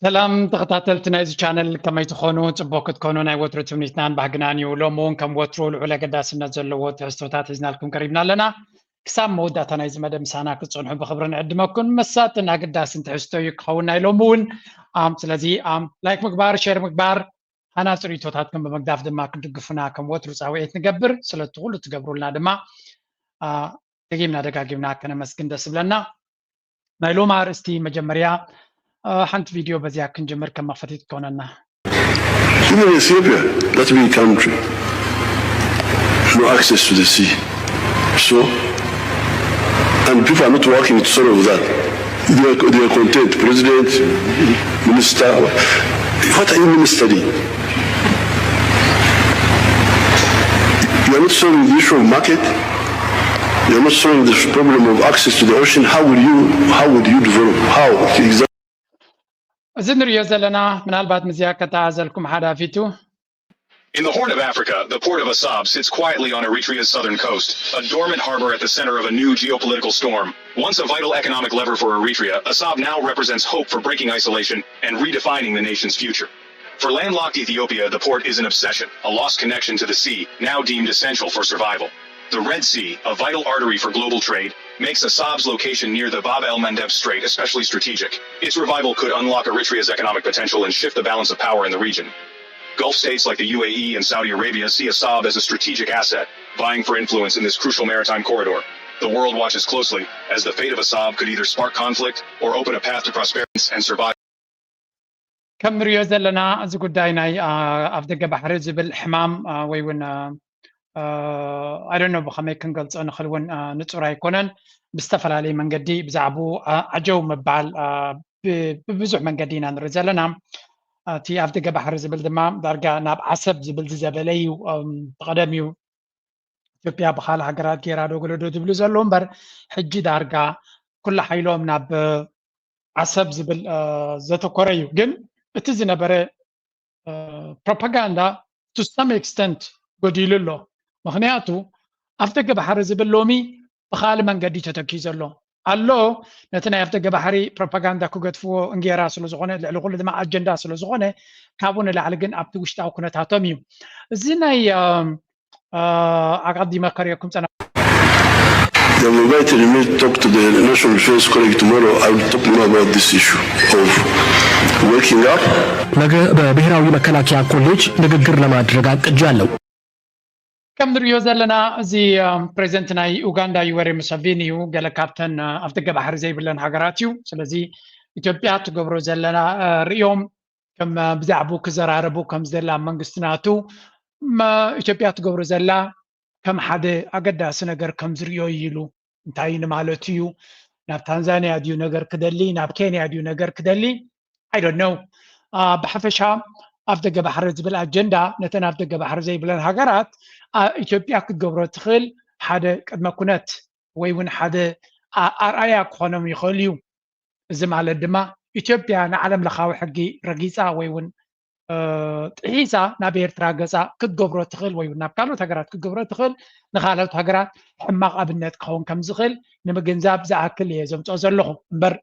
ሰላም ተኸታተልቲ ናይዚ ቻነል፣ ከመይ ትኾኑ? ጽቡቕ ክትኮኑ ናይ ወትሩ ትምኒትናን ባህግናን እዩ። ሎሚ እውን ከም ወትሩ ልዑል ኣገዳስነት ዘለዎ ትሕዝቶታት ሒዝናልኩም ቀሪብና ኣለና። ክሳብ መወዳእታ ናይዚ መደብ ምሳና ክትጸንሑ ብኽብሪ ንዕድመኩም። መሳጥን ኣገዳስን ትሕዝቶ እዩ ክኸውን ናይ ሎሚ እውን። ኣም፣ ስለዚ፣ ኣም፣ ላይክ ምግባር፣ ሼር ምግባር፣ ሃናጺ ርእይቶታትኩም ብምግዳፍ ድማ ክትድግፉና ከም ወትሩ ጻውዒት ንገብር። ስለቲ ኩሉ ትገብሩልና ድማ፣ ኣ፣ ደጊምና ደጋጊምና ከነመስግን ደስ ይብለና። ናይ ሎሚ ኣርእስቲ መጀመርያ፣ ኣ፣ ሓንቲ ቪድዮ በዚያ ክንጅምር ከም መኽፈቲት ትኮነና። Even Ethiopia, that big country, no access to the sea. So, and people are not working to solve that. They are, they are content. President, minister, what are you ministering? You are not solving the issue of market. You are not solving the problem of access to the ocean. How will you, how would you develop? How exactly? እዚ ንሪኦ ዘለና ምናልባት ምስዚኣ ከተኣዘልኩም ሓዳፊቱ In the Horn of Africa, the port of Assab sits quietly on Eritrea's southern coast, a dormant harbor at the center of a new geopolitical storm. Once a vital economic lever for Eritrea, Assab now represents hope for breaking isolation and redefining the nation's future. For landlocked Ethiopia, the port is an obsession, a lost connection to the sea, now deemed essential for survival. The Red Sea, a vital artery for global trade, makes Assab's location near the Bab el Mandeb Strait especially strategic. Its revival could unlock Eritrea's economic potential and shift the balance of power in the region. Gulf states like the U A E and Saudi Arabia see Assab as a strategic asset, vying for influence in this crucial maritime corridor. The world watches closely, as the fate of Assab could either spark conflict or open a path to prosperity and survival. ከም ንሪኦ ዘለና እዚ ጉዳይ ናይ፣ ኣ፣ ኣፍ ደገ ባሕሪ ዝብል ሕማም፣ ኣ፣ ወይ እውን፣ ኣ፣ ኣ፣ I don't know ብኸመይ ክንገልጾ ንኽእል እውን፣ ኣ፣ ንጹር ኣይኮነን። ብዝተፈላለየ መንገዲ ብዛዕባኡ፣ ኣ፣ ዓጀው ምባል፣ ኣ፣ ብ-፣ ብብዙሕ መንገዲ ኢና ንርኢ ዘለና። እቲ ኣፍ ደገ ባሕሪ ዝብል ድማ ዳርጋ ናብ ዓሰብ ዝብል ዝዘበለ እዩ። እም፣ ብቐደም እዩ ኢትዮጵያ ብኻልእ ሃገራት ገይራ ዶ ገለ ዶ ዝብሉ ዘለዉ እምበር፣ ሕጂ ዳርጋ ኩሉ ሓይሎም ናብ ዓሰብ ዝብል፣ እ፣ ዘተኮረ እዩ። ግን እቲ ዝነበረ፣ እ፣ ፕሮፓጋንዳ to some extent ጎዲሉ ኣሎ። ምኽንያቱ ኣፍ ደገ ባሕሪ ዝብል ሎሚ ብኻልእ መንገዲ ተተኪኡ ዘሎ ኣሎ። ነቲ ናይ ኣፍ ደገ ባሕሪ ፕሮፓጋንዳ ክገድፍዎ እንጌራ ስለ ዝኾነ፣ ልዕሊ ኩሉ ድማ ኣጀንዳ ስለ ዝኾነ፣ ካብኡ ንላዕሊ ግን ኣብቲ ውሽጣዊ ኩነታቶም እዩ። እዚ ናይ፣ እ፣ እ፣ ኣቐዲመ ከርእየኩም ጸና They have invited me to talk to the National Defense College tomorrow. I will talk more about this issue of waking up. ነገ በብሔራዊ መከላከያ ኮሌጅ ንግግር ለማድረግ አቅጃለሁ። ከም ንሪኦ ዘለና እዚ፣ እ፣ ፕሬዚደንት ናይ ኡጋንዳ ዩወሪ ሙሰቪኒ እዩ። ገለ ካብተን፣ እ፣ ኣፍ ደገ ባሕሪ ዘይብለን ሃገራት እዩ። ስለዚ ኢትዮጵያ ትገብሮ ዘለና፣ እ፣ ርእዮም ከም፣ እ፣ ብዛዕባኡ ክዘራረቡ ከም ዝደሊ ኣብ መንግስቲ ናቱ፣ መ-፣ ኢትዮጵያ ትገብሮ ዘላ ከም ሓደ ኣገዳሲ ነገር ከም ዝርእዮ እዩ ኢሉ። እንታይ ንማለቱ እዩ? ናብ ታንዛንያ ድዩ ነገር ክደሊ? ናብ ኬንያ ድዩ ነገር ክደሊ? I don't know። ኣ፣ ብሓፈሻ ኣፍ ደገ ባሕሪ ዝብል ኣጀንዳ ነተን ኣፍ ደገ ባሕሪ ዘይብለን ሃገራት፣ ኣ፣ ኢትዮጵያ ክትገብሮ ትኽእል ሓደ ቅድመ ኩነት ወይ እውን ሓደ፣ ኣ-፣ ኣርኣያ ክኾኖም ይኽእል እዩ። እዚ ማለት ድማ ኢትዮጵያ ንዓለም ለኻዊ ሕጊ ረጊጻ ወይ እውን፣ እ፣ ጥሒሳ ናብ ኤርትራ ገጻ ክትገብሮ ትኽእል ወይ እውን ናብ ካልኦት ሃገራት ክትገብሮ ትኽእል፣ ንኻልኦት ሃገራት ሕማቕ ኣብነት ክኸውን ከም ዝኽእል ንምግንዛብ ዝኣክል እየ ዘምጽኦ ዘለኹ እምበር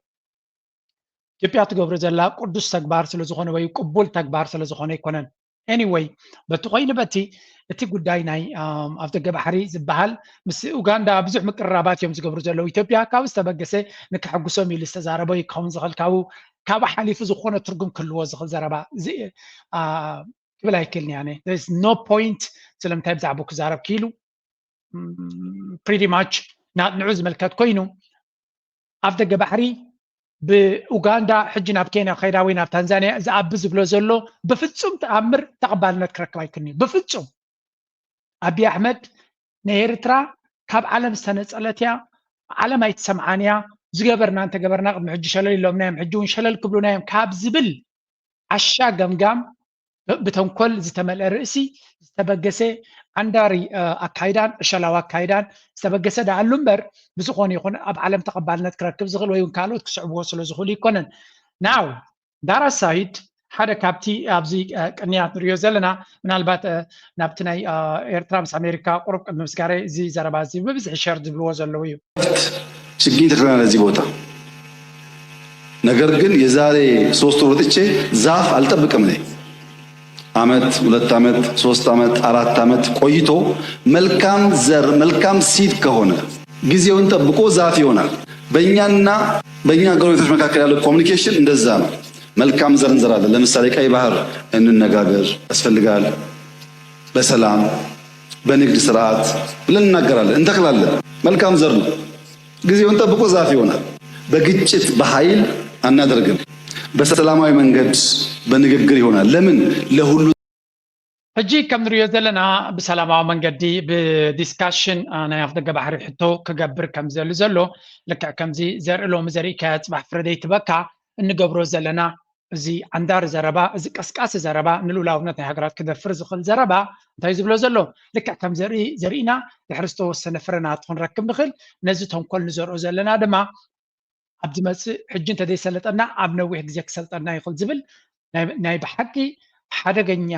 ኢትዮጵያ ትገብሮ ዘላ ቅዱስ ተግባር ስለ ዝኾነ ወይ ቅቡል ተግባር ስለ ዝኾነ ኣይኮነን። Anyway፣ በቲ ኮይኑ በቲ እቲ ጉዳይ ናይ፣ ኣም፣ ኣፍ ደገ ባሕሪ ዝበሃል ምስ ኡጋንዳ ብዙሕ ምቅርራባት እዮም ዝገብሩ ዘለዉ። ኢትዮጵያ ካብኡ ዝተበገሰ ንከሐጉሶም ኢሉ ዝተዛረቦ እዩ ክኸውን ዝኽእል። ካብኡ፣ ካብኡ ሓሊፉ ዝኾነ ትርጉም ክህልዎ ዝኽእል ዘረባ እዚ፣ ኣ፣ ክብል ኣይክእልን እየ ኣነ። There is no point ስለምንታይ ብዛዕባኡ ክዛረብ ክኢሉ። ም፣ pretty much ና-፣ ንዑ ዝምልከት ኮይኑ ኣፍ ደገ ባሕሪ ብኡጋንዳ ሕጂ ናብ ኬንያ ከይዳ ወይ ናብ ታንዛንያ ዝኣቢ ዝብሎ ዘሎ ብፍጹም ተኣምር ተቐባልነት ክረክብ ኣይክእልን እዩ። ብፍጹም። ኣብይ ኣሕመድ ንኤርትራ ካብ ዓለም ዝተነጸለት እያ፣ ዓለም ኣይትሰምዓን እያ፣ ዝገበርና እንተገበርና ቅድሚ ሕጂ ሸለል ኢሎምና እዮም፣ ሕጂ እውን ሸለል ክብሉና እዮም ካብ ዝብል ዓሻ ገምጋም ብ-፣ ብተንኮል ዝተመልአ ርእሲ ዝተበገሰ ዓንዳሪ፣ እ፣ ኣካይዳን ዕሸላዊ ኣካይዳን ዝተበገሰ ደኣሉ እምበር፣ ብዝኾነ ይኹን ኣብ ዓለም ተቐባልነት ክረክብ ዝኽእል ወይ እውን ካልኦት ክስዕብዎ ስለ ዝኽእሉ ኣይኮነን። Now፣ ዳራ ሳይድ ሓደ ካብቲ ኣብዚ፣ እ፣ ቅንያት ንሪኦ ዘለና፣ ምናልባት፣ እ፣ ናብቲ ናይ፣ እ፣ ኤርትራ ምስ ኣሜሪካ ቁሩብ ቅድሚ ምስጋረይ እዚ ዘረባ እዚ ብብዝሒ ሸር ዝብልዎ ዘለዉ እዩ። ችግኝ ተክለናል እዚህ ቦታ። ነገር ግን የዛሬ ሶስት ወር ወጥቼ ዛፍ አልጠብቅም። እኔ አመት፣ ሁለት አመት፣ ሶስት አመት፣ አራት አመት ቆይቶ መልካም ዘር፣ መልካም ሲድ ከሆነ ጊዜውን ጠብቆ ዛፍ ይሆናል። በእኛና በእኛ ጎረቤቶች መካከል ያለው ኮሚኒኬሽን እንደዛ ነው። መልካም ዘር እንዘራለን። ለምሳሌ ቀይ ባህር እንነጋገር ያስፈልጋል፣ በሰላም በንግድ ስርዓት ብለን እናገራለን፣ እንተክላለን። መልካም ዘር ነው። ጊዜውን ጠብቆ ዛፍ ይሆናል። በግጭት በኃይል አናደርግም። በሰላማዊ መንገድ በንግግር ይሆናል። ለምን? ለሁሉ ሕጂ ከም ንሪኦ ዘለና ብሰላማዊ መንገዲ ብዲስካሽን ናይ ኣፍደገ ባሕሪ ሕቶ ክገብር ከም ዘሉ ዘሎ ልክዕ ከምዚ ዘርኢ ሎሚ ዘርኢ ከያ ጽባሕ ፍረደይ ትበካ እንገብሮ ዘለና እዚ ዓንዳሪ ዘረባ እዚ ቀስቃሲ ዘረባ ንልኡላውነት ናይ ሃገራት ክደፍር ዝኽእል ዘረባ እንታይ ዝብሎ ዘሎ ልክዕ ከም ዘርኢ ዘርኢና ድሕሪ ዝተወሰነ ፍረናት ክንረክብ ንኽእል ነዚ ተንኮል ንዘርኦ ዘለና ድማ ኣብ ዝመፅእ ሕጂ እንተዘይሰለጠና ኣብ ነዊሕ ግዜ ክሰልጠና ይኽእል ዝብል ናይ ብሓቂ ሓደገኛ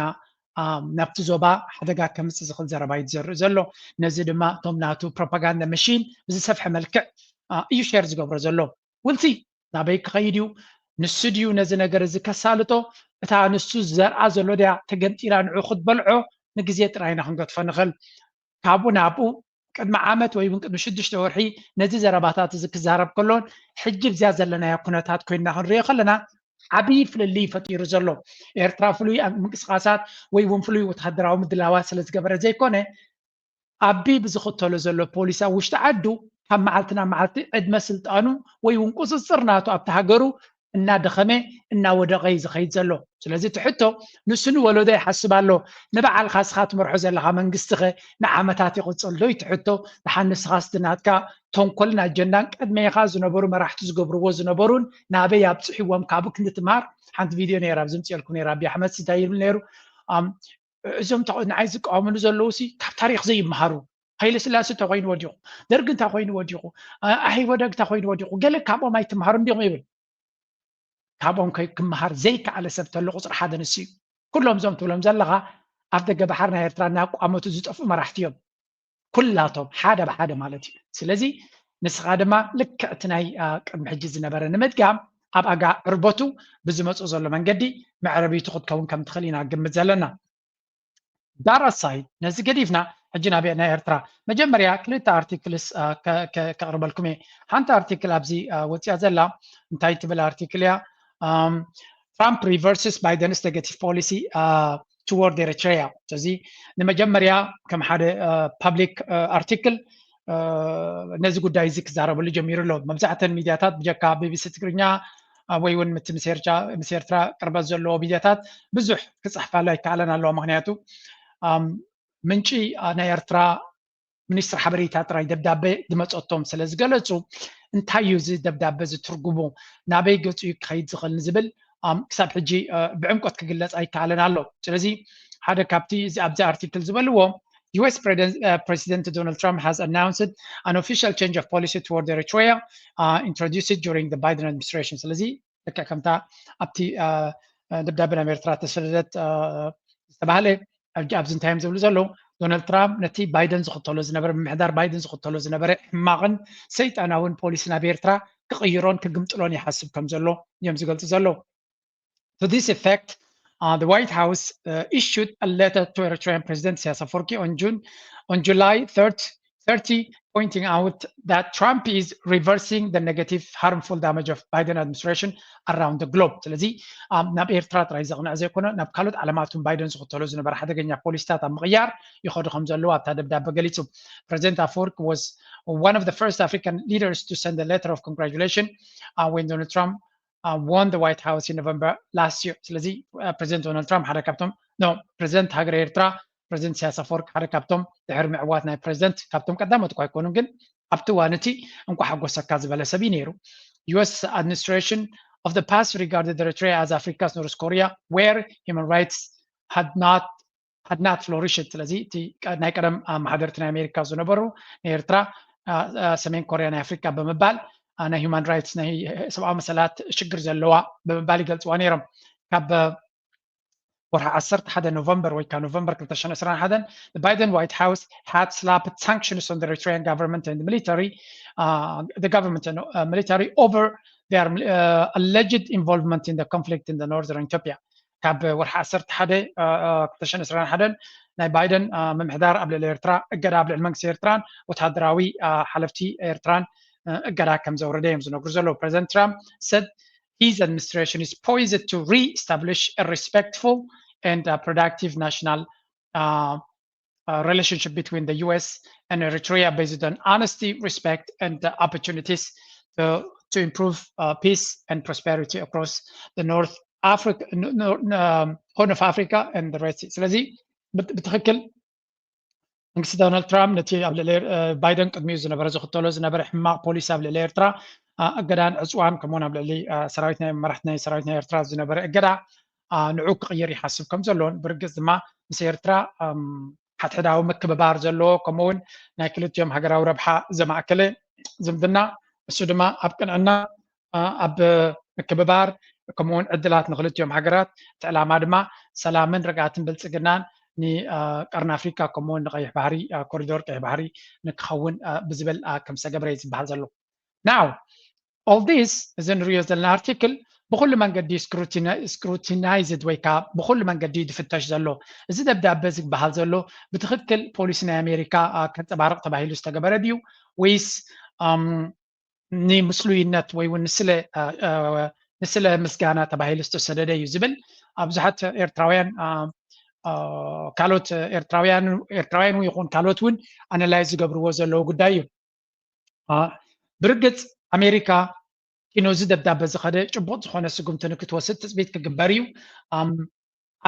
ናብቲ ዞባ ሓደጋ ከምፅእ ዝኽእል ዘረባ እዩ ዝዘርእ ዘሎ። ነዚ ድማ እቶም ናቱ ፕሮፓጋንዳ መሽን ብዝሰፍሐ መልክዕ እዩ ሼር ዝገብሮ ዘሎ። ውልሲ ናበይ ክኸይድ እዩ? ንሱ ድዩ ነዚ ነገር እዚ ከሳልጦ? እታ ንሱ ዘርኣ ዘሎ ድያ ተገምጢላ ንዑ ክትበልዖ ንግዜ ጥራይ ኢና ክንገድፎ ንኽእል። ካብኡ ናብኡ ቅድሚ ዓመት ወይ እውን ቅድሚ ሽዱሽተ ወርሒ ነዚ ዘረባታት እዚ ክዛረብ ከሎን ሕጂ ብዚያ ዘለናዮ ኩነታት ኮይንና ክንሪኦ ከለና ዓብዪ ፍልልይ ፈጢሩ ዘሎ ኤርትራ ፍሉይ ምንቅስቃሳት ወይ እውን ፍሉይ ወተሃደራዊ ምድላዋት ስለ ዝገበረ ዘይኮነ ኣቢ ብዝኽተሎ ዘሎ ፖሊሲ ኣብ ውሽጢ ዓዱ ካብ መዓልቲ ናብ መዓልቲ ዕድመ ስልጣኑ ወይ እውን ቁፅፅር ናቱ ኣብቲ ሃገሩ እናደኸመ እናወደቐ እዩ ዝኸይድ ዘሎ። ስለዚ እቲ ሕቶ ንሱ ንወለዶ ይሓስብ ኣሎ፣ ንበዓልካ እስኻ ትመርሖ ዘለኻ መንግስቲ ኸ ንዓመታት ይቕፅል ዶ እዩ እቲ ሕቶ። ደሓን ንስኻስ እቲ ናትካ ተንኮልን ኣጀንዳን ቅድሜኻ ዝነበሩ መራሕቲ ዝገብርዎ ዝነበሩን ናበይ ኣብፅሕዎም ካብኡ ክንዲ ትምሃር ሓንቲ ቪድዮ ነይራ ኣብዚ ምፅኤልኩም ነይራ ኣቢ ኣሕመድ እንታይ ይብል ነይሩ እዞም ንዓይ ዝቃወሙሉ ዘለዉ ሲ ካብ ታሪክ ዘይመሃሩ ሃይለ ስላሴ እንተኮይኑ ወዲቁ ደርግ እንታይ ኮይኑ ወዲቁ ኣህወደግ እንታይ ኮይኑ ወዲቁ ገለ ካብኦም ኣይትምሃሩ እንዲኹም ይብል። ካብኦም ክመሃር ዘይከኣለ ሰብ ተሎ ቁፅሪ ሓደ ንሱ እዩ። ኩሎም እዞም ትብሎም ዘለኻ ኣብ ደገ ባሕሪ ናይ ኤርትራ እናቋመቱ ዝጠፍኡ መራሕቲ እዮም ኩላቶም ሓደ ብሓደ ማለት እዩ። ስለዚ ንስኻ ድማ ልክዕ እቲ ናይ ቅድሚ ሕጂ ዝነበረ ንምድጋም ኣብ ኣጋ ዕርበቱ ብዝመፅእ ዘሎ መንገዲ መዕረቢቱ ክትከውን ከም ትኽእል ኢና ግምት ዘለና። ዳራ ሳይድ ነዚ ገዲፍና ሕጂ ናብ ናይ ኤርትራ መጀመርያ ክልተ ኣርቲክልስ ከቕርበልኩም እየ። ሓንቲ ኣርቲክል ኣብዚ ወፅያ ዘላ እንታይ ትብል ኣርቲክል እያ? Trump reverses Biden's negative policy toward Eritrea። ስለዚ ንመጀመርያ ከም ሓደ ፓብሊክ ኣርቲክል ነዚ ጉዳይ እዚ ክዛረበሉ ጀሚሩ ኣሎ። መብዛሕተን ሚድያታት ብጀካ ቢቢሲ ትግርኛ ወይ እውን ምስ ኤርትራ ቅርበት ዘለዎ ሚድያታት ብዙሕ ክፅሕፋሉ ኣይከኣለን ኣለዋ። ምክንያቱ ምንጪ ናይ ኤርትራ ሚኒስትር ሓበሬታ ጥራይ ደብዳበ ዝመፀቶም ስለ ዝገለፁ እንታይ እዩ እዚ ደብዳበ እዚ ትርጉሙ ናበይ ገፁ እዩ ክኸይድ ዝኽእል ንዝብል ክሳብ ሕጂ ብዕምቆት ክግለፅ ኣይከኣለን ኣሎ። ስለዚ ሓደ ካብቲ ኣብዚ ኣርቲክል ዝበልዎ U S President Donald Trump has announced an official change of policy toward Eritrea introduced during the Biden administration። ስለዚ ልክዕ ከምታ ኣብቲ ደብዳበ ናብ ኤርትራ ተሰደደት ዝተባህለ ኣብዚ እንታይ እዮም ዝብሉ ዘለዉ? ዶናልድ ትራምፕ ነቲ ባይደን ዝኽተሎ ዝነበረ ምምሕዳር ባይደን ዝኽተሎ ዝነበረ ሕማቕን ሰይጣናውን ፖሊሲ ናብ ኤርትራ ክቕይሮን ክግምጥሎን ይሓስብ ከም ዘሎ እዮም ዝገልጹ ዘለዉ። To this effect, uh, the White House uh, issued a letter to Eritrean President Sias Afwerki on June, on July third, thirty, pointing out that Trump is reversing the negative, harmful damage of Biden administration around the globe. ስለዚ ናብ ኤርትራ ጥራይ ዘቕንዕ ዘይኮነ ናብ ካልኦት ዓለማት እውን ባይደን ዝኽተሎ ዝነበረ ሓደገኛ ፖሊሲታት ኣብ ምቕያር ይኸዱ ከም ዘለዉ ኣብታ ደብዳበ ገሊጹ። President Afwerki was one of the first African leaders to send a letter of congratulation uh, when Donald Trump uh, won the White House in November last year. ስለዚ ፕሬዚደንት ዶናልድ ትራምፕ ሓደ ካብቶም ፕሬዚደንት ሃገር ኤርትራ ፕሬዚደንት ኢሳያስ ኣፈወርቂ ሓደ ካብቶም ድሕሪ ምዕዋት ናይ ፕሬዚደንት ካብቶም ቀዳሞት እኳ ኣይኮኑን ግን ኣብቲ እዋን እቲ እንኳ ሓጎሰካ ዝበለ ሰብ እዩ ነይሩ። U S administration of the past regarded Eritrea as Africa's North Korea where human rights had not had not flourished። ስለዚ እቲ ናይ ቀደም ኣመሓደርቲ ናይ ኣሜሪካ ዝነበሩ ንኤርትራ ሰሜን ኮርያ ናይ ኣፍሪካ ብምባል ናይ human rights ናይ ሰብኣዊ መሰላት ሽግር ዘለዋ ብምባል ይገልፅዋ ነይሮም። ካብ ወርሒ ዓሰርተ ሓደ ኖቨምበር ወይ ከዓ ኖቨምበር ክልተ ሽሕን ዕስራን ሓደን the Biden White House had slapped sanctions on the Eritrean government and military uh, the government and uh, military over their uh, alleged involvement in the conflict in the northern Ethiopia. ካብ ወርሒ ዓሰርተ ሓደ ክልተ ሽሕን ዕስራን ሓደን ናይ ባይደን ምምሕዳር ኣብ ልዕሊ ኤርትራ እገዳ ኣብ ልዕሊ መንግስቲ ኤርትራን ወታደራዊ ሓለፍቲ ኤርትራን እገዳ ከም ዘውረደ እዮም ዝነግሩ ዘለዉ። ፕሬዚደንት ትራምፕ said his administration is poised to re-establish a respectful and uh, productive national uh, uh, relationship between the U S and Eritrea based on honesty, respect, and uh, opportunities to, to improve uh, peace and prosperity across the North Africa, um, Horn of Africa and the Red Sea. ስለዚ ብትክክል መንግስቲ ዶናልድ ትራምፕ ነቲ ኣብ ልዕሊ ባይደን ቅድሚኡ ዝነበረ ዝኽተሎ ዝነበረ ሕማቕ ፖሊሲ ኣብ ልዕሊ ኤርትራ እገዳን ዕፅዋን ከምኡውን ኣብ ልዕሊ ሰራዊት ናይ መራሕቲ ናይ ሰራዊት ናይ ኤርትራ ዝነበረ እገዳ ንዑ ክቕይር ይሓስብ ከም ዘሎን ብርግፅ ድማ ምስ ኤርትራ ሓድሕዳዊ ምክብባር ዘለዎ ከምኡውን ናይ ክልቲኦም ሃገራዊ ረብሓ ዘማእከለ ዝምድና እሱ ድማ ኣብ ቅንዕና ኣብ ምክብባር ከምኡውን ዕድላት ንክልቲኦም ሃገራት እቲ ዕላማ ድማ ሰላምን ርግኣትን ብልፅግናን ንቀርኒ ኣፍሪካ ከምኡውን ንቀይሕ ባህሪ ኮሪዶር ቀይሕ ባህሪ ንክኸውን ብዝብል ከም ዝተገብረ እዩ ዝበሃል ዘሎ። Now all this እዚ ንሪኦ ዘለና ኣርቲክል ብኩሉ መንገዲ scrutinized ወይ ከዓ ብኩሉ መንገዲ ድፍተሽ ዘሎ። እዚ ደብዳበ ዝበሃል ዘሎ ብትክክል ፖሊሲ ናይ ኣሜሪካ ከንፀባርቕ ተባሂሉ ዝተገበረ ድዩ ወይስ ንምስሉይነት ወይ እውን ንስለ ምስጋና ተባሂሉ ዝተሰደደ እዩ ዝብል ኣብ ብዙሓት ኤርትራውያን ካልኦት ኤርትራውያን እውን ይኹን ካልኦት እውን ኣናላይዝ ዝገብርዎ ዘለዉ ጉዳይ እዩ። ብርግፅ ኣሜሪካ ኪኖ እዚ ደብዳበ ዝኸደ ጭቡጥ ዝኾነ ስጉምቲ ንክትወስድ ትፅቢት ክግበር እዩ።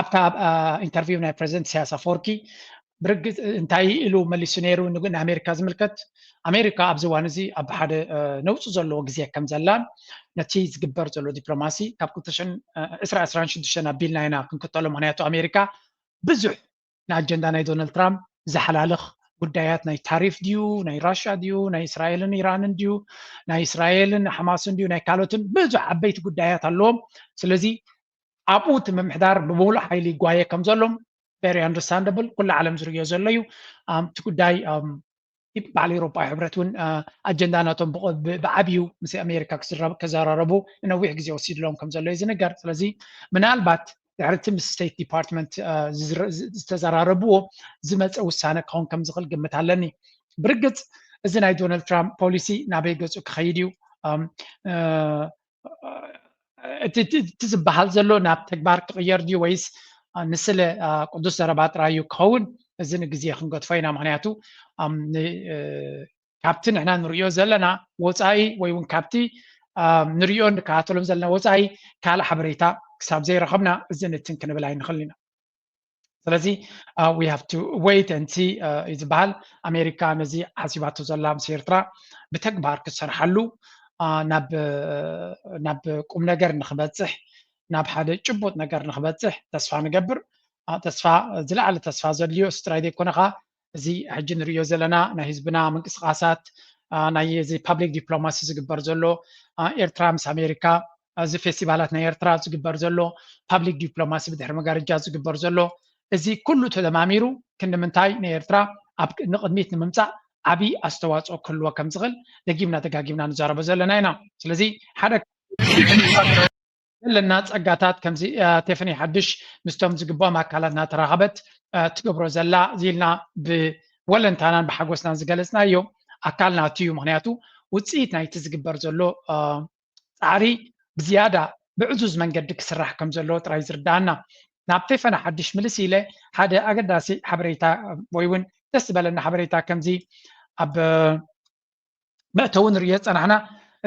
ኣብታ ኢንተርቪው ናይ ፕሬዚደንት ኢሳያስ ኣፈወርቂ ብርግፅ እንታይ ኢሉ መሊሱ ነይሩ ንኣሜሪካ ዝምልከት ኣሜሪካ ኣብዚ እዋን እዚ ኣብ ሓደ ነውፂ ዘለዎ ግዜ ከም ዘላን ነቲ ዝግበር ዘሎ ዲፕሎማሲ ካብ ክልተ ሽሕን ዕስራን ዕስራን ሽዱሽተን ኣቢልና ኢና ክንክተሎ ምክንያቱ ኣሜሪካ ብዙሕ ንኣጀንዳ ናይ ዶናልድ ትራምፕ ዝሓላልኽ ጉዳያት ናይ ታሪፍ ድዩ ናይ ራሽያ ድዩ ናይ እስራኤልን ኢራንን ድዩ ናይ እስራኤልን ሓማስን ድዩ ናይ ካልኦትን ብዙሕ ዓበይቲ ጉዳያት ኣለዎም። ስለዚ ኣብኡ እቲ ምምሕዳር ብምሉእ ሓይሊ ይጓየ ከም ዘሎ very understandable ኩሉ ዓለም ዝርእዮ ዘሎ እዩ። እቲ ጉዳይ በዓል ኤውሮጳዊ ሕብረት እውን ኣጀንዳ ናቶም ብዓብዩ ምስ ኣሜሪካ ክዘራረቡ ንነዊሕ ግዜ ወሲድሎም ከም ዘሎ እዩ ዝንገር። ስለዚ ምናልባት ድሕሪ እቲ ምስ ስቴት ዲፓርትመንት ዝተዘራረብዎ ዝመፀ ውሳነ ክኸውን ከም ዝኽእል ግምት ኣለኒ። ብርግፅ እዚ ናይ ዶናልድ ትራምፕ ፖሊሲ ናበይ ገፁ ክኸይድ እዩ? እቲ ዝበሃል ዘሎ ናብ ተግባር ክቕየር ድዩ ወይስ ንስለ ቅዱስ ዘረባ ጥራይ እዩ ክኸውን? እዚ ንግዜ ክንገድፎ ኢና። ምክንያቱ ካብቲ ንሕና ንሪኦ ዘለና ወፃኢ ወይ እውን ካብቲ ንሪኦ ንከታተሎም ዘለና ወፃኢ ካልእ ሓበሬታ ክሳብ ዘይረኸብና እዚ ንትን ክንብል ኣይንኽእል ኢና። ስለዚ we have to wait and see እዩ ዝበሃል። ኣሜሪካ ነዚ ሓሲባቶ ዘላ ምስ ኤርትራ ብተግባር ክትሰርሓሉ ናብ ቁም ነገር ንክበፅሕ ናብ ሓደ ጭቡጥ ነገር ንክበፅሕ ተስፋ ንገብር። ተስፋ ዝለዓለ ተስፋ ዘድልዮ እሱ ጥራይ ዘይኮነ ከዓ እዚ ሕጂ ንሪኦ ዘለና ናይ ህዝብና ምንቅስቃሳት ናይ እዚ ፓብሊክ ዲፕሎማሲ ዝግበር ዘሎ ኤርትራ ምስ ኣሜሪካ እዚ ፌስቲቫላት ናይ ኤርትራ ዝግበር ዘሎ ፓብሊክ ዲፕሎማሲ ብድሕሪ መጋረጃ ዝግበር ዘሎ እዚ ኩሉ ተደማሚሩ ክንዲ ምንታይ ንኤርትራ ኣብ ንቅድሚት ንምምፃእ ዓብዪ ኣስተዋፅኦ ክህልዎ ከም ዝኽእል ደጊምና ደጋጊምና ንዛረቦ ዘለና ኢና። ስለዚ ሓደ ዘለና ፀጋታት ከምዚ ቴፈኒ ሓድሽ ምስቶም ዝግባኦም ኣካላት እናተራኸበት ትገብሮ ዘላ እዚ ኢልና ብወለንታናን ብሓጎስናን ዝገለፅናዮ ኣካል ናቱ እዩ። ምክንያቱ ውፅኢት ናይቲ ዝግበር ዘሎ ፃዕሪ ብዝያዳ ብዕዙዝ መንገዲ ክስራሕ ከም ዘለዎ ጥራይ ዝርዳኣና። ናብ ቴፈኒ ሓድሽ ምልስ ኢለ ሓደ ኣገዳሲ ሓበሬታ ወይ እውን ደስ ዝበለና ሓበሬታ ከምዚ ኣብ መእተዊ ንሪኦ ዝፀናሕና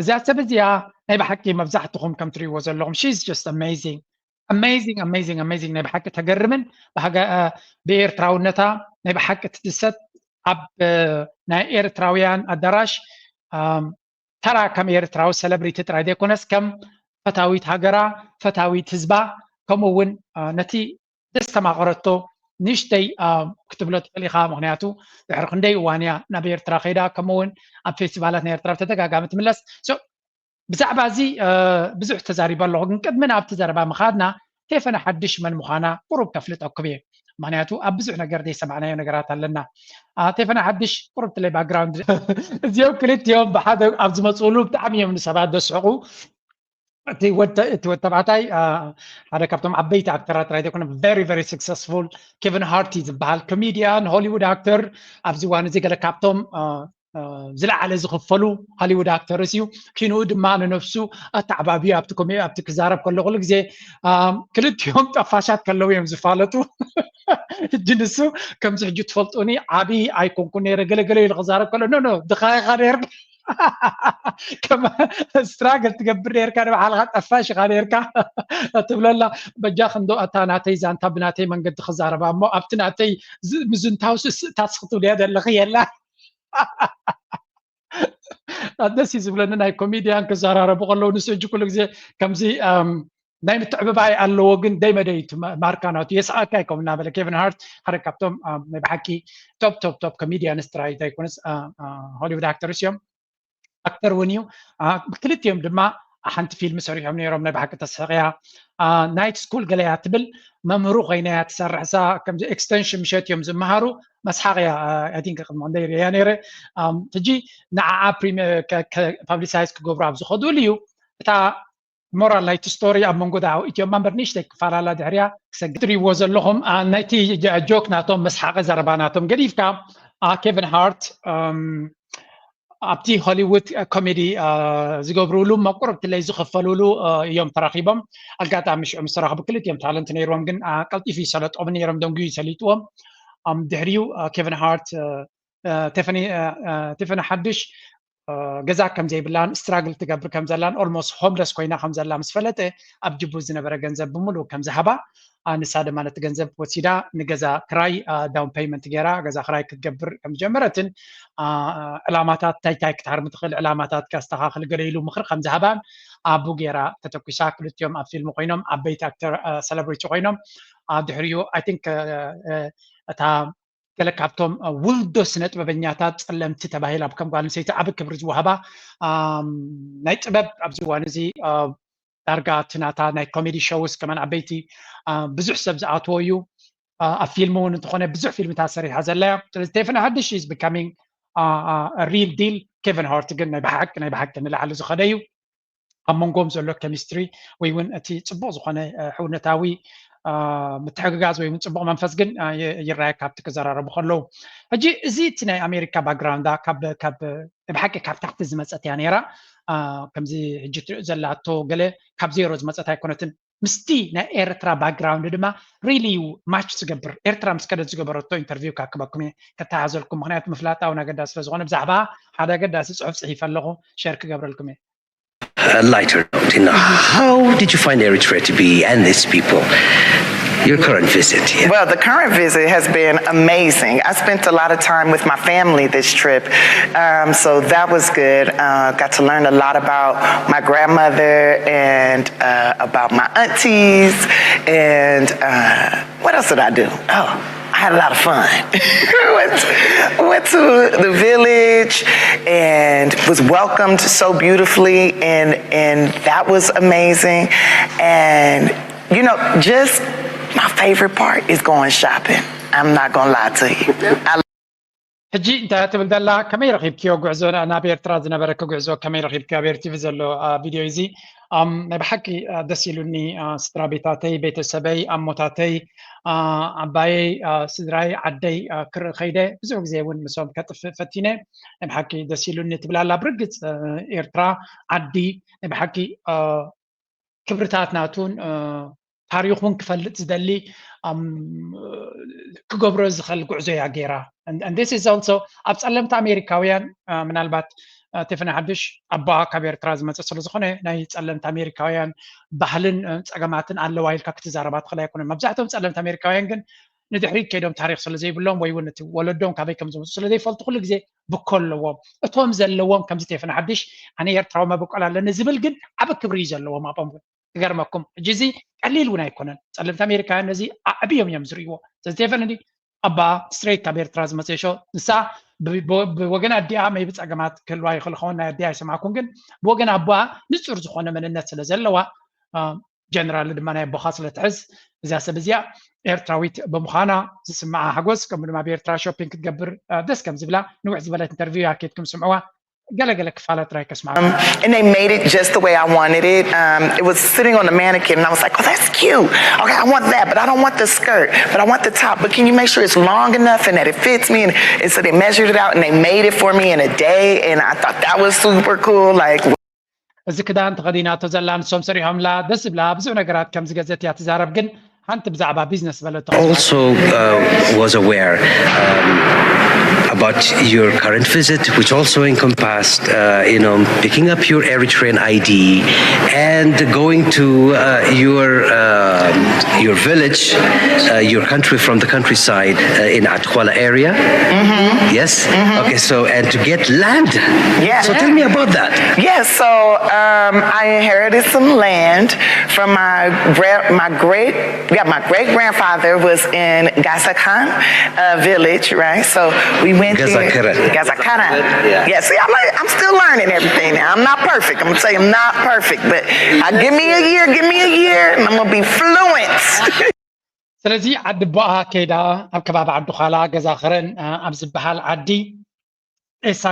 እዚኣ ሰብ እዚኣ ናይ ብሓቂ መብዛሕትኹም ከም ትሪእዎ ዘለኹም she's just amazing amazing amazing amazing ናይ ብሓቂ ተገርምን ብኤርትራውነታ ናይ ብሓቂ ትድሰት ኣብ ናይ ኤርትራውያን ኣዳራሽ ተራ ከም ኤርትራዊ ሰለብሪቲ ጥራይ ዘይኮነስ ከም ፈታዊት ሃገራ ፈታዊት ህዝባ ከምኡ እውን ነቲ ዘስተማቐረቶ ንእሽተይ ክትብሎ ትኽእል ኢኻ። ምክንያቱ ድሕሪ ክንደይ እዋን እያ ናብ ኤርትራ ከይዳ ከምኡ እውን ኣብ ፌስቲቫላት ናይ ኤርትራ ብተደጋጋሚ ትምለስ። ብዛዕባ እዚ ብዙሕ ተዛሪበ ኣለኹ፣ ግን ቅድሚ ናብቲ ዘረባ ምኻድና ቴፈነ ሓድሽ መን ምዃና ቁሩብ ከፍልጠኩም እየ። ምክንያቱ ኣብ ብዙሕ ነገር ዘይሰማዕናዮ ነገራት ኣለና። ቴፈነ ሓድሽ ቁሩብ ትለይ ባክግራውንድ እዚኦም ክልቲኦም ብሓደ ኣብ ዝመፅእሉ ብጣዕሚ እዮም ንሰባት ዘስሕቑ። እቲ ወድ ተባዕታይ ሓደ ካብቶም ዓበይቲ ኣክተራት ጥራይ ዘይኮነ very very successful Kevin Hart እዩ ዝበሃል comedian Hollywood actor። ኣብዚ እዋን እዚ ገለ ካብቶም ዝለዓለ ዝኽፈሉ Hollywood actors እዩ። ኪንኡ ድማ ንነፍሱ ኣተዓባብዩ ኣብቲ ክዛረብ ከሎ ኩሉ ግዜ ክልቲኦም ጠፋሻት ከለዉ እዮም ዝፋለጡ። ሕጂ ንሱ ከምዚ ሕጂ ትፈልጡኒ ዓብዪ ኣይኮንኩ ነይረ ገለገለ ኢሉ ክዛረብ ከሎ ኖ ኖ ድኻ ኢኻ ነይርካ ከም struggle ትገብር ነርካ ንባዕልካ ጠፋሽ ኢኻ ነርካ ትብለላ። በጃ ክንዶ ኣታ ናተይ ዛንታ ብናተይ መንገዲ ክዛረባ እሞ ኣብቲ ናተይ ምዝንታው ስስእታት ክትብልያ ዘለኺ የላ ደስ እዩ ዝብለኒ ናይ ኮሜድያን ክዘራረቡ ከለዉ ንሱ እጅ ኩሉ ግዜ ከምዚ ናይ ምትዕብባይ ኣለዎ ግን ደይ መደይ ማርካ ናቱ የስኣካ ይከም እናበለ ኬቪን ሃርት ሓደ ካብቶም ናይ ብሓቂ top top top comedians ጥራይ ኣይኮነስ Hollywood actors እዮም። ኣክተር እውን እዩ። ክልቲኦም ድማ ሓንቲ ፊልም ሰሪሖም ነይሮም ናይ ብሓቂ ተስሕቕያ ናይት ስኩል ገለያ ትብል መምህሩ ኮይነያ ትሰርሕ እሳ ከምዚ ኤክስተንሽን ምሸት እዮም ዝመሃሩ መስሓቕያ I think ቅድሚ ክንደይ ርእያ ነይረ። ሕጂ ንዓዓ ፓብሊሳይዝ ክገብሩ ኣብ ዝኸድሉ እዩ እታ ሞራል ናይቲ ስቶሪ ኣብ መንጎ ዳሃው ኢትዮ ማንበር ንእሽተይ ክፈላለ ድሕሪያ ክሰግድ ትሪእዎ ዘለኹም ናይቲ ጆክ ናቶም መስሓቂ ዘረባ ናቶም ገዲፍካ ኬቪን ሃርት ኣብቲ ሆሊውድ ኮሜዲ ዝገብሩሉ መቁርብትለይ ዝኸፈሉሉ እዮም ተራኺቦም። ኣጋጣሚ ሽዑ ምስ ተራኽቡ ክልቲኦም ታለንት ነይርዎም ግን ቀልጢፉ ይሰለጦም ነይሮም ደንጉዩ ይሰሊጥዎም። ድሕሪኡ ኬቪን ሃርት ቴፈኒ ሓድሽ ገዛ ከም ዘይብላን ስትራግል ትገብር ከም ዘላን ኦልሞስት ሆምለስ ኮይና ከም ዘላ ምስ ፈለጠ ኣብ ጅቡ ዝነበረ ገንዘብ ብምሉእ ከም ዝሃባ ንሳ ድማ ነቲ ገንዘብ ወሲዳ ንገዛ ክራይ ዳውን ፔይመንት ገይራ ገዛ ክራይ ክትገብር ከም ዝጀመረትን ዕላማታት እንታይ እንታይ ክትሃርም ትኽእል ዕላማታት ከስተኻኽል ገለ ኢሉ ምኽሪ ከም ዝሃባን ኣቡ ገይራ ተተኩሳ ክልቲኦም ኣብ ፊልም ኮይኖም ዓበይቲ ኣክተር ሰለብሪቲ ኮይኖም ድሕሪኡ I think እታ ገለ ካብቶም ውልዶ ስነ ጥበበኛታት ጸለምቲ ተባሂላ ከም ጓል ኣንስተይቲ ዓቢ ክብሪ ዝወሃባ ናይ ጥበብ ኣብዚ እዋን እዚ ዳርጋ እቲ ናታ ናይ ኮሜዲ ሾውስ ከማን ዓበይቲ ብዙሕ ሰብ ዝኣትዎ እዩ። ኣብ ፊልም እውን እንተኾነ ብዙሕ ፊልምታት ሰሪሓ ዘላ እያ። ስለዚ ቴፈኒ ሓድሽ is becoming real deal። ኬቨን ሃርት ግን ናይ ብሓቂ ናይ ብሓቂ ንላዕሊ ዝኸደ እዩ። ኣብ መንጎም ዘሎ ኬሚስትሪ ወይ እውን እቲ ፅቡቅ ዝኾነ ሕውነታዊ ምትሕግጋዝ ወይ እውን ፅቡቅ መንፈስ ግን ይረኣየካ ኣብቲ ክዘራረቡ ከለዉ። ሕጂ እዚ እቲ ናይ ኣሜሪካ ባክግራውንዳ ካብ ብሓቂ ካብ ታሕቲ ዝመፀት እያ ነይራ። ከምዚ ሕጂ ትሪኦ ዘላቶ ገለ ካብ ዜሮ ዝመፀት ኣይኮነትን። ምስቲ ናይ ኤርትራ ባክግራውንድ ድማ ሪሊ ማች ዝገብር ኤርትራ ምስ ከደት ዝገበረቶ ኢንተርቪው ካክበኩም እየ ከተሓዘልኩም ምክንያቱ ምፍላጣ እውን ኣገዳሲ ስለዝኾነ ብዛዕባ ሓደ ኣገዳሲ ፅሑፍ ፅሒፈ ኣለኹ ሸር ክገብረልኩም እየ A lighter note, you know, how did you find Eritrea to be and its people? Your current visit. Yeah. Well, the current visit has been amazing. I spent a lot of time with my family this trip, um, so that was good. Uh, got to learn a lot about my grandmother and uh, about my aunties and. Uh, What else did I do? Oh, I had a lot of fun. went, went to the village and was welcomed so beautifully, and and that was amazing. And you know, just my favorite part is going shopping. I'm not gonna lie to you. I ሕጂ እንታይ ትብል ዘላ ከመይ ረኺብክዮ ጉዕዞ ናብ ኤርትራ ዝነበረኪ ጉዕዞ ከመይ ረኺብክዮ ኣብ ኤርቲቪ ዘሎ ቪድዮ እዚ ናይ ብሓቂ ደስ ኢሉኒ ስድራ ቤታተይ ቤተሰበይ ኣሞታተይ ዓባየይ ስድራይ ዓደይ ክርኢ ከይደ ብዙሕ ግዜ እውን ምሶም ከጥፍእ ፈቲነ ናይ ብሓቂ ደስ ኢሉኒ ትብል ኣላ ብርግፅ ኤርትራ ዓዲ ናይ ብሓቂ ክብርታት ናቱን ታሪኹን ክፈልጥ ዝደሊ ክገብሮ ዝኽእል ጉዕዞ እያ ገይራ this is also ኣብ ጸለምቲ ኣሜሪካውያን ምናልባት ቴፈኒ ሓድሽ ኣቦኣ ካብ ኤርትራ ዝመፀ ስለ ዝኾነ ናይ ጸለምቲ ኣሜሪካውያን ባህልን ፀገማትን ኣለዋ ኢልካ ክትዛረባ ትኽእል ኣይኮነን መብዛሕትኦም ጸለምቲ ኣሜሪካውያን ግን ንድሕሪት ከይዶም ታሪኽ ስለ ዘይብሎም ወይ እውን እቲ ወለዶም ካበይ ከም ዝመፁ ስለ ዘይፈልጡ ኩሉ ግዜ ብኮ ኣለዎም እቶም ዘለዎም ከምዚ ቴፈኒ ሓድሽ ኣነ ኤርትራዊ መበቆል ኣለኒ ዝብል ግን ዓቢ ክብሪ እዩ ዘለዎም ኣብኦም እውን ክገርመኩም ሕጂ እዚ ቀሊል እውን ኣይኮነን ጸለምቲ ኣሜሪካውያን ነዚ ኣዕብዮም እዮም ዝርእይዎ ስለዚ ቴፈኒ ኣባ ስትሬት ካብ ኤርትራ ዝመፀ ሾ ንሳ ብወገን ኣዲኣ መይቢ ፀገማት ክህልዋ ይኽእል ኸውን ናይ ኣዲኣ ኣይሰማዕኩን ግን ብወገን ኣቦኣ ንፁር ዝኾነ መንነት ስለ ዘለዋ ጀነራል ድማ ናይ ኣቦኻ ስለ ትሕዝ እዚኣ ሰብ እዚኣ ኤርትራዊት ብምዃና ዝስምዓ ሓጎስ ከምኡ ድማ ኣብ ኤርትራ ሾፒንግ ክትገብር ደስ ከም ዝብላ ንውሕ ዝበለት ኢንተርቪው ኣኬድኩም ስምዕዋ ገለገለ ክፋለ ጥራይ ከስማዕ። And they made it just the way I wanted it. Um, it was sitting on the mannequin, and I was like, "Oh, that's cute. Okay, I want that, but I don't want the skirt, but I want the top. But can you make sure it's long enough and that it fits me?" And, and so they measured it out and they made it for me in a day, and I thought that was super cool. Like, እዚ ክዳን ተኸዲናቶ ዘላ ንሶም ሰሪሖምላ ደስ ዝብላ ብዙሕ ነገራት ከም ዝገዘት እያ ትዛረብ። ግን ሓንቲ ብዛዕባ ቢዝነስ በለቶ። Also uh, was aware um, about your current visit, which also encompassed, uh, you know, picking up your Eritrean I D and going to uh, your uh, your village, uh, your country from the countryside uh, in Atkwala area. Yes. Okay. So and to get land. Yeah. So tell me about that. Yeah, so um, I inherited some land from my gra- my great yeah my great grandfather was in Gazakan uh, village, right? So we went there. Gazakara. Gazakara. Yeah. See, I'm like, I'm still learning everything now. I'm not perfect. I'm gonna tell you, I'm not perfect, but I, give me a year, give me a year, and I'm gonna be fluent. ስለዚ ዓዲ ቦኣ ከይዳ ኣብ ከባቢ ዓዲ ዃላ ገዛ ኸረን ኣብ ዝበሃል ዓዲ ኤሳ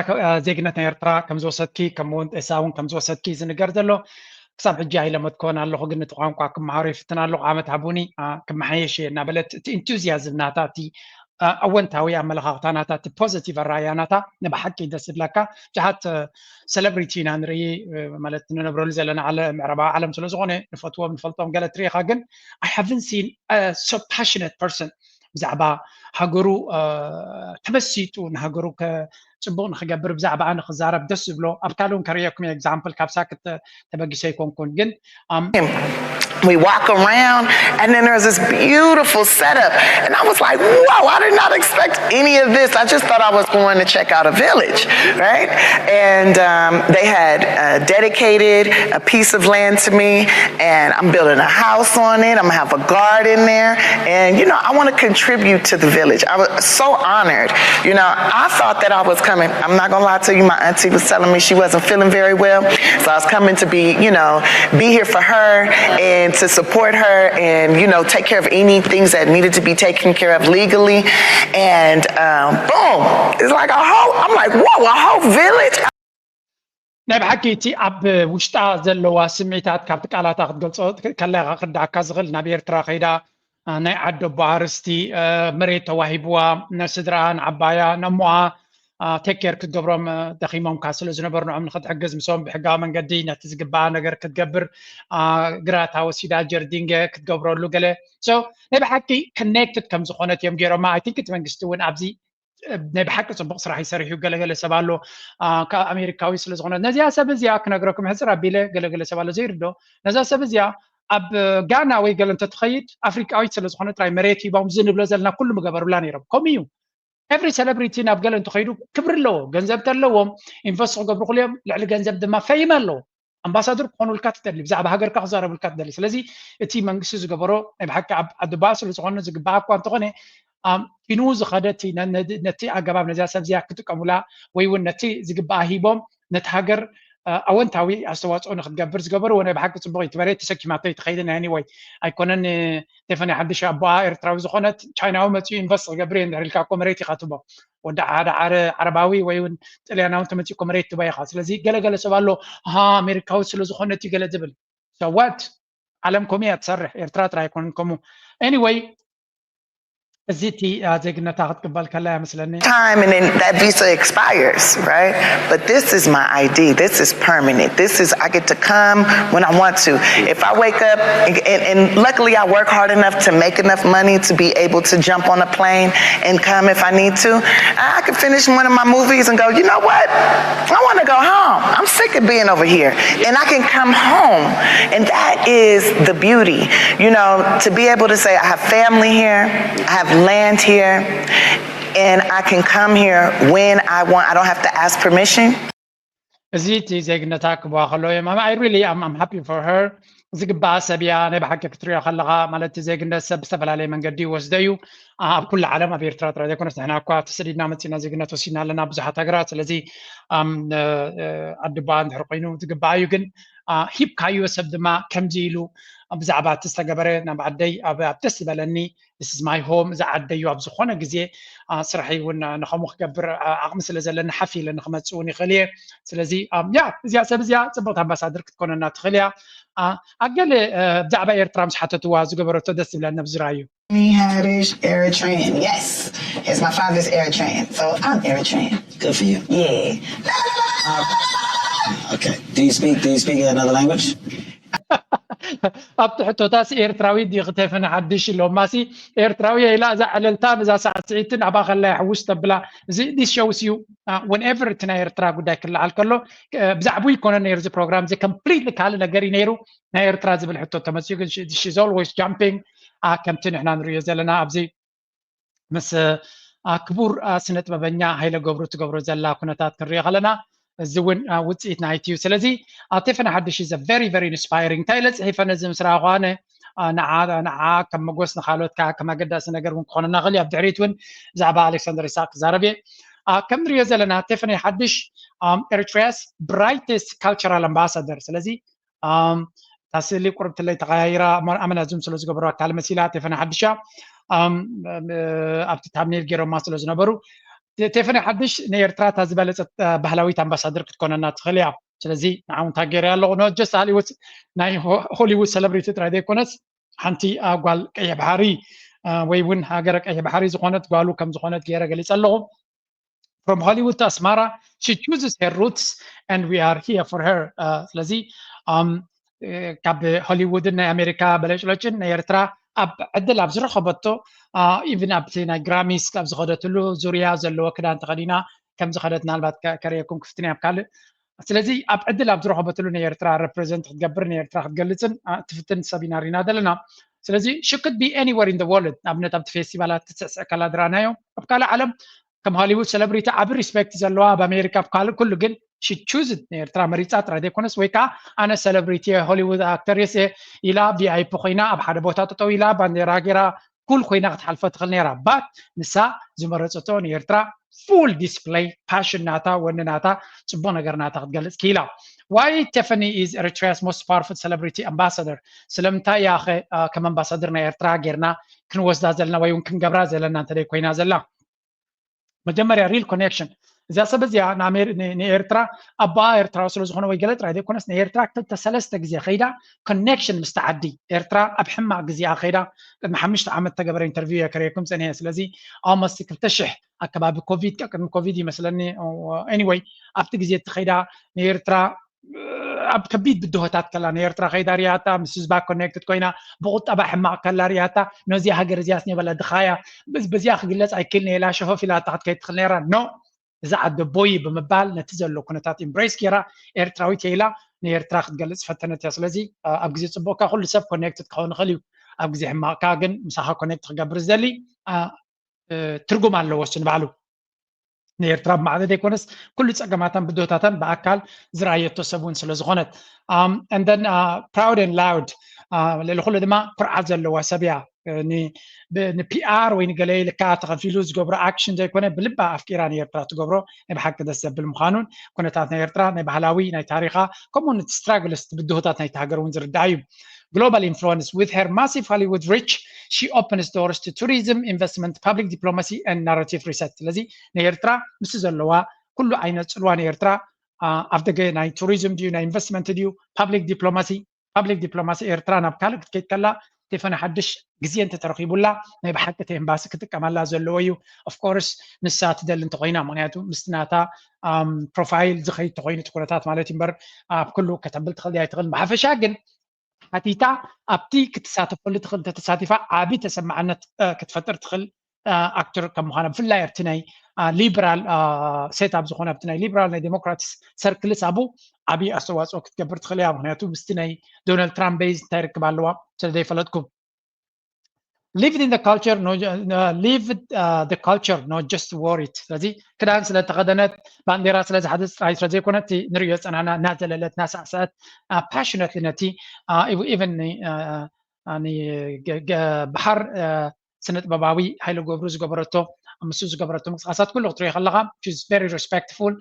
ዜግነት ናይ ኤርትራ ከም ዝወሰድኪ ከምኡውን ኤሳ እውን ከም ዝወሰድኪ ዝንገር ዘሎ ክሳብ ሕጂ ኣይለመድኮን ኣለኹ፣ ግን እቲ ቋንቋ ክመሃሮ ይፍትን ኣለኹ። ዓመት ሃቡኒ ክመሓየሽ እየ እናበለት እቲ ኢንቱዚያዝም ናታ እቲ ኣወንታዊ ኣመለኻኽታ ናታ እቲ ፖዘቲቭ ኣረኣያ ናታ ንብሓቂ ደስ ዝብለካ። ብዙሓት ሰለብሪቲ ኢና ንርኢ ማለት ንነብረሉ ዘለና ዓለ ምዕራባዊ ዓለም ስለ ዝኾነ ንፈትዎም ንፈልጦም ገለ ትሪኢኻ፣ ግን I haven't seen so passionate person ብዛዕባ ሃገሩ ተመሲጡ ንሃገሩ ጽቡቕ ንክገብር ብዛዕባ ኣነ ክዛረብ ደስ ዝብሎ ኣብ ካልእ እውን ከርእየኩም እየ። ኤግዛምፕል ካብ ሳክት ተበጊሰ ኣይኮንኩን ግን We walk around, and then there's this beautiful setup. And I was like, whoa, I did not expect any of this. I just thought I was going to check out a village, right? And um, they had uh, dedicated a piece of land to me, and I'm building a house on it. I'm gonna have a garden there. And, you know, I want to contribute to the village. I was so honored. You know, I thought that I was coming. I'm not gonna lie to you, my auntie was telling me she wasn't feeling very well. So I was coming to be, you know, be here for her and to support her and, you know, take care of any things that needed to be taken care of legally. And um, boom, it's like a whole, I'm like, whoa, a whole village? ናይ ብሓቂ እቲ ኣብ ውሽጣ ዘለዋ ስምዒታት ካብቲ ቃላታ ክትገልጾ ከለካ ክርዳእካ ዝኽእል ናብ ኤርትራ ከይዳ ናይ ዓዲ ኣቦ ኣርስቲ መሬት ተዋሂብዋ ነስድራኣ ንዓባያ ነሞኣ ቴክ ኬር ክትገብሮም ደኺሞምካ ስለ ዝነበሩ ንዖም ንክትሕግዝ ምስኦም ብሕጋዊ መንገዲ ነቲ ዝግባኣ ነገር ክትገብር ግራታ ወሲዳ ጀርዲንገ ክትገብረሉ ገለ ናይ ብሓቂ ኮኔክትድ ከም ዝኾነት እዮም ገይሮማ። ኣይ ቲንክ እቲ መንግስቲ እውን ኣብዚ ናይ ብሓቂ ፅቡቅ ስራሕ ይሰርሕ እዩ። ገለገለ ሰብ ኣሎ ካብ ኣሜሪካዊ ስለዝኮነ ነዚኣ ሰብ እዚኣ ክነግረኩም ሕፅር ኣቢለ ገለገለ ሰብ ኣሎ ዘይርዶ ነዛ ሰብ እዚኣ ኣብ ጋና ወይ ገለ እንተትኸይድ ኣፍሪቃዊት ስለዝኮነ ጥራይ መሬት ሂቦም እዚ ንብሎ ዘለና ኩሉ ምገበሩላ ነይሮም። ከምኡ እዩ ኤቭሪ ሰለብሪቲ ናብ ገለ እንተኸይዱ ክብሪ ኣለዎ። ገንዘብ ተለዎም ኢንቨስት ክገብሩ ክልዮም ልዕሊ ገንዘብ ድማ ፈይም ኣለዎ። ኣምባሳደር ክኾኑልካ ትደሊ፣ ብዛዕባ ሃገርካ ክዛረቡልካ ትደሊ። ስለዚ እቲ መንግስቲ ዝገበሮ ናይ ብሓቂ ኣብ ዓዲ ኣቦኣ ስለ ዝኾነ ዝግባኣ እኳ እንተኾነ ኪኑ ዝኸደ ነቲ ኣገባብ ነዚኣ ሰብ እዚኣ ክጥቀሙላ ወይ እውን ነቲ ዝግባኣ ሂቦም ነቲ ሃገር ኣወንታዊ ኣስተዋፅኦ ንክትገብር ዝገበርዎ ናይ ብሓቂ ፅቡቅ እዩ። እቲ መሬት ተሰኪማቶ ኣይትኸይድን። ኣኒወይ ኣይኮነን ቴፈኒ ሓድሽ ኣቦኣ ኤርትራዊ ዝኾነት ቻይናዊ መፅኡ ኢንቨስት ክገብር እየ እንድሕር ኢልካ እኮ መሬት ኢኻ ትቦ ወዲ ሓደ ዓረ ዓረባዊ ወይ እውን ጥልያናዊ እንተመፂኡ እኮ መሬት ትባ ኢኻ። ስለዚ ገለገለ ሰብ ኣሎ ሃ ኣሜሪካዊ ስለ ዝኾነ እቲ ገለ ዝብል ሰዋት ዓለም ከምኡ እያ ትሰርሕ። ኤርትራ ጥራይ ኣይኮነን ከምኡ። Anyway እዚ እቲ ዜግነታ ክትቅበል ከላ እያ መስለኒ። Time and then that visa expires, right? But this is my I D. This is permanent. This is, I get to come when I want to. If I wake up, and, and, and luckily I work hard enough to make enough money to be able to jump on a plane and come if I need to. I can finish one of my movies and go, you know what? I want to go home. I'm sick of being over here. And I can come home. And that is the beauty, you know, to be able to say, I have family here, I have land here, and I can come here when I want. I don't have to ask permission. እዚ እቲ ዜግነታ ክብዋ ከለዉ እዮም። I really am I'm happy for her። ዝግባኣ ሰብ እያ ናይ ብሓቂ ክትሪኦ ከለኻ ማለት እቲ ዜግነት ሰብ ብዝተፈላለየ መንገዲ ይወስዶ እዩ። ኣብ ኩሉ ዓለም ኣብ ኤርትራ ጥራይ ዘይኮነስ ንሕና እኳ ተሰዲድና መፂና ዜግነት ወሲድና ኣለና ብዙሓት ሃገራት። ስለዚ ኣድባ እንድሕር ኮይኑ ዝግባእ እዩ። ግን ሂብካዮ ሰብ ድማ ከምዚ ኢሉ ብዛዕባ እቲ ዝተገበረ ናብ ዓደይ ኣብ ደስ ዝበለኒ this is my home እዛ ዓደይ እዩ ኣብ ዝኾነ ግዜ ስራሐይ እውን ንኸምኡ ክገብር ዓቕሚ ስለ ዘለኒ ሓፍ ኢለ ንክመፅእ እውን ይኽእል እየ። ስለዚ ያ እዚኣ ሰብ እዚኣ ፅብቕቲ ኣምባሳደር ክትኮነና ትኽእል እያ። ኣገለ ብዛዕባ ኤርትራ ምስ ሓተትዋ ዝገበረቶ ደስ ዝብለኒ ኣብዚ ራእዩ Tiffany Haddish, Eritrean. Yes, it's my father's Eritrean, so I'm Eritrean. Good for you. Yeah. Okay. Do you speak? Do you speak another language? ኣብቲ ሕቶታስ ኤርትራዊ ዲ ክተፈነ ሓድሽ ኢሎማሲ ኤርትራዊ ኢላ እዛ ዕለልታ ነዛ ሳዕስዒትን ኣብኣ ከላ የሕውስ ተብላ እዚ this shows you whenever እቲ ናይ ኤርትራ ጉዳይ ክለዓል ከሎ ብዛዕቡ ይኮነ ነይሩ እዚ ፕሮግራም እዚ completely ካልእ ነገር እዩ ነይሩ። ናይ ኤርትራ ዝብል ሕቶ ተመፅኡ ግን she's always jumping ከምቲ ንሕና ንሪኦ ዘለና ኣብዚ ምስ ክቡር ስነ ጥበበኛ ሃይለ ገብሩ ትገብሮ ዘላ ኩነታት ክንሪኦ ከለና እዚ እውን ውፅኢት ናይቲ እዩ። ስለዚ ቴፈነ ሓድሽ is very very inspiring እንታይ ኢለ ፅሒፈ ነዚ ምስ ረኣኹ ኣነ ንዓ ከም መጎስ ንካልኦት ከዓ ከም ኣገዳሲ ነገር እውን ክኾነና ክእል ኣብ ድሕሪት እውን ብዛዕባ ኣሌክሳንደር ይስቅ ክዛረብ እየ። ከም ንሪኦ ዘለና ቴፈነ ሓድሽ Eritrea's brightest cultural ambassador ስለዚ እታ ስእሊ ቁርብትለይ ተቐያይራ ኣመና ዙም ስለ ዝገበሩ ኣካል መሲላ ቴፈነ ሓድሻ ኣብቲ ታምኔል ገይሮማ ስለ ዝነበሩ ቴፈነ ሓድሽ ንኤርትራ እታ ዝበለፀት ባህላዊት ኣምባሳደር ክትኮነና ትኽእል እያ። ስለዚ ንዓው እንታይ ገይረ ኣለኹ ኖት ጀስት ሃሊውድ ናይ ሆሊውድ ሰለብሪቲ ጥራይ ዘይኮነስ ሓንቲ ጓል ቀይሕ ባሕሪ ወይ እውን ሃገረ ቀይሕ ባሕሪ ዝኾነት ጓሉ ከም ዝኾነት ገይረ ገሊፀ ኣለኹ። From Hollywood to Asmara she chooses her roots and we are here for her ስለዚ ካብ ሆሊውድን ናይ ኣሜሪካ በለጭለጭን ናይ ኤርትራ ኣብ ዕድል ኣብ ዝረኸበቶ even ኣብቲ ናይ ግራሚስ ኣብ ዝኸደትሉ ዙርያ ዘለዎ ክዳን ተኸዲና ከም ዝኸደት ምናልባት ከርእየኩም ክፍትን እያ ኣብ ካልእ ስለዚ ኣብ ዕድል ኣብ ዝረኸበትሉ ናይ ኤርትራ represent ክትገብር ናይ ኤርትራ ክትገልፅን ትፍትን ሰብ ኢና ሪና ዘለና። ስለዚ she could be anywhere in the world ኣብነት ኣብቲ ፌስቲቫላት ክትስዕስዕ ከላ ድራናዮ ኣብ ካልእ ዓለም ከም ሆሊውድ ሰለብሪቲ ዓቢ respect ዘለዋ ኣብ ኣሜሪካ ኣብ ካልእ ኩሉ ግን she chooses ንኤርትራ መሪፃ ጥራይ ዘይኮነስ ወይ ከዓ ኣነ ሰለብሪቲ ሆሊውድ ኣክተርስ ኢላ ቪኣይፒ ኮይና ኣብ ሓደ ቦታ ጠጠው ኢላ ባንዴራ ገይራ ኩል ኮይና ክትሓልፈ ትኽእል ነይራ but ንሳ ዝመረፀቶ ንኤርትራ full display passion ናታ ወኒ ናታ ፅቡቅ ነገር ናታ ክትገልፅ ክኢላ። Why Tiffany is Eritrea's most powerful celebrity ambassador ስለምንታይ እያ ከም ኣምባሳደር ናይ ኤርትራ ጌርና ክንወስዳ ዘለና ወይ እውን ክንገብራ ዘለና እንተደይ ኮይና ዘላ መጀመርያ real connection እዛ ሰብ እዚኣ ንኤርትራ ኣቦኣ ኤርትራዊ ስለ ዝኾነ ወይ ገለ ጥራይ ዘይኮነስ ንኤርትራ ክልተ ሰለስተ ግዜ ከይዳ connection ምስቲ ዓዲ ኤርትራ ኣብ ሕማቕ ግዜኣ ከይዳ ቅድሚ ሓሙሽተ ዓመት ተገበረ interview እየ ከርእየኩም ፀኒሐ ስለዚ almost ክልተ ሽሕ ኣከባቢ ኮቪድ ቅድሚ ኮቪድ ይመስለኒ anyway ኣብቲ ግዜ እቲ ከይዳ ንኤርትራ ኣብ ከቢድ ብድሆታት ከላ ንኤርትራ ከይዳ ሪያታ ምስ ህዝባ connected ኮይና ብቁጠባ ሕማቕ ከላ ሪያታ ነዚኣ ሃገር እዚኣስ ነበላ ድኻያ በዚኣ ክግለፅ ኣይክእል ነላ ሸፈፍ ኢላታ ክትከይድ ትኽእል ነራ no እዛ ዓዲ ቦይ ብምባል ነቲ ዘሎ ኩነታት embrace ጌራ ኤርትራዊት እየ ኢላ ንኤርትራ ክትገልፅ ፈተነት እያ ስለዚ ኣብ ግዜ ፅቡቅካ ኩሉ ሰብ connected ክኸውን ይኽእል እዩ ኣብ ግዜ ሕማቕካ ግን ምሳኻ connect ክገብር ዝደሊ ትርጉም ኣለዎ እሱ ንባዕሉ ንኤርትራ ብማዕዶ ዘይኮነስ ኩሉ ፀገማታን ብድሆታታን ብኣካል ዝረኣየቶ ሰብ እውን ስለ ዝኾነት and then proud and loud ልዕሊ ኩሉ ድማ ኩርዓት ዘለዋ ሰብ እያ ን PR ወይ ንገለ ኢልካ ተኸፊሉ ዝገብሮ action ዘይኮነ ብልባ ኣፍቂራ ንኤርትራ ትገብሮ ናይ ብሓቂ ደስ ዘብል ምዃኑን ኩነታት ናይ ኤርትራ ናይ ባህላዊ ናይ ታሪኻ ከምኡ ን struggles ብድሆታት ናይቲ ሃገር እውን ዝርዳእ እዩ Global influence with her massive Hollywood reach she opens doors to tourism investment public diplomacy and narrative reset ስለዚ ንኤርትራ ምስ ዘለዋ ኩሉ ዓይነት ፅልዋ ንኤርትራ ኣብ ደገ ናይ ቱሪዝም ድዩ ናይ ኢንቨስትመንት ድዩ public diplomacy public diplomacy ኤርትራ ናብ ካልእ ክትከይድ ከላ ቴፈነ ሓድሽ ግዜ እንተተረኺቡላ ናይ ብሓቂ እቲ ኤምባሲ ክጥቀመላ ዘለዎ እዩ of course ንሳ ትደሊ እንተኮይና ምክንያቱ ምስቲ ናታ profile ዝኸይድ ተኮይኑ እቲ ኩነታት ማለት እዩ እምበር ኣብ ኩሉ ከተብል ትኽእል ኣይትኽእል ብሓፈሻ ግን ሓቲታ ኣብቲ ክትሳተፈሉ ትኽእል እንተተሳቲፋ ዓቢ ተሰማዕነት ክትፈጥር ትኽእል ኣክተር ከም ምዃና ብፍላይ ኣብቲ ናይ liberal set up ዝኾነ ኣብቲ ናይ liberal ናይ democrats circles ኣብኡ ዓቢ ኣስተዋፅኦ ክትገብር ትኽእል እያ ምክንያቱ ምስቲ ናይ ዶናልድ ትራምፕ base እንታይ ርክብ ኣለዋ ስለ ዘይፈለጥኩ lived in the culture no uh, lived uh, the culture no just wore it ስለዚ ክዳን ስለ ተኸደነት ባንዴራ ስለ ዝሓዘት ጥራይ ስለ ዘይኮነት ንሪኦ ፀናና እናዘለለት እናሳዕሰዐት passionately ነቲ even ባሓር ስነ ጥበባዊ ሃይለ ገብሩ ዝገበረቶ፣ ምስኡ ዝገበረቶ ምንቅስቃሳት ኩሉ ክትሪኦ ከለካ she's very respectful፣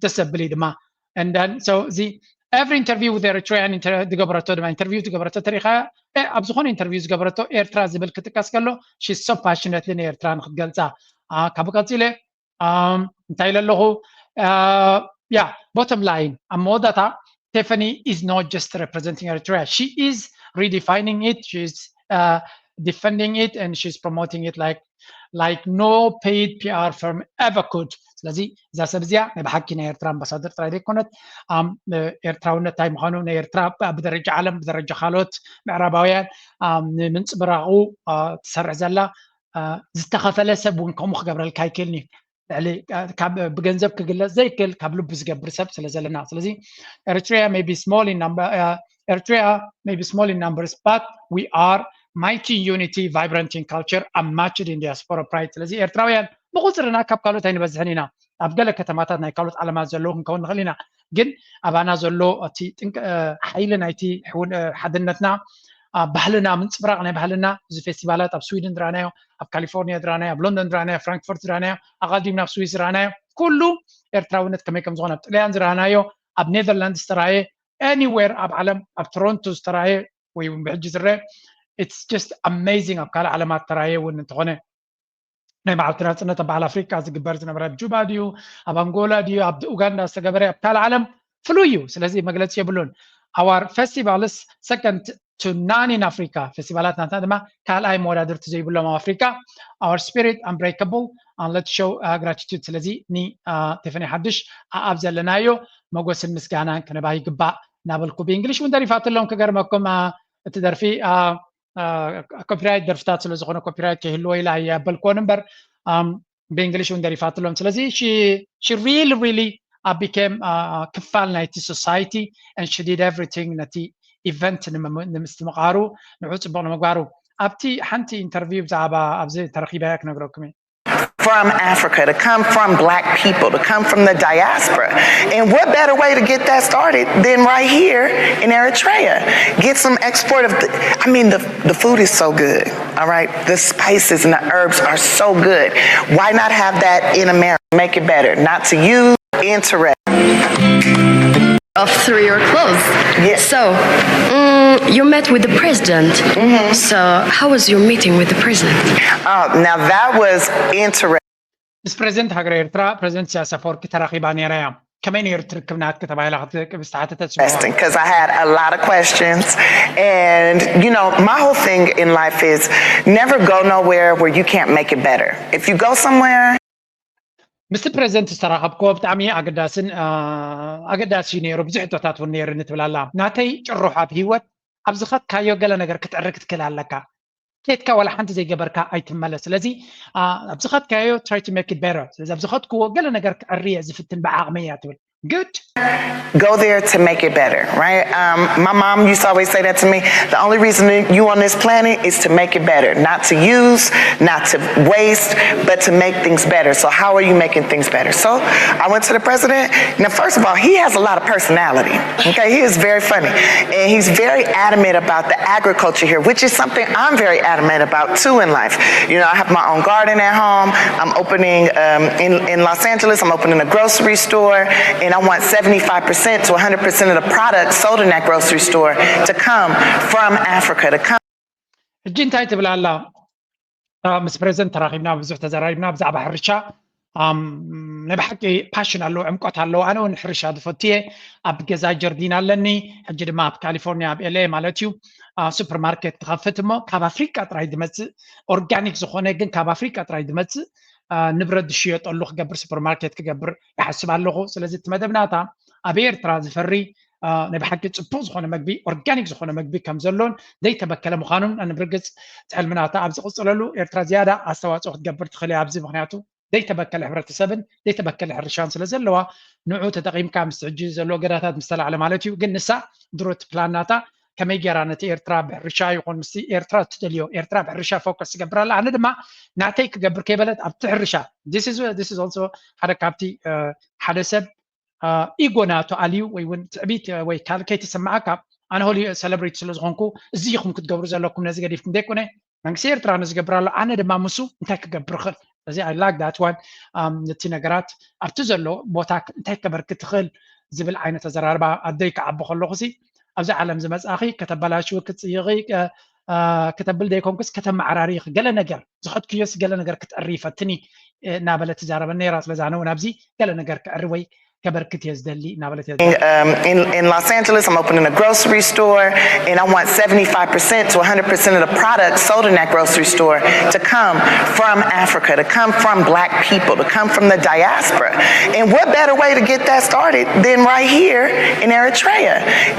ደስ ዘብል እዩ ድማ። And then so እዚ every interview with Eritrean ዝገበረቶ ድማ፣ interview ዝገበረቶ ተሪካ ኣብ ዝኾነ interview ዝገበረቶ ኤርትራ ዝብል ክጥቀስ ከሎ she's so passionately ንኤርትራ ንክትገልፃ። ካብኡ ቀፂለ እንታይ ኢለ ኣለኹ? Yeah, bottom line ኣብ መወዳእታ Tiffany is not just representing Eritrea, she is redefining it, she is defending it, and she's promoting it like like no paid PR firm ever could. ስለዚ እዛ ሰብ እዚኣ ናይ ብሓቂ ናይ ኤርትራ ኣምባሳደር ጥራይ ዘይኮነት፣ ኤርትራውነት እንታይ ምዃኑ፣ ናይ ኤርትራ ብደረጃ ዓለም፣ ብደረጃ ካልኦት ምዕራባውያን ንምንፅብራቑ ትሰርሕ ዘላ፣ ዝተኸፈለ ሰብ እውን ከምኡ ክገብረልካ ኣይክእልን እዩ። ልዕሊ ካብ ብገንዘብ ክግለፅ ዘይክእል ካብ ልቡ ዝገብር ሰብ ስለ ዘለና። ስለዚ Eritrea may be small in number, Eritrea may be small in numbers, but we are mighty in unity, vibrant in culture, unmatched in diaspora pride. ስለዚ ኤርትራውያን ብቁፅርና ካብ ካልኦት ኣይንበዝሕን ኢና። ኣብ ገለ ከተማታት ናይ ካልኦት ዓለማት ዘለዉ ክንከውን ንኽእል ኢና፣ ግን ኣባና ዘሎ እቲ ሓይሊ ናይቲ ሓድነትና፣ ባህልና ምንፅብራቕ ናይ ባህልና፣ እዚ ፌስቲቫላት ኣብ ስዊድን ዝረኣናዮ፣ ኣብ ካሊፎርኒያ ዝረኣናዮ፣ ኣብ ሎንዶን ዝረኣናዮ፣ ፍራንክፈርት ዝረኣናዮ፣ ኣቐዲምና ኣብ ስዊስ ዝረኣናዮ፣ ኩሉ ኤርትራውነት ከመይ ከም ዝኾነ ኣብ ጥልያን ዝረኣናዮ፣ ኣብ ኔዘርላንድስ ዝተረኣየ፣ anywhere ኣብ ዓለም፣ ኣብ ቶሮንቶ ዝተረኣየ ወይ እውን ብሕጂ ዝረአ፣ it's just amazing ኣብ ካልእ ዓለማት ተራእየ እውን እንተኾነ፣ ናይ መዓልቲ ናጽነት ኣብ በዓል ኣፍሪቃ ዝግበር ዝነበረ ኣብ ጁባ ድዩ፣ ኣብ ኣንጎላ ድዩ፣ ኣብ ኡጋንዳ ዝተገበረ፣ ኣብ ካልእ ዓለም ፍሉይ እዩ። ስለዚ መግለጺ የብሉን። Our festival is second to none in Africa. ፌስቲቫላት ናትና ድማ ካልኣይ መወዳድርቲ ዘይብሎም ኣብ ኣፍሪቃ። Our spirit unbreakable and let's show gratitude። ስለዚ ን ቴፈኒ ሓድሽ ኣብ ዘለናዮ መጎስን ምስጋናን ክነባ ይግባእ እናበልኩ ብእንግሊሽ እውን ደሪፋትሎም ክገርመኩም እቲ ደርፊ ኮፒራይት ደርፍታት ስለ ዝኾነ ኮፒራይት ከይህልዎ ኢላ እየ ኣበልክዎን እምበር ብእንግሊሽ እውን ደሪፋትሎም። ስለዚ she really really became ክፋል ናይቲ society and she did everything ነቲ ኢቨንት ንምስትምቓሩ ንዑ ፅቡቕ ንምግባሩ። ኣብቲ ሓንቲ ኢንተርቪው ብዛዕባ ኣብዚ ተረኺበያ ክነግረኩም እየ። From Africa, to come from black people, to come from the diaspora. And what better way to get that started than right here in Eritrea? Get some export of, the, I mean, the, the food is so good, all right? The spices and the herbs are so good. Why not have that in America? Make it better, not to use, interested. Off through your clothes. Yes. So, mm, you met with the president. Mm-hmm. So, how was your meeting with the president? Oh, now that was interesting. ምስ ፕሬዚደንት ሃገረ ኤርትራ ፕሬዚደንት ኢሳያስ ኣፈወርቂ ተራኺባ ነይራ እያ። ከመይ ነይሩ ትርክብ ናትኪ ተባሂላ ክትዝቅብ ዝተሓተተት because I had a lot of questions and you know my whole thing in life is never go nowhere where you can't make it better. If you go somewhere ምስቲ ፕሬዚደንት ዝተራኸብክዎ ብጣዕሚ ኣገዳስን ኣገዳሲ እዩ ነይሩ። ብዙሕ ሕቶታት እውን ነይርኒ ትብል ኣላ። ናተይ ጭርሖ ኣብ ህይወት ኣብ ዝኸድካዮ ገለ ነገር ክትዕሪ ክትክእል ኣለካ። ከድካ ዋላ ሓንቲ ዘይገበርካ ኣይትመለስ። ስለዚ ኣብ ዝኸድካዮ try to make it better። ስለዚ ኣብ ዝኸድክዎ ገለ ነገር ክዕሪ እየ ዝፍትን ብዓቕመይ እያ ትብል። Good. Go there to make it better, right? Um, my mom used to always say that to me. The only reason you on this planet is to make it better, not to use, not to waste, but to make things better. So how are you making things better? So I went to the president. Now, first of all, he has a lot of personality. Okay, he is very funny, and he's very adamant about the agriculture here, which is something I'm very adamant about too in life. You know, I have my own garden at home. I'm opening um, in in Los Angeles. I'm opening a grocery store, and I want seventy-five percent to one hundred percent of the products sold in that grocery store to come from Africa. To come. ሕጂ እንታይ ትብል ኣላ? ምስ ፕሬዚደንት ተራኺብና ብዙሕ ተዘራሪብና ብዛዕባ ሕርሻ። ናይ ብሓቂ ፓሽን ኣለዎ፣ ዕምቆት ኣለዎ። ኣነ እውን ሕርሻ ዝፈቱ እየ። ኣብ ገዛ ጀርዲን ኣለኒ። ሕጂ ድማ ኣብ ካሊፎርኒያ ኣብ ኤልኤ ማለት እዩ ሱፐርማርኬት ክኸፍት እሞ ካብ ኣፍሪቃ ጥራይ ዝመፅእ ኦርጋኒክ ዝኾነ ግን ካብ ኣፍሪቃ ጥራይ ዝመፅእ ንብረት ዝሽየጠሉ ክገብር ሱፐርማርኬት ክገብር ይሓስብ ኣለኹ። ስለዚ እቲ መደብናታ ኣብ ኤርትራ ዝፈሪ ናይ ብሓቂ ፅቡቅ ዝኾነ መግቢ ኦርጋኒክ ዝኾነ መግቢ ከም ዘሎን ዘይተበከለ ምዃኑን ንምርግፅ ሕልምናታ ኣብ ዝቕፅለሉ ኤርትራ ዝያዳ ኣስተዋፅኦ ክትገብር ትኽእል እያ ኣብዚ ምክንያቱ ዘይተበከለ ሕብረተሰብን ዘይተበከለ ሕርሻን ስለ ዘለዋ ንዑ ተጠቒምካ ምስ ሕጂ ዘሎ ገዳታት ምስ ተላዕለ ማለት እዩ። ግን ንሳ ድሮ እቲ ፕላን ናታ ከመይ ገይራ ነቲ ኤርትራ ብሕርሻ ይኹን ምስቲ ኤርትራ እትደልዮ ኤርትራ ብሕርሻ ፎከስ ትገብር ኣላ። ኣነ ድማ ናተይ ክገብር ከይበለት ኣብቲ ሕርሻ this is also ሓደ ካብቲ ሓደ ሰብ ኢጎ ናቱ ኣልዩ ወይ እውን ትዕቢት ወይ ካልእ ከይተሰማዓካ ኣነ ሆሊ ሰለብሬቲ ስለ ዝኾንኩ እዚ ኢኹም ክትገብሩ ዘለኩም ነዚ ገዲፍኩም ዘይኮነ መንግስቲ ኤርትራ ንዝገብር ኣሎ፣ ኣነ ድማ ምሱ እንታይ ክገብር እኽእል? ስለዚ I like that one። ነቲ ነገራት ኣብቲ ዘሎ ቦታ እንታይ ከበርክት እኽእል ዝብል ዓይነት ኣዘራርባ ኣደይ ክዓቢ ከለኹ ሲ ኣብዚ ዓለም ዝመጻኺ ከተበላሽዊ ክትጽይቒ ከተብል ዘይኮንኩስ ከተመዓራሪ ገለ ነገር ዝኸድክዮስ ገለ ነገር ክትዕሪ ፈትኒ እናበለ ትዛረበኒ ነይራ። ስለዚ ኣነ እውን ኣብዚ ገለ ነገር ክዕሪ ወይ ከበርክት እየ ዝደሊ እናበለት እየ um, in, in Los Angeles, I'm opening a grocery store, and I want seventy-five percent to one hundred percent of the products sold in that grocery store to come from Africa, to come from black people, to come from the diaspora. And what better way to get that started than right here in Eritrea?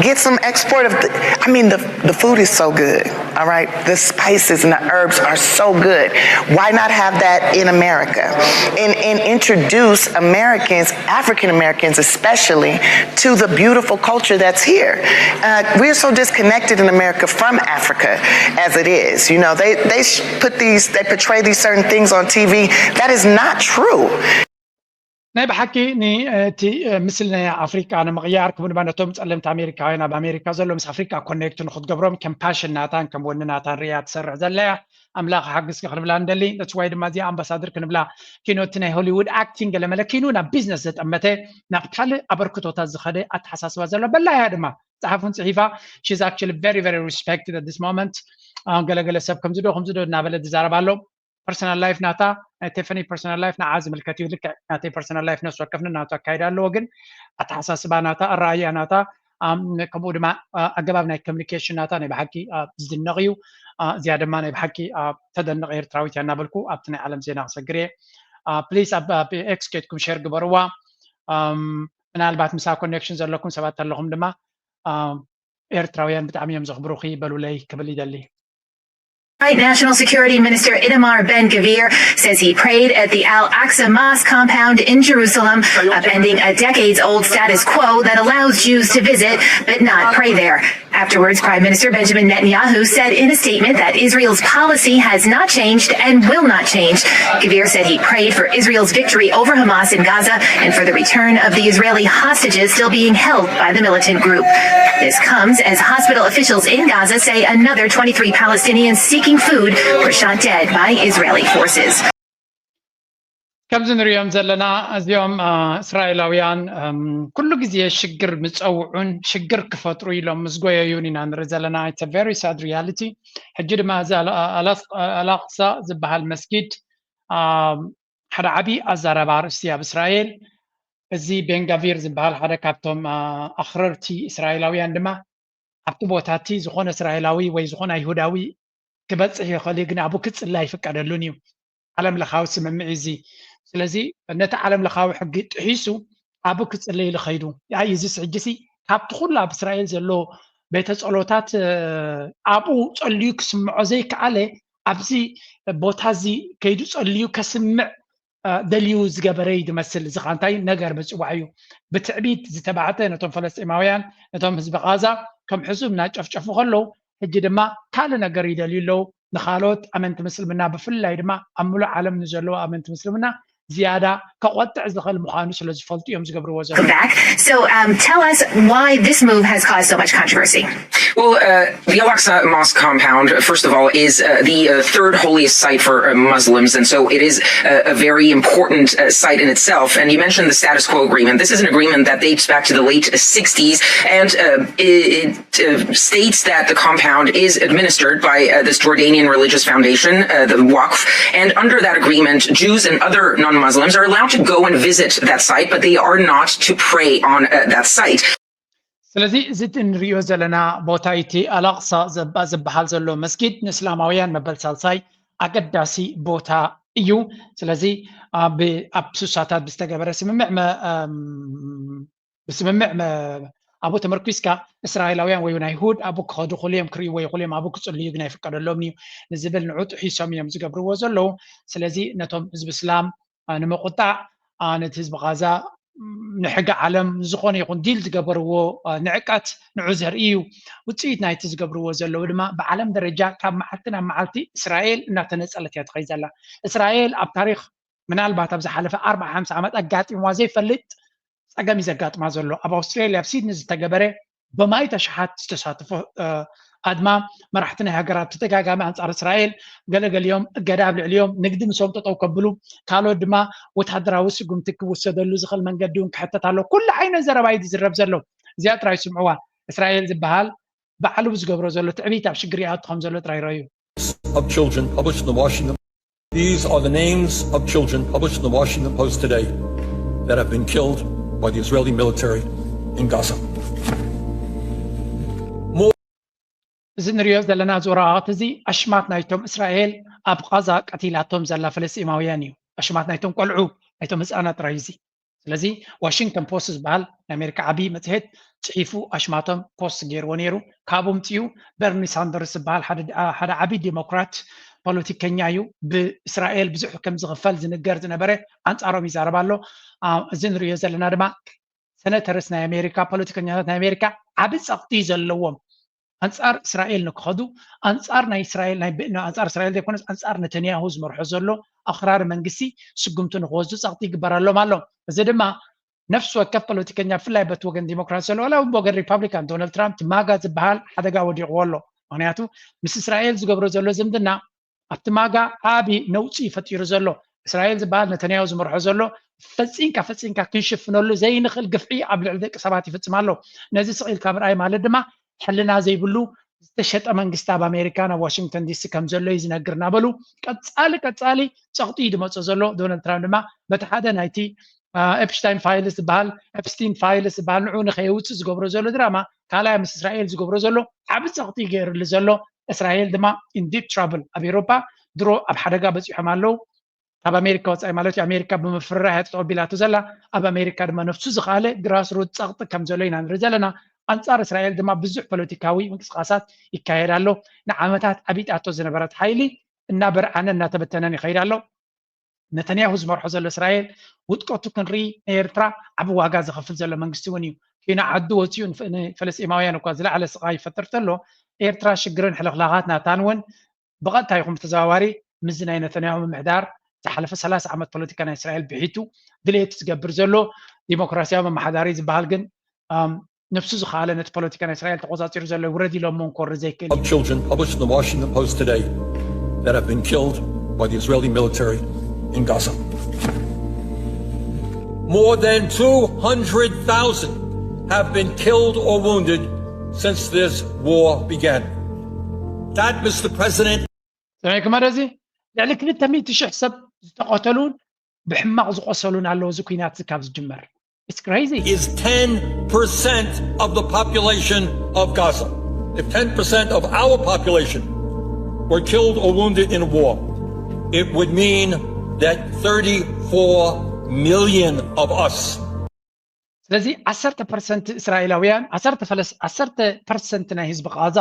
Get some export of, the, I mean, the, the food is so good. All right, the spices and the herbs are so good. Why not have that in America? And, and introduce Americans, African Americans especially, to the beautiful culture that's here. Uh, we're so disconnected in America from Africa as it is. You know, they, they put these, they portray these certain things on T V. That is not true. ናይ ብሓቂ እቲ ምስሊ ናይ ኣፍሪቃ ንምቕያር፣ ከምኡ ድማ ነቶም ጸለምቲ ኣሜሪካውያን ኣብ ኣሜሪካ ዘሎ ምስ ኣፍሪቃ ኮኔክት ንክትገብሮም ከም ፓሽን ናታን ከም ወኒ ናታን ርእያ ትሰርሕ ዘላ እያ። ኣምላኽ ሓግዝኪ ክንብላ ንደሊ። ነቲ ዋይ ድማ እዚኣ ኣምባሳደር ክንብላ ኪኖ እቲ ናይ ሆሊውድ ኣክቲንግ ገለመለ ኪኑ ናብ ቢዝነስ ዘጠመተ ናብ ካልእ ኣበርክቶታት ዝኸደ ኣተሓሳስባ ዘሎ በላ እያ ድማ ጸሓፉን ጽሒፋ። She's actually very very respected at this moment። ገለገለ ሰብ ከምዚ ዶ ከምዚ ዶ እናበለ ዝዛረብ ኣሎ። ፐርሰናል ላይፍ ናታ ናይ ቴፈኒ ፐርሰናል ላይፍ ንዓ ዝምልከት እዩ። ልክዕ ናተይ ፐርሰናል ላይፍ ነፍሲ ወከፍ ናቱ ኣካይዳ ኣለዎ፣ ግን ኣተሓሳስባ ናታ ኣረኣያ ናታ ከምኡ ድማ ኣገባብ ናይ ኮሚኒኬሽን ናታ ናይ ብሓቂ ዝድነቕ እዩ። እዚኣ ድማ ናይ ብሓቂ ተደንቕ ኤርትራዊት እያ እናበልኩ ኣብቲ ናይ ዓለም ዜና ክሰግር እየ። ፕሊስ ኣብ ኤክስ ኬድኩም ሼር ግበርዋ። ምናልባት ምሳ ኮኔክሽን ዘለኩም ሰባት ኣለኹም ድማ ኤርትራውያን ብጣዕሚ እዮም ዘኽብሩኺ በሉለይ ክብል ይደሊ። National Security Minister Itamar Ben Gvir says he prayed at the Al Aqsa Mosque compound in Jerusalem, upending a decades old status quo that allows Jews to visit but not pray there. Afterwards, Prime Minister Benjamin Netanyahu said in a statement that Israel's policy has not changed and will not change. Gvir said he prayed for Israel's victory over Hamas in Gaza and for the return of the Israeli hostages still being held by the militant group. This comes as hospital officials in Gaza say another twenty-three Palestinians seeking food were shot dead by Israeli forces. ከምዚ ንሪኦም ዘለና እዚኦም እስራኤላውያን ኩሉ ግዜ ሽግር ምፀውዑን ሽግር ክፈጥሩ ኢሎም ምስ ጎየዩን ኢና ንርኢ ዘለና። It's a very sad reality። ሕጂ ድማ እዚ ኣላቅሳ ዝበሃል መስጊድ ሓደ ዓብዪ ኣዛረባ ኣርእስቲ ኣብ እስራኤል። እዚ ቤንጋቪር ዝበሃል ሓደ ካብቶም ኣኽረርቲ እስራኤላውያን ድማ ኣብቲ ቦታ እቲ ዝኾነ እስራኤላዊ ወይ ዝኾነ ኣይሁዳዊ ክበፅሕ ይኽእል እዩ፣ ግን ኣብኡ ክፅለ ኣይፍቀደሉን እዩ። ዓለም ለኻዊ ስምምዕ እዩ እዚ። ስለዚ ነቲ ዓለም ለኻዊ ሕጊ ጥሒሱ ኣብኡ ክፅለ ኢሉ ኸይዱ። ኣይ እዚስ ሕጂሲ ካብቲ ኩሉ ኣብ እስራኤል ዘሎ ቤተ ጸሎታት ኣብኡ ጸልዩ ክስምዖ ዘይከኣለ ኣብዚ ቦታ እዚ ከይዱ ጸልዩ ከስምዕ ደልዩ ዝገበረ እዩ ዝመስል። እዚ ኸዓ እንታይ ነገር ምጽዋዕ እዩ። ብትዕቢት ዝተባዕተ ነቶም ፈለስጢማውያን ነቶም ህዝቢ ቓዛ ከም ሕሱም እናጨፍጨፉ ከለዉ ሕጂ ድማ ካልእ ነገር ይደልዩ ኣለዉ። ንኻልኦት ኣመንቲ ምስልምና ብፍላይ ድማ ኣብ ምሉእ ዓለም ንዘለዉ ኣመንቲ ምስልምና ዝያዳ ከቆጥዕ ዝኽእል ምዃኑ ስለ ዝፈልጡ እዮም ዝገብርዎ ዘለዉ። So um, tell us why this move has caused so much controversy. Well, uh, the Al Aqsa Mosque compound, first of all, is uh, the uh, third holiest site for uh, Muslims, and so it is uh, a very important uh, site in itself. And you mentioned the status quo agreement. This is an agreement that dates back to the late sixties, and uh, it, it uh, states that the compound is administered by uh, this Jordanian religious foundation, uh, the Waqf, and under that agreement, Jews and other non Muslims are allowed to go and visit that site, but they are not to pray on uh, that site. ስለዚ እዚ እንሪኦ ዘለና ቦታ እቲ ኣላቕሳ ዝበሃል ዘሎ መስጊድ ንእስላማውያን መበል ሳልሳይ ኣገዳሲ ቦታ እዩ። ስለዚ ኣብ ሱሳታት ብዝተገበረ ስምምዕ ብስምምዕ ኣብኡ ተመርኪስካ እስራኤላውያን ወይ እውን ኣይሁድ ኣብኡ ክኸዱ ይኽእሉ እዮም፣ ክርእይዎ ይኽእሉ እዮም፣ ኣብኡ ክጽልዩ ግን ኣይፍቀደሎምን እዩ ንዝብል ንዑ ጥሒሶም እዮም ዝገብርዎ ዘለዉ። ስለዚ ነቶም ህዝቢ እስላም ንምቁጣዕ ነቲ ህዝቢ ቓዛ ንሕጊ ዓለም ዝኾነ ይኹን ዲል ዝገበርዎ ንዕቀት ንዑ ዘርኢ እዩ። ውፅኢት ናይቲ ዝገብርዎ ዘለዉ ድማ ብዓለም ደረጃ ካብ መዓልቲ ናብ መዓልቲ እስራኤል እናተነፀለት እያ ትኸይድ ዘላ። እስራኤል ኣብ ታሪክ ምናልባት ኣብ ዝሓለፈ ኣርባዓ ሓምሳ ዓመት ኣጋጢምዋ ዘይፈልጥ ፀገም እዩ ዘጋጥማ ዘሎ። ኣብ ኣውስትራልያ ኣብ ሲድኒ ዝተገበረ ብማይት ኣሽሓት ዝተሳተፎ ኣድማ መራሕቲ ናይ ሃገራት ተደጋጋሚ ኣንጻር እስራኤል፣ ገለገሊኦም እገዳ ኣብ ልዕሊኦም፣ ንግዲ ምስኦም ጠጠው ከብሉ፣ ካልኦት ድማ ወታደራዊ ስጉምቲ ክውሰደሉ ዝኽእል መንገዲ እውን ክሕተት ኣሎ። ኩሉ ዓይነት ዘረባ እዩ ዝዝረብ ዘሎ። እዚኣ ጥራይ ስምዕዋ። እስራኤል ዝበሃል ባዕሉ ብዝገብሮ ዘሎ ትዕቢት ኣብ ሽግር ይኣቱ ከም ዘሎ ጥራይ ረኣዩ። of children published in the Washington. These are the names of children published in the Washington Post today that have been killed by the Israeli military in Gaza. እዚ ንሪኦ ዘለና እዚ ወረቓቕቲ እዚ ኣሽማት ናይቶም እስራኤል ኣብ ቓዛ ቀቲላቶም ዘላ ፍልስጤማውያን እዩ። ኣሽማት ናይቶም ቆልዑ፣ ናይቶም ህፃናት ጥራይ እዚ። ስለዚ ዋሽንግተን ፖስት ዝበሃል ናይ ኣሜሪካ ዓብዪ መፅሄት ፅሒፉ ኣሽማቶም ፖስት ገይርዎ ነይሩ። ካብኡ ምፅኡ በርኒ ሳንደርስ ዝበሃል ሓደ ዓብዪ ዲሞክራት ፖለቲከኛ እዩ። ብእስራኤል ብዙሕ ከም ዝኽፈል ዝንገር ዝነበረ ኣንፃሮም ይዛረብ ኣሎ። እዚ ንሪኦ ዘለና ድማ ሰነተርስ ናይ ኣሜሪካ፣ ፖለቲከኛታት ናይ ኣሜሪካ ዓቢ ጸቕጢ ዘለዎም ኣንጻር እስራኤል ንክኸዱ፣ ኣንጻር ናይ እስራኤል ናይ ኣንጻር እስራኤል ዘይኮነስ ኣንጻር ነተንያሁ ዝመርሖ ዘሎ ኣኽራሪ መንግስቲ ስጉምቲ ንክወስዱ ጸቕጢ ይግበረሎም ኣሎ። እዚ ድማ ነፍሲ ወከፍ ፖለቲከኛ ብፍላይ በቲ ወገን ዲሞክራት ዘሎ ዋላ እውን ብወገን ሪፓብሊካን ዶናልድ ትራምፕ ማጋ ዝበሃል ሓደጋ ወዲቕዎ ኣሎ። ምክንያቱ ምስ እስራኤል ዝገብሮ ዘሎ ዝምድና ኣብቲ ማጋ ዓቢ ነውጺ ፈጢሩ ዘሎ እስራኤል ዝበሃል ነተንያሁ ዝመርሖ ዘሎ ፈጺምካ ፈጺምካ ክንሽፍነሉ ዘይንኽእል ግፍዒ ኣብ ልዕሊ ደቂ ሰባት ይፍጽም ኣሎ። ነዚ ስቕ ኢልካ ምርኣይ ማለት ድማ ሕልና ዘይብሉ ዝተሸጠ መንግስቲ ኣብ ኣሜሪካ ናብ ዋሽንግተን ዲሲ ከም ዘሎ እዩ ዝነግር እናበሉ ቀጻሊ ቀጻሊ ጸቕጢ እዩ ዝመጾ ዘሎ። ዶናልድ ትራምፕ ድማ በቲ ሓደ ናይቲ ኤፕሽታይን ፋይልስ ዝበሃል ኤፕስቲን ፋይልስ ዝበሃል ንዑ ንኸየውፅእ ዝገብሮ ዘሎ ድራማ ካልኣይ ምስ እስራኤል ዝገብሮ ዘሎ ዓቢ ጸቕጢ ገይርሉ ዘሎ። እስራኤል ድማ in deep trouble ኣብ ኤሮፓ ድሮ ኣብ ሓደጋ በፂሖም ኣለዉ። ካብ ኣሜሪካ ወፃኢ ማለት እዩ። ኣሜሪካ ብምፍርራሕ እያ ተቐቢላቶ ዘላ። ኣብ ኣሜሪካ ድማ ነፍሱ ዝኸኣለ ግራስሩት ጸቕጢ ከም ዘሎ ኢና ንርኢ ዘለና። ኣንጻር እስራኤል ድማ ብዙሕ ፖለቲካዊ ምንቅስቃሳት ይካየድ ኣሎ። ንዓመታት ዓቢጣቶ ዝነበረት ሓይሊ እናበርዓነ እናተበተነን ይኸይድ ኣሎ። ነተንያሁ ዝመርሖ ዘሎ እስራኤል ውድቀቱ ክንርኢ ንኤርትራ ዓቢ ዋጋ ዘኸፍል ዘሎ መንግስቲ እውን እዩ። ኪኖ ዓዱ ወፂኡ ንፈለስጢማውያን እኳ ዝለዓለ ስቓይ ይፈጥር ተሎ ኤርትራ ሽግርን ሕልኽላኻት ናታን እውን ብቐጥታ ይኹን ብተዘዋዋሪ ምስዚ ናይ ነተንያሁ ምምሕዳር ዝሓለፈ ሰላሳ ዓመት ፖለቲካ ናይ እስራኤል ብሒቱ ድሌት ዝገብር ዘሎ ዲሞክራሲያዊ መመሓዳሪ ዝበሃል ግን ነብሱ ዝኸኣለ ነቲ ፖለቲካ ናይ እስራኤል ተቆጻጺሩ ዘሎ ውረድ ኢሎሞ እንኮሪ ዘይክእል of children published in the Washington Post today that have been killed by the Israeli military in Gaza. More than two hundred thousand have been killed or wounded since this war began. That, Mister President, ሰሚዕኩም ዶ እዚ ልዕሊ ክልተ ሚእቲ ሽሕ ሰብ ዝተቐተሉን ብሕማቕ ዝቆሰሉን ኣለዉ እዚ ኩናት እዚ ካብ ዝጅመር። It's crazy. Is ten percent of the population of Gaza. If ten percent of our population were killed or wounded in war, it would mean that thirty-four million of us ስለዚ ዓሰርተ ፐርሰንት እስራኤላውያን ዓሰርተ ፐርሰንት ናይ ህዝቢ ቃዛ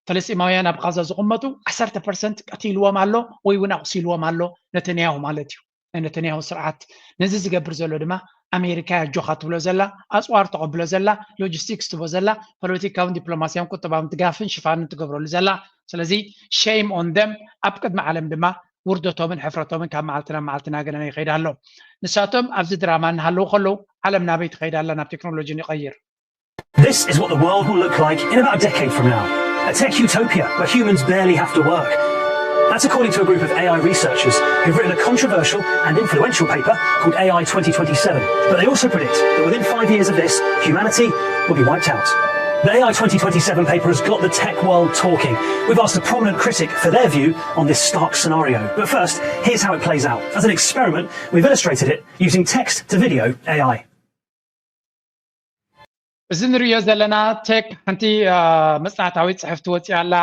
ፈለስጢማውያን ኣብ ቃዛ ዝቕመጡ ዓሰርተ ፐርሰንት ቀቲልዎም ኣሎ ወይ እውን ኣቑሲልዎም ኣሎ ነተንያሁ ማለት እዩ። ናይ ነተንያሁ ስርዓት ነዚ ዝገብር ዘሎ ድማ ኣሜሪካ ኣጆኻ ትብሎ ዘላ፣ ኣፅዋር ተቐብሎ ዘላ፣ ሎጂስቲክስ ትቦ ዘላ፣ ፖለቲካውን ዲፕሎማሲያውን ቁጠባውን ድጋፍን ሽፋንን ትገብረሉ ዘላ። ስለዚ shame on them። ኣብ ቅድሚ ዓለም ድማ ውርደቶምን ሕፍረቶምን ካብ መዓልቲ ናብ መዓልቲ እናገነነ ይኸይድ ኣሎ። ንሳቶም ኣብዚ ድራማ እናሃለዉ ከለዉ ዓለም ናበይ ትኸይድ ኣላ? ናብ ቴክኖሎጂ ንቐይር። This is what the world will look like in about a decade from now. A tech utopia where humans barely have to work. That's according to a group of A I researchers who've written a controversial and influential paper called A I twenty twenty-seven. But they also predict that within five years of this, humanity will be wiped out. The A I twenty twenty-seven paper has got the tech world talking. We've asked a prominent critic for their view on this stark scenario. But first, here's how it plays out. As an experiment, we've illustrated it using text to video A I. እዚ ንሪኦ ዘለና ቴክ ሓንቲ መፅናዕታዊት ፅሕፍቲ ወፂኣ ኣላ።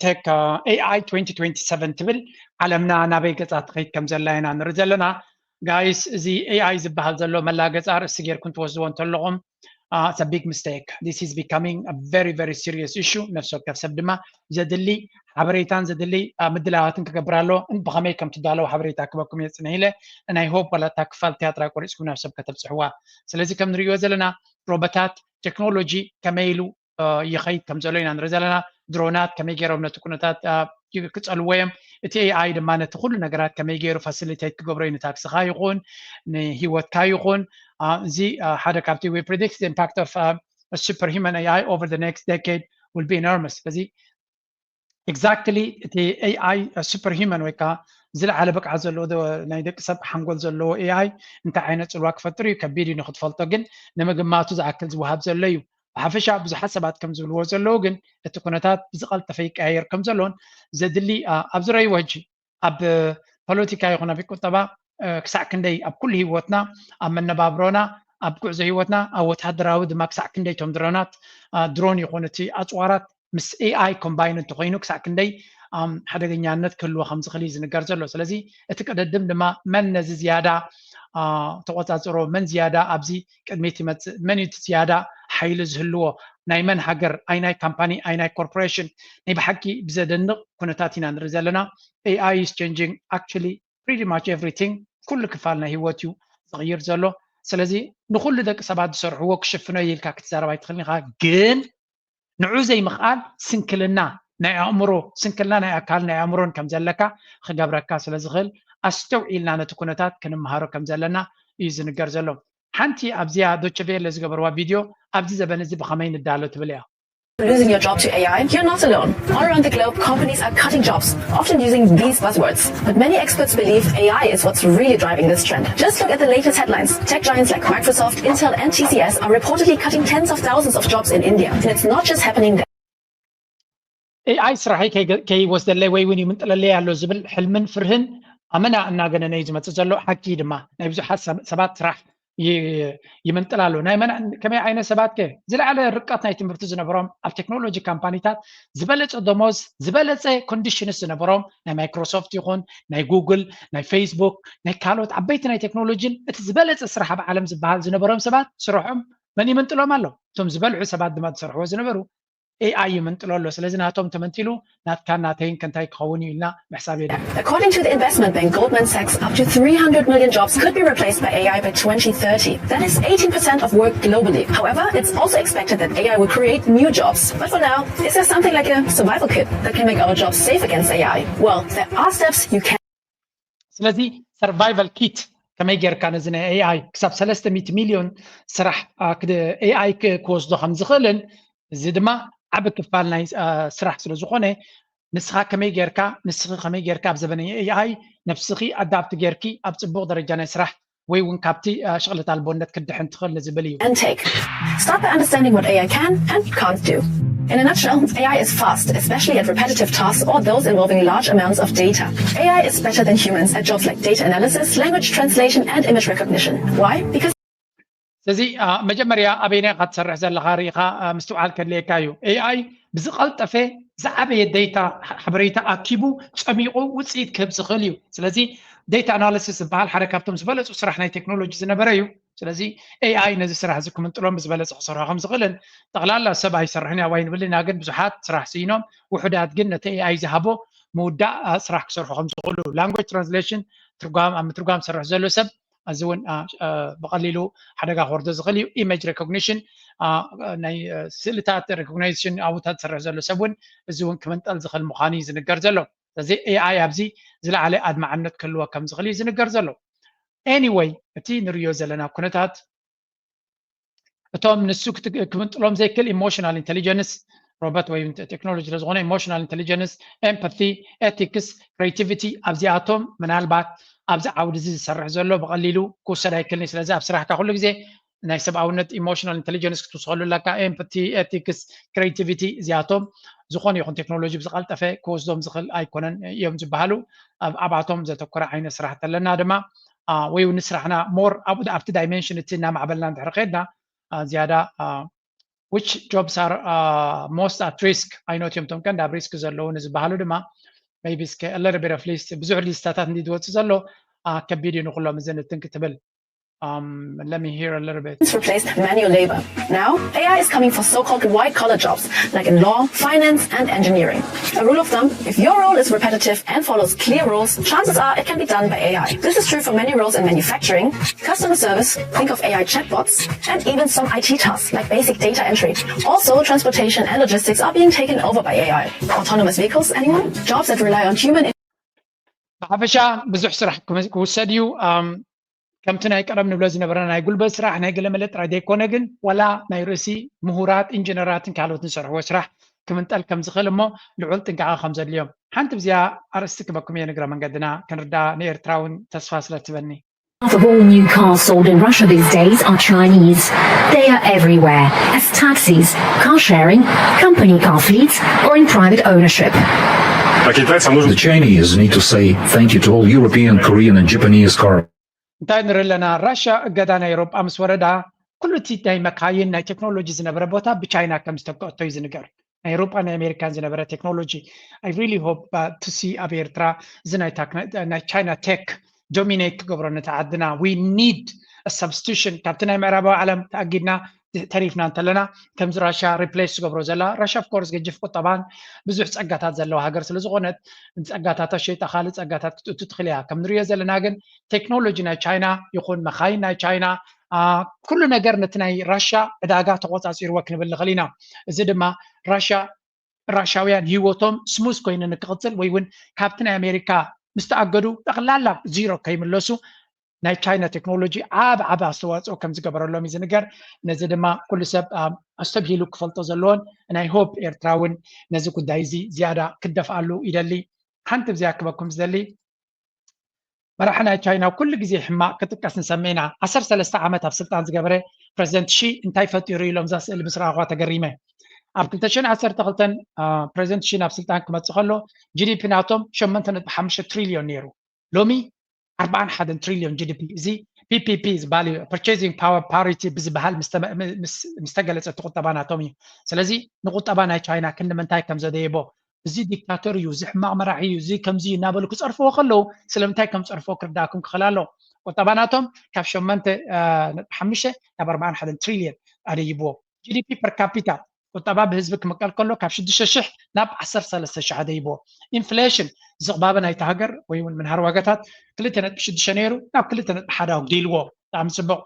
ቴክ A I twenty twenty-seven ትብል ዓለምና ናበይ ገፃ ትኸይድ ከም ዘላ ኢና ንርኢ ዘለና። ጋይስ፣ እዚ A I ዝበሃል ዘሎ መላገፂ ኣርእስቲ ጌርኩም ትወስድዎ እንተለኹም it's a big mistake. This is becoming a very very serious issue. ነፍሲ ወከፍ ሰብ ድማ ዘድሊ ሓበሬታን ዘድሊ ምድላዋትን ክገብር ኣሎ። ብኸመይ ከም ትዳለዉ ሓበሬታ ክበኩም እየ ፅንሕ ኢለ። ናይ ሆፕ ዋላ እታ ክፋል ቲያትራ ቆሪፅኩም ናብ ሰብ ከተብፅሕዋ። ስለዚ ከም ንሪኦ ዘለና ሮቦታት ቴክኖሎጂ ከመይ ኢሉ ይኸይድ ከም ዘሎ ኢና ንርኢ ዘለና። ድሮናት ከመይ ገይሮም ነቲ ኩነታት ክፀልዎ እዮም። እቲ A I ድማ ነቲ ኩሉ ነገራት ከመይ ገይሩ ፋሲሊቴት ክገብሮ እዩ ንታክስኻ ይኹን ንሂወትካ ይኹን። እዚ ሓደ ካብቲ we predict the impact of superhuman A I over the next decade will be enormous። ስለዚ exactly እቲ ኤኣይ super human ወይ ከዓ ዝለዓለ ብቅዓት ዘለዎ ናይ ደቂ ሰብ ሓንጎል ዘለዎ ኤኣይ እንታይ ዓይነት ፅልዋ ክፈጥር እዩ ከቢድ እዩ ንክትፈልጦ፣ ግን ንምግማቱ ዝኣክል ዝወሃብ ዘሎ እዩ። ብሓፈሻ ብዙሓት ሰባት ከም ዝብልዎ ዘለዉ ግን እቲ ኩነታት ብዝቐልጠፈ ይቀያየር ከም ዘሎን ዘድሊ ኣብ ዝረይዎ ሕጂ ኣብ ፖለቲካ ይኹን ኣብ ቁጠባ ክሳዕ ክንደይ ኣብ ኩሉ ህይወትና ኣብ መነባብሮና ኣብ ጉዕዞ ህይወትና ኣብ ወታደራዊ ድማ ክሳዕ ክንደይ ቶም ድሮናት ድሮን ይኹን እቲ ኣፅዋራት ምስ ኤኣይ ኮምባይን እንተኮይኑ ክሳዕ ክንደይ ሓደገኛነት ክህልዎ ከም ዝኽእል እዩ ዝንገር ዘሎ። ስለዚ እቲ ቅድድም ድማ መን ነዚ ዝያዳ ተቆፃፅሮ፣ መን ዝያዳ ኣብዚ ቅድሚት ይመፅእ፣ መን እዩ እቲ ዝያዳ ሓይሊ ዝህልዎ፣ ናይ መን ሃገር፣ ኣይ ናይ ካምፓኒ፣ ኣይ ናይ ኮርፖሬሽን። ናይ ብሓቂ ብዘደንቕ ኩነታት ኢና ንርኢ ዘለና። ኤኣይ is changing actually pretty much everything። ኩሉ ክፋል ናይ ህይወት እዩ ዝቕይር ዘሎ። ስለዚ ንኩሉ ደቂ ሰባት ዝሰርሕዎ ክሽፍኖ ኢልካ ክትዛረብ ኣይትኽእልን ኢኻ። ግን ንዑ ዘይምኽኣል ስንክልና ናይ ኣእምሮ፣ ስንክልና ናይ ኣካል ናይ ኣእምሮን ከም ዘለካ ክገብረካ ስለ ዝኽእል ኣስተውዒልና ነቲ ኩነታት ክንመሃሮ ከም ዘለና እዩ ዝንገር ዘሎ። ሓንቲ ኣብዚኣ ዶቸቬለ ዝገበርዋ ቪድዮ ኣብዚ ዘበን እዚ ብኸመይ ንዳሎ ትብል እያ። Losing your job to A I? You're not alone. All around the globe, companies are cutting jobs, often using these buzzwords. But many experts believe A I is what's really driving this trend. Just look at the latest headlines. Tech giants like Microsoft, Intel, and T C S are reportedly cutting tens of thousands of jobs in India. And it's not just happening there. ኤኣይ ስራሐይ ከይወስደለይ ወይ እውን ይምንጥለለይ ኣሎ ዝብል ሕልምን ፍርህን ኣመና እናገነነ እዩ ዝመፅእ ዘሎ። ሓቂ ድማ ናይ ብዙሓት ሰባት ስራሕ ይምንጥል ኣሎ። ናይ መን ከመይ ዓይነት ሰባት ከ? ዝለዓለ ርቀት ናይ ትምህርቲ ዝነበሮም፣ ኣብ ቴክኖሎጂ ካምፓኒታት ዝበለፀ ደሞዝ ዝበለፀ ኮንዲሽንስ ዝነበሮም፣ ናይ ማይክሮሶፍት ይኹን ናይ ጉግል ናይ ፌስቡክ ናይ ካልኦት ዓበይቲ ናይ ቴክኖሎጂን እቲ ዝበለፀ ስራሕ ኣብ ዓለም ዝበሃል ዝነበሮም ሰባት ስርሖም መን ይምንጥሎም ኣሎ? እቶም ዝበልሑ ሰባት ድማ ዝሰርሕዎ ዝነበሩ ኤኣይ ይምንጥሎ ኣሎ። ስለዚ ናቶም ተመንጢሉ ናትካን ናተይን ከንታይ ክኸውን እዩ ኢልና ምሕሳብ የድሊ። According to the investment bank Goldman Sachs, up to three hundred million jobs could be replaced by A I by twenty thirty. That is eighteen percent of work globally. However, it's also expected that A I will create new jobs. But for now, is there something like a survival kit that can make our jobs safe against A I? Well, there are steps you can. ስለዚ survival kit ከመይ ጌርካ ነዚ ናይ ኤኣይ ክሳብ ሰለስተ ሚእቲ ሚልዮን ስራሕ ኤኣይ ክወስዶ ከም ዝኽእልን እዚ ድማ ዓቢ ክፋል ናይ ስራሕ ስለ ዝኾነ ንስኻ ከመይ ጌርካ ንስኺ ከመይ ጌርካ ኣብ ዘበነ ኤኣይ ነብስኺ ኣዳፕት ጌርኪ ኣብ ጽቡቕ ደረጃ ናይ ስራሕ ወይ እውን ካብቲ ሽቕለት ኣልቦነት ክድሕን ትኽእል ንዝብል እዩ። And take. Start by understanding what A I can and can't do. In a nutshell, A I is fast, especially at repetitive tasks or those involving large amounts of data. A I is better than humans at jobs like data analysis, language translation, and image recognition. Why? Because ስለዚ መጀመርያ ኣበይና ኢኻ ትሰርሕ ዘለኻ ርኢኻ ምስትውዓል ከድልየካ እዩ። ኤኣይ ብዝቐልጠፈ ዝዓበየ ዴታ ሓበሬታ ኣኪቡ ጸሚቑ ውፅኢት ክህብ ዝኽእል እዩ። ስለዚ ዴታ ኣናሊሲስ ዝበሃል ሓደ ካብቶም ዝበለፁ ስራሕ ናይ ቴክኖሎጂ ዝነበረ እዩ። ስለዚ ኤኣይ ነዚ ስራሕ እዚ ክምንጥሎን ብዝበለፀ ክሰርሖ ከም ዝኽእልን ጠቕላላ ሰብ ኣይሰርሕን ያዋይ ንብል ኢና፣ ግን ብዙሓት ስራሕ ስኢኖም ውሑዳት ግን ነቲ ኤኣይ ዝሃቦ ምውዳእ ስራሕ ክሰርሑ ከም ዝኽእሉ ላንጉጅ ትራንስሌሽን ትርጓም ኣብ ምትርጓም ዝሰርሕ ዘሎ ሰብ እዚ እውን ብቐሊሉ ሓደጋ ክወርዶ ዝኽእል እዩ። ኢሜጅ ሬኮግኒሽን ናይ ስእልታት ሬኮግኒሽን ኣብኡታት ዝሰርሕ ዘሎ ሰብ እውን እዚ እውን ክምንጠል ዝኽእል ምዃኑ እዩ ዝንገር ዘሎ። ስለዚ ኤኣይ ኣብዚ ዝለዓለ ኣድማዕነት ክህልዎ ከም ዝኽእል እዩ ዝንገር ዘሎ። ኤኒወይ እቲ ንርእዮ ዘለና ኩነታት እቶም ንሱ ክምንጥሎም ዘይክእል ኢሞሽናል ኢንቴሊጀንስ ሮበት ወይ ቴክኖሎጂ ስለዝኾነ ኢሞሽናል ኢንቴሊጀንስ፣ ኤምፓቲ፣ ኤቲክስ፣ ክሬቲቪቲ ኣብዚኣቶም ምናልባት ኣብዚ ዓውዲ እዚ ዝሰርሕ ዘሎ ብቐሊሉ ክውሰድ ኣይክእልን እዩ። ስለዚ ኣብ ስራሕካ ኩሉ ግዜ ናይ ሰብኣውነት ኢሞሽናል ኢንቴሊጀንስ ክትውስኸሉ ኣለካ። ኤምፓቲ፣ ኤቲክስ፣ ክሬቲቪቲ እዚኣቶም ዝኾነ ይኹን ቴክኖሎጂ ብዝቐልጠፈ ክወስዶም ዝኽእል ኣይኮነን እዮም ዝበሃሉ ኣብኣቶም ዘተኮረ ዓይነት ስራሕ ተለና ድማ ወይ እውን ንስራሕና ሞር ኣብቲ ዳይሜንሽን እቲ እናማዕበልና እንድሕር ከድና ዝያዳ which jobs are most at risk ኣይኖት እዮም ቶም ቀንዲ ኣብ ሪስክ ዘለዉ ንዝበሃሉ ድማ maybe እስከ a little bit of list ብዙሕ ሊስታታት እንዲ ዝወፅእ ዘሎ ከቢድ እዩ ንኩሎም እዚ ንትን ክትብል Um, let me hear a little bit. Replace manual labor. Now, A I is coming for so-called white-collar jobs, like in law, finance, and engineering. A rule of thumb, if your role is repetitive and follows clear rules, chances are it can be done by A I. This is true for many roles in manufacturing, customer service, think of A I chatbots, and even some I T tasks like basic data entry. Also, transportation and logistics are being taken over by A I. Autonomous vehicles, anyone? Jobs that rely on human ብሓፈሻ ብዙሕ ስራሕ ክውሰድ እዩ። ከምቲ ናይ ቀደም ንብሎ ዝነበረ ናይ ጉልበት ስራሕ ናይ ገለመለ ጥራይ ዘይኮነ ግን ዋላ ናይ ርእሲ ምሁራት ኢንጂነራትን ካልኦትን ዝሰርሕዎ ስራሕ ክምንጠል ከም ዝኽእል እሞ ልዑል ጥንቃቐ ከም ዘድልዮም ሓንቲ ብዚኣ ኣርእስቲ ክበኩም እየ ንግረ መንገድና ክንርዳ ንኤርትራ እውን ተስፋ ስለ ትበኒ። Half of all new cars sold in Russia these days are Chinese. They are everywhere, as taxis, car sharing, company car fleets, or in private ownership. The Chinese need to say thank you to all European, Korean, and Japanese cars. እንታይ ንርኢ ኣለና? ራሽያ እገዳ ናይ ኤውሮጳ ምስ ወረዳ ኩሉ እቲ ናይ መካይን ናይ ቴክኖሎጂ ዝነበረ ቦታ ብቻይና ከም ዝተከእቶ እዩ ዝንገር። ናይ ኤውሮጳ ናይ ኣሜሪካን ዝነበረ ቴክኖሎጂ I really hope to see ኣብ ኤርትራ እዚ ናይ ቻይና ቴክ ዶሚኔት ክገብሮ ነቲ ዓድና we need substitution ካብቲ ናይ ምዕራባዊ ዓለም ተኣጊድና ተሪፍና እንተለና ከምዚ ራሽያ ሪፕሌስ ዝገብሮ ዘላ ራሽያ of course ገጅፍ ቁጠባን ብዙሕ ጸጋታት ዘለዋ ሃገር ስለ ዝኾነት ጸጋታታ ሸይጣ ካልእ ጸጋታት ክትእቱ ትኽእል እያ ከም ንሪኦ ዘለና ግን ቴክኖሎጂ ናይ ቻይና ይኹን መኻይን ናይ ቻይና ኩሉ ነገር ነቲ ናይ ራሽያ ዕዳጋ ተቆጻጺርዎ ክንብል ንኽእል ኢና እዚ ድማ ራሽያ ራሻውያን ህይወቶም ስሙዝ ኮይኑ ንክቕፅል ወይ እውን ካብቲ ናይ ኣሜሪካ ምስ ተኣገዱ ጠቕላላ ዚሮ ከይምለሱ ናይ ቻይና ቴክኖሎጂ ዓብ ዓብ ኣስተዋፅኦ ከም ዝገበረሎም እዩ ዝንገር። ነዚ ድማ ኩሉ ሰብ ኣስተብሂሉ ክፈልጦ ዘለዎን ናይ ሆፕ ኤርትራ እውን ነዚ ጉዳይ እዚ ዝያዳ ክደፍኣሉ ይደሊ። ሓንቲ ብዚኣ ክበኩም ዝደሊ መራሒ ናይ ቻይና ኩሉ ግዜ ሕማቕ ክጥቀስ ንሰምዕ ኢና። ዓሰርተ ሰለስተ ዓመት ኣብ ስልጣን ዝገበረ ፕረዚደንት ሺ እንታይ ፈጢሩ ኢሎም እዛ ስእሊ ምስ ረኣኹዋ ተገሪመ። ኣብ ክልተ ሽሕን ዓሰርተ ክልተን ፕረዚደንት ሺ ናብ ስልጣን ክመፅእ ከሎ ጂ ዲ ፒ ናቶም ሸሞንተ ነጥቢ ሓሙሽተ ትሪልዮን ነይሩ። ሎሚ ኣርባዓን ሓደን ትሪልዮን ጂ ዲ ፒ። እዚ ፒ ፒ ፒ ዝበሃል እዩ። Purchasing Power Parity ብዝበሃል ምስ ተገለፀ እቲ ቁጠባ ናቶም እዩ። ስለዚ ንቁጠባ ናይ ቻይና ክንዲ ምንታይ ከም ዘደየቦ እዚ ዲክታቶር እዩ፣ እዚ ሕማቕ መራሒ እዩ፣ እዚ ከምዚ እዩ እናበሉ ክፀርፍዎ ከለዉ ስለምንታይ ከም ዝፀርፍዎ ክርዳእኩም ክኽእል ኣለዎ። ቁጠባ ናቶም ካብ ሸሞንተ ነጥቢ ሓሙሽተ ናብ ኣርባዓን ሓደን ትሪልየን ኣደይብዎ። ጂ ዲ ፒ ፐር ካፒታ ቁጠባ ብህዝቢ ክምቀል ከሎ ካብ ሽዱሽተ ሽሕ ናብ ዓሰርተ ሰለስተ ሽሕ ኣደይብዎ። ኢንፍሌሽን ዝቕባበ ናይቲ ሃገር ወይ እውን ምንሃር ዋጋታት ክልተ ነጥቢ ሽዱሽተ ነይሩ ናብ ክልተ ነጥቢ ሓደ ኣጉዲልዎ። ብጣዕሚ ፅቡቕ።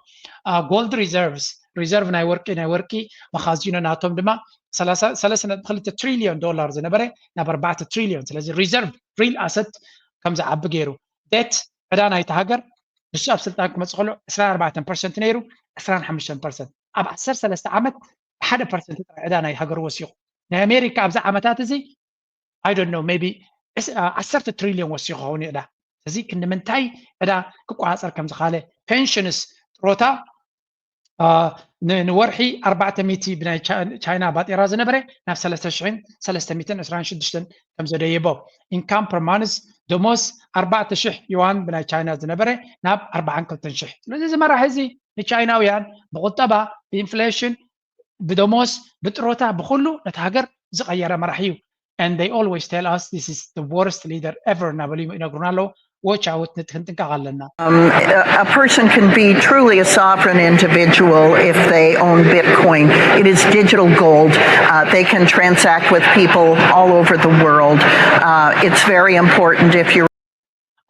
ጎልድ ሪዘርቭስ ሪዘርቭ ናይ ወርቂ ናይ ወርቂ መኻዚኖ ናቶም ድማ ሰለስተ ነጥቢ ክልተ ትሪልዮን ዶላር ዝነበረ ናብ ኣርባዕተ ትሪልዮን ስለዚ ሪዘርቭ ሪል ኣሰት ከም ዝዓቢ ገይሩ ዴት ዕዳ ናይቲ ሃገር ንሱ ኣብ ስልጣን ክመፅእ ከሎ ዕስራን ኣርባዕተን ፐርሰንት ነይሩ ዕስራን ሓሙሽተን ፐርሰንት ኣብ ዓሰርተ ሰለስተ ዓመት ሓደ ፐርሰንት ጥራይ ዕዳ ናይ ሃገር ወሲኹ ናይ ኣሜሪካ ኣብዚ ዓመታት እዚ I don't know maybe ዓሰርተ ትሪልዮን ወሲኹ ክኸውን እዩ ዕዳ እዚ ክንዲ ምንታይ ዕዳ ክቆፃፀር ከም ዝኻለ ፔንሽንስ ጥሮታ ንወርሒ ኣርባዕተ ሚእቲ ብናይ ቻይና ባጤራ ዝነበረ ናብ ሰለስተ ሽሕን ሰለስተ ሚእትን ዕስራን ሽዱሽተን ከም ዘደየቦ income per month ደሞዝ ኣርባዕተ ሽሕ ዩዋን ብናይ ቻይና ዝነበረ ናብ ኣርባዓን ክልተን ሽሕ ስለዚ እዚ መራሒ እዚ ንቻይናውያን ብቁጠባ ብኢንፍሌሽን ብደሞዝ ብጥሮታ ብኩሉ ነቲ ሃገር ዝቐየረ መራሒ እዩ and they always tell us this is the worst leader ever እናበሉ ይነግሩና ኣለዉ watch out ክንጥንቀቕ ኣለና A person can be truly a sovereign individual if they own Bitcoin. It is digital gold. Uh, they can transact with people all over the world. Uh, it's very important if you're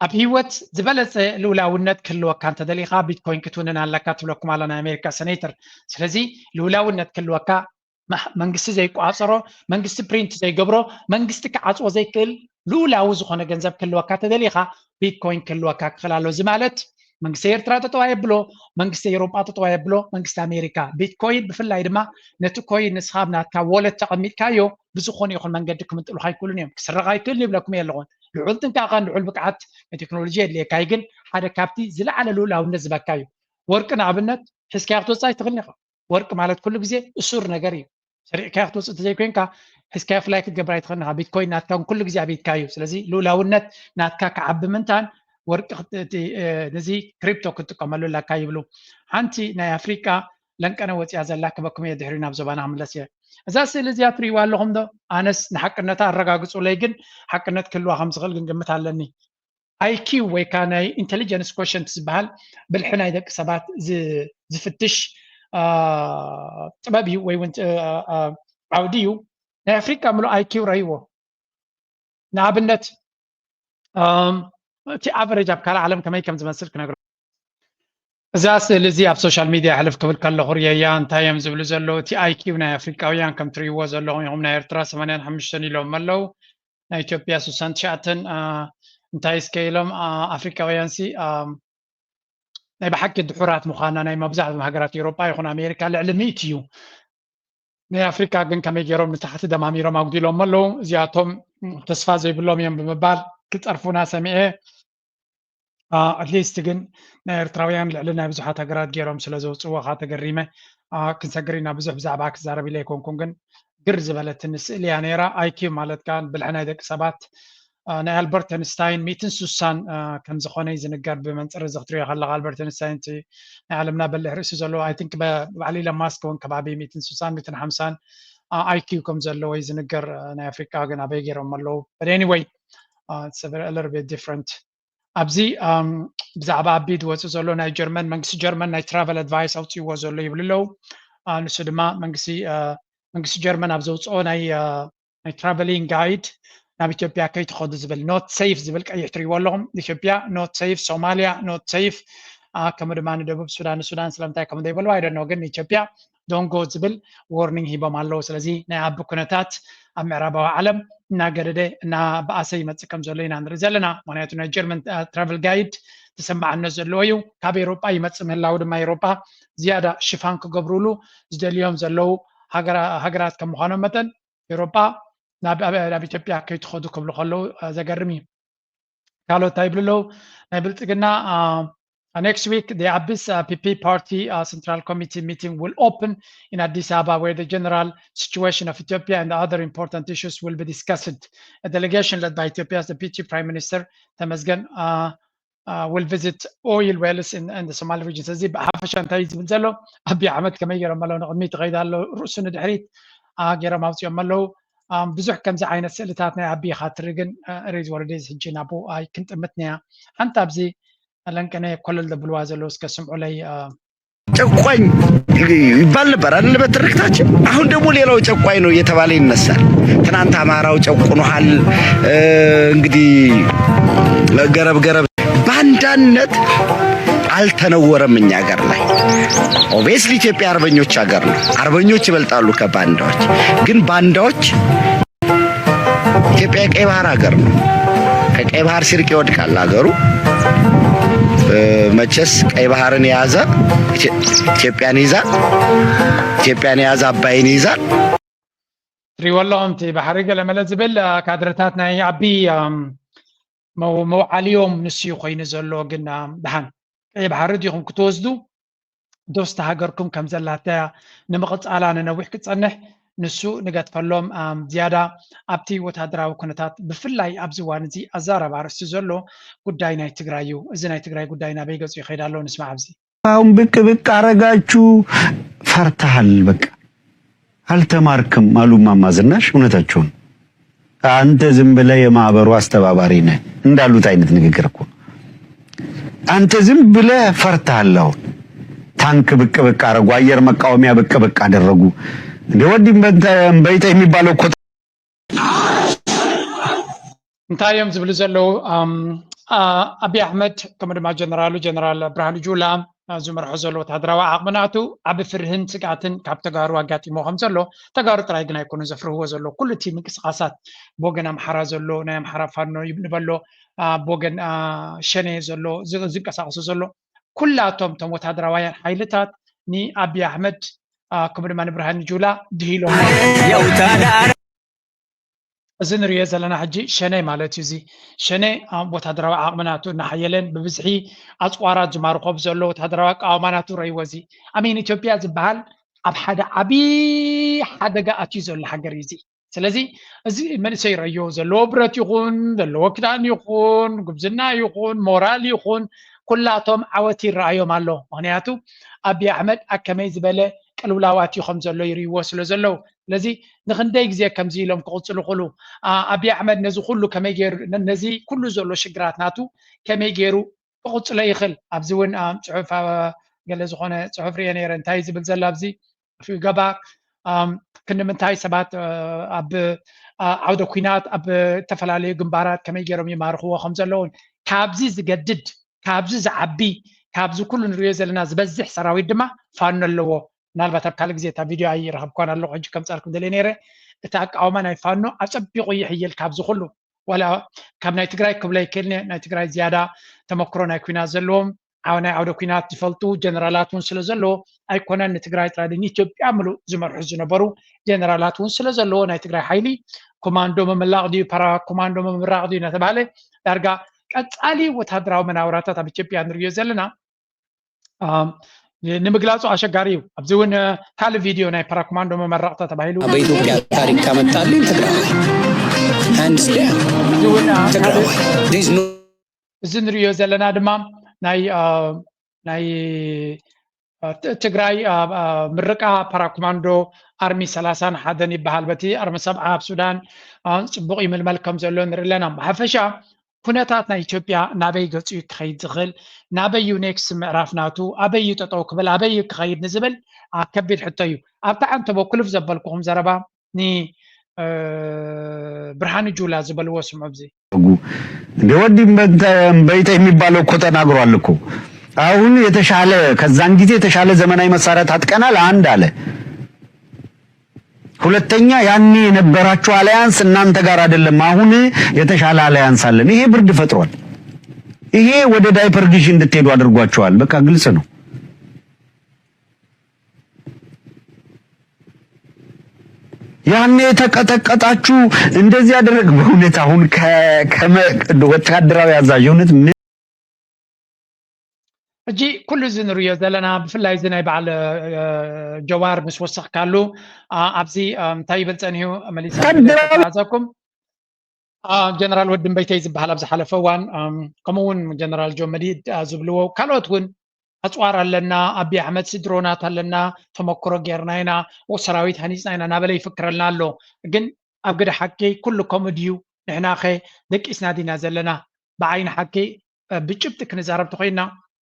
ኣብ ህይወት ዝበለፀ ልኡላውነት ክህልወካ እንተደሊኻ ቢትኮይን ክትውንን ኣለካ ትብለኩም ኣላ ናይ ኣሜሪካ ሰኔተር ስለዚ ልኡላውነት ክህልወካ መንግስቲ ዘይቋፀሮ መንግስቲ ፕሪንት ዘይገብሮ መንግስቲ ክዓፅዎ ዘይክእል ልኡላዊ ዝኾነ ገንዘብ ክህልወካ ተደሊኻ ቢትኮይን ክህልወካ ክኽእል ኣሎ እዚ ማለት መንግስቲ ኤርትራ ጠጠው ኣየብሎ መንግስቲ ኤሮጳ ጠጠው ኣየብሎ መንግስቲ ኣሜሪካ ቢትኮይን ብፍላይ ድማ ነቲ ኮይን ንስኻ ኣብ ናትካ ወለት ተቐሚጥካዮ ብዝኾነ ይኹን መንገዲ ክምንጥሉኻ ኣይክእሉን እዮም ክስረቕ ኣይክእልን ይብለኩም እየ ኣለኹን ልዑል ጥንቃቐን ልዑል ብቅዓት ናይ ቴክኖሎጂ የድልየካ እዩ ግን ሓደ ካብቲ ዝለዓለ ልኡላውነት ዝበካ እዩ ወርቂ ንኣብነት ሒዝካዮ ክትወፅእ ኣይትኽእልን ኢኻ ወርቂ ማለት ኩሉ ግዜ እሱር ነገር እዩ ሰሪቕካዮ ክትወፅእ እንተዘይኮይንካ ሒዝካዮ ፍላይ ክትገብር ኣይትኽእልን ኢኻ ቢትኮይን ናትካ ኩሉ ግዜ ኣብ ኢድካ እዩ ስለዚ ልኡላውነት ናትካ ክዓቢ ምንታን ወርቂ ነዚ ክሪፕቶ ክትጥቀመሉ ኣለካ ይብሉ ሓንቲ ናይ ኣፍሪቃ ለንቀነ ወፅያ ዘላ ክበኩም እየ ድሕሪ ናብ ዞባና ክምለስ እየ እዛ ስእሊ እዚኣ ትርእይዋ ኣለኹም ዶ ኣነስ ንሓቅነታ ኣረጋግፁለይ ግን ሓቅነት ክህልዋ ከም ዝኽእል ግን ግምት ኣለኒ I Q ወይ ከዓ ናይ ኢንቴሊጀንስ ኮሸንት ዝበሃል ብልሒ ናይ ደቂ ሰባት ዝፍትሽ ጥበብ እዩ ወይ እውን ዓውዲ እዩ ናይ ኣፍሪቃ ምሉእ I Q ረይዎ ንኣብነት እቲ ኣቨሬጅ ኣብ ካልእ ዓለም ከመይ ከም ዝመስል ክነግሮ እዛ ስእሊ እዚ ኣብ ሶሻል ሚድያ ሕልፍ ክብል ከለኹ ርእየያ እንታይ እዮም ዝብሉ ዘለዉ እቲ I Q ናይ ኣፍሪቃውያን ከም ትርእይዎ ዘለኹም ኢኹም ናይ ኤርትራ ሰማንያን ሓሙሽተን ኢሎም ኣለዉ ናይ ኢትዮጵያ ስሳን ትሽዓተን እንታይ እስከ ኢሎም ኣፍሪቃውያን ሲ ናይ ብሓቂ ድሑራት ምዃና ናይ መብዛሕትኦም ሃገራት ኤውሮጳ ይኹን ኣሜሪካ ልዕሊ ሚእቲ እዩ ናይ ኣፍሪካ ግን ከመይ ገይሮም ንታሕቲ ደማሚሮም ኣጉዲሎም ኣለዉ። እዚኣቶም ተስፋ ዘይብሎም እዮም ብምባል ክፀርፉና ሰሚዐ። ኣትሊስት ግን ናይ ኤርትራውያን ልዕሊ ናይ ብዙሓት ሃገራት ገይሮም ስለ ዘውፅዎ ከዓ ተገሪመ። ክንሰግር ኢና ብዙሕ ብዛዕባ ክዛረብ ኢለ ኣይኮንኩን፣ ግን ግር ዝበለትኒ ስእሊ እያ ነይራ። ኣይኪዩ ማለት ከዓ ብልሒ ናይ ደቂ ሰባት ናይ ኣልበርት ኣንስታይን ሚእትን ስሳን ከም ዝኾነ እዩ ዝንገር። ብመንፅር እዚ ክትሪኦ ከለካ ኣልበርት ኣንስታይን እቲ ናይ ዓለምና በልሕ ርእሲ ዘለዎ ኣይ ቲንክ ብባዕሊ ኢሎን ማስክ እውን ከባቢ ሚእትን ስሳን ሚእትን ሓምሳን ኣይኪዩ ከም ዘለዎ እዩ ዝንገር። ናይ ኣፍሪካ ግን ኣበይ ገይሮም ኣለዉ? But anyway, it's a little bit different። ኣብዚ ብዛዕባ ኣቢ ዝወፅእ ዘሎ ናይ ጀርመን መንግስቲ ጀርመን ናይ ትራቨል ኣድቫይስ ኣውፅእዎ ዘሎ ይብሉ ኣለዉ። ንሱ ድማ መንግስቲ መንግስቲ ጀርመን ኣብ ዘውፅኦ ናይ ናይ ትራቨሊንግ ጋይድ ናብ ኢትዮጵያ ከይትኸዱ ዝብል ኖት ሴፍ ዝብል ቀይሕ ትሪእዎ ኣለኹም። ኢትዮጵያ ኖት ሴፍ፣ ሶማሊያ ኖት ሴፍ፣ ከምኡ ድማ ንደቡብ ሱዳን ንሱዳን ስለምንታይ ከም ዘይበሉ ኣይደኖ፣ ግን ኢትዮጵያ ዶንጎ ዝብል ዎርኒንግ ሂቦም ኣለዉ። ስለዚ ናይ ኣቢ ኩነታት ኣብ ምዕራባዊ ዓለም እናገደደ እናበኣሰ ይመፅእ ከም ዘሎ ኢና ንርኢ ዘለና። ምክንያቱ ናይ ጀርመን ትራቨል ጋይድ ተሰማዕነት ዘለዎ እዩ። ካብ ኤሮጳ ይመፅእ ምህላው ድማ ኤሮጳ ዝያዳ ሽፋን ክገብሩሉ ዝደልዮም ዘለዉ ሃገራት ከም ምዃኖም መጠን ኤሮጳ ናብ ኢትዮጵያ ከይትኸዱ ክብሉ ከለዉ ዘገርም እዩ። ካልኦት እንታይ ይብሉ ኣለዉ? ናይ ብልፅግና next week the Abis PP party central committee meeting will open in Addis Ababa where the general situation of Ethiopia and other important issues will be discussed. A delegation led by Ethiopia's deputy prime minister Temesgen will visit oil wells in the Somali region። ስለዚ ብሓፈሻ እንታይ ዝብል ዘሎ ኣቢ ኣሕመድ ከመይ ገይሮም ኣለዉ ንቅድሚት ይኸይድ ኣሎ ርእሱ ንድሕሪት ገይሮም ኣውፅኦም ኣለዉ። ብዙሕ ከምዚ ዓይነት ስእልታት ናይ ኣቢ ኢኻ ትርኢ፣ ግን ሬዝ ወረዴዝ ሕጂ ናብኡ ኣይክንጥምትንያ። ሓንቲ ኣብዚ ለንቀነ ኮለል ዘብልዋ ዘለዉ እስከ ስምዑለይ። ጨቋኝ ይባል ነበር አይደል በትርክታችን። አሁን ደግሞ ሌላው ጨቋኝ ነው እየተባለ ይነሳል። ትናንት አማራው ጨቁኖሃል፣ እንግዲህ ገረብ ገረብ ባንዳነት አልተነወረም እኛ ሀገር ላይ። ኦብቪየስሊ ኢትዮጵያ አርበኞች ሀገር ነው። አርበኞች ይበልጣሉ ከባንዳዎች። ግን ባንዳዎች ኢትዮጵያ የቀይ ባህር ሀገር ነው። ከቀይ ባህር ሲርቅ ይወድቃል ሀገሩ። መቼስ ቀይ ባህርን የያዘ ኢትዮጵያን ይይዛል። ኢትዮጵያን የያዘ አባይን ይይዛል። ትሪእዎ ኣለኹም እቲ ባሕሪ ገለመለ ዝብል ካድረታት ናይ ኣቢ መውዓሊዮም ንሱ እዩ ኮይኑ ዘሎ። ግን ደሓን ቀይ ባህሪ ዲኹም ክትወስዱ ዶስቲ ሃገርኩም ከም ዘላታ ንምቕጻላ ንነዊሕ ክጸንሕ ንሱ ንገድፈሎም። ዝያዳ ኣብቲ ወታደራዊ ኩነታት ብፍላይ ኣብዚ እዋን እዚ ኣዛረብ ኣርእስቲ ዘሎ ጉዳይ ናይ ትግራይ እዩ። እዚ ናይ ትግራይ ጉዳይ ናበይ ገጹ ይኸይድ ኣሎ ንስማዕ። ኣብዚ አሁን ብቅ ብቅ አረጋችሁ ፈርተሃል። በቃ አልተማርክም አሉ እማማ ዝናሽ። እውነታቸውን አንተ ዝም ብለህ የማህበሩ አስተባባሪ ነህ እንዳሉት አይነት ንግግር እኮ። አንተ ዝም ብለህ ፈርተሃል። አሁን ታንክ ብቅ ብቅ አረጉ፣ አየር መቃወሚያ ብቅ ብቅ አደረጉ። እንደ ወዲም በንተ እምበይተ የሚባለው እኮ እንታይ እዮም ዝብሉ ዘለዉ? ኣቢ ኣሕመድ ከምኡ ድማ ጀነራሉ ጀነራል ብርሃኑ ጁላ ዝመርሖ ዘሎ ወታደራዊ ዓቕሚ ናቱ ዓቢ ፍርህን ስግኣትን ካብ ተጋሩ ኣጋጢሞ ከም ዘሎ፣ ተጋሩ ጥራይ ግን ኣይኮኑ ዘፍርህዎ ዘሎ። ኩሉ እቲ ምንቅስቃሳት ብወገን ኣምሓራ ዘሎ ናይ ኣምሓራ ፋኖ ንበሎ፣ ብወገን ሸኔ ዘሎ ዝንቀሳቀሱ ዘሎ ኩላቶም እቶም ወታደራውያን ሓይልታት ንኣቢ ኣሕመድ ከምኡ ድማ ንብርሃኑ ጁላ ድሂሎም። እዚ ንሪኦ ዘለና ሕጂ ሸኔ ማለት እዩ። እዚ ሸኔ ወታደራዊ ዓቕሚ ናቱ እናሓየለን ብብዝሒ ኣፅዋራት ዝማርኾ ብዘሎ ወታደራዊ ኣቃውማ ናቱ ረይዎ። እዚ ኣሜን ኢትዮጵያ ዝበሃል ኣብ ሓደ ዓብዪ ሓደጋ ኣትዩ ዘሎ ሃገር እዩ። እዚ ስለዚ እዚ መንእሰይ ረዮ ዘለዎ ብረት ይኹን ዘለዎ ክዳን ይኹን ጉብዝና ይኹን ሞራል ይኹን ኩላቶም ዓወት ይረኣዮም ኣሎ። ምክንያቱ ኣቢ ኣሕመድ ኣከመይ ዝበለ ቅልውላዋት እዩ ከም ዘሎ ይርእይዎ ስለ ዘለዉ ስለዚ ንክንደይ ግዜ ከምዚ ኢሎም ክቕፅሉ ክሉ ኣቢ ኣሕመድ ነዚ ኩሉ ከመይ ገይሩ ነዚ ኩሉ ዘሎ ሽግራት ናቱ ከመይ ገይሩ ክቕፅሎ ይኽእል? ኣብዚ እውን ፅሑፍ ገለ ዝኾነ ፅሑፍ ርየ ነይረ እንታይ ዝብል ዘሎ ኣብዚ ገባ ክንምንታይ ሰባት ኣብ ዓውደ ኩናት ኣብ ዝተፈላለዩ ግንባራት ከመይ ገይሮም ይማርኽዎ ከም ዘለውን ካብዚ ዝገድድ ካብዚ ዝዓቢ ካብዚ ኩሉ ንሪኦ ዘለና ዝበዝሕ ሰራዊት ድማ ፋኖ ኣለዎ። ምናልባት ኣብ ካልእ ግዜ እታ ቪድዮ ኣይረኸብኳን ኣለኹ ሕጂ ከምፀልኩም ደልየ ነይረ። እቲ ኣቃውማ ናይ ፋኖ ኣፀቢቑ ይሕይል ካብዚ ኩሉ ዋላ ካብ ናይ ትግራይ ክብሎ ይክእልኒ ናይ ትግራይ ዝያዳ ተመክሮ ናይ ኩናት ዘለዎም ናይ ዓውደ ኲናት ዝፈልጡ ጀነራላት እውን ስለ ዘለዎ ኣይኮነን ንትግራይ ጥራይ ንኢትዮጵያ ምሉእ ዝመርሑ ዝነበሩ ጀነራላት እውን ስለ ዘለዎ ናይ ትግራይ ሓይሊ ኮማንዶ ምምላቕ ድዩ ፓራ ኮማንዶ ምምራቕ ድዩ እናተባሃለ ዳርጋ ቀፃሊ ወታደራዊ መናውራታት ኣብ ኢትዮጵያ ንሪኦ ዘለና ንምግላፁ ኣሸጋሪ እዩ። ኣብዚ እውን ካልእ ቪድዮ ናይ ፓራኮማንዶ መመረቕታ ተባሂሉ በኢትዮጵያ ታሪክ ካመጣልኝ ትግራዋይ hands down ትግራዋይ እዚ ንሪኦ ዘለና ድማ ናይ ናይ ትግራይ ምርቃ ፓራኮማንዶ ኣርሚ ሰላሳን ሓደን ይበሃል። በቲ ኣርሚ ሰብዓ ኣብ ሱዳን ፅቡቕ ይምልመል ከም ዘሎ ንርኢ ኣለና። ብሓፈሻ ኩነታት ናይ ኢትዮጵያ ናበይ ገፁ እዩ ክኸይድ ዝኽእል? ናበይ እዩ ኔክስት ምዕራፍ ናቱ? ኣበይ እዩ ጠጠው ክብል? ኣበይ እዩ ክኸይድ ንዝብል ከቢድ ሕቶ እዩ። ኣብታ ዓንተቦ ኩልፍ ዘበልኩኹም ዘረባ ንብርሃኑ ጁላ ዝበልዎ ስምዑ። ኣብዚ እንደ ወዲ እምበይተ የሚባለው እኮ ተናግሯል እኮ። አሁን የተሻለ ከዛን ጊዜ የተሻለ ዘመናዊ መሳሪያ ታጥቀናል አንድ አለ። ሁለተኛ ያኔ የነበራችሁ አላያንስ እናንተ ጋር አይደለም፣ አሁን የተሻለ አላያንስ አለን። ይሄ ብርድ ፈጥሯል። ይሄ ወደ ዳይፐር ግዢ እንድትሄዱ አድርጓቸዋል። በቃ ግልጽ ነው። ያኔ የተቀጠቀጣችሁ እንደዚህ ያደረግ በእውነት አሁን ወታደራዊ አዛዥ እውነት ሕጂ ኩሉ እዚ ንሪኦ ዘለና ብፍላይ እዚ ናይ በዓል ጀዋር ምስ ወሰኽካሉ ኣብዚ እንታይ ይብል ፀኒሑ መሊሳ ኣዘኩም ጀነራል ወዲ እምበይተይ ዝበሃል ኣብ ዝሓለፈ እዋን ከምኡ እውን ጀነራል ጆ መዲድ ዝብልዎ ካልኦት እውን ኣፅዋር ኣለና፣ ኣቢ ኣሕመድ ስድሮናት ኣለና፣ ተመክሮ ጌርና ኢና፣ ሰራዊት ሃኒፅና ኢና እናበለ ይፍክረልና ኣሎ። ግን ኣብ ግደ ሓቂ ኩሉ ከምኡ ድዩ? ንሕናኸ ደቂስና ዲና ዘለና? ብዓይኒ ሓቂ ብጭብጢ ክንዛረብ ተኾይንና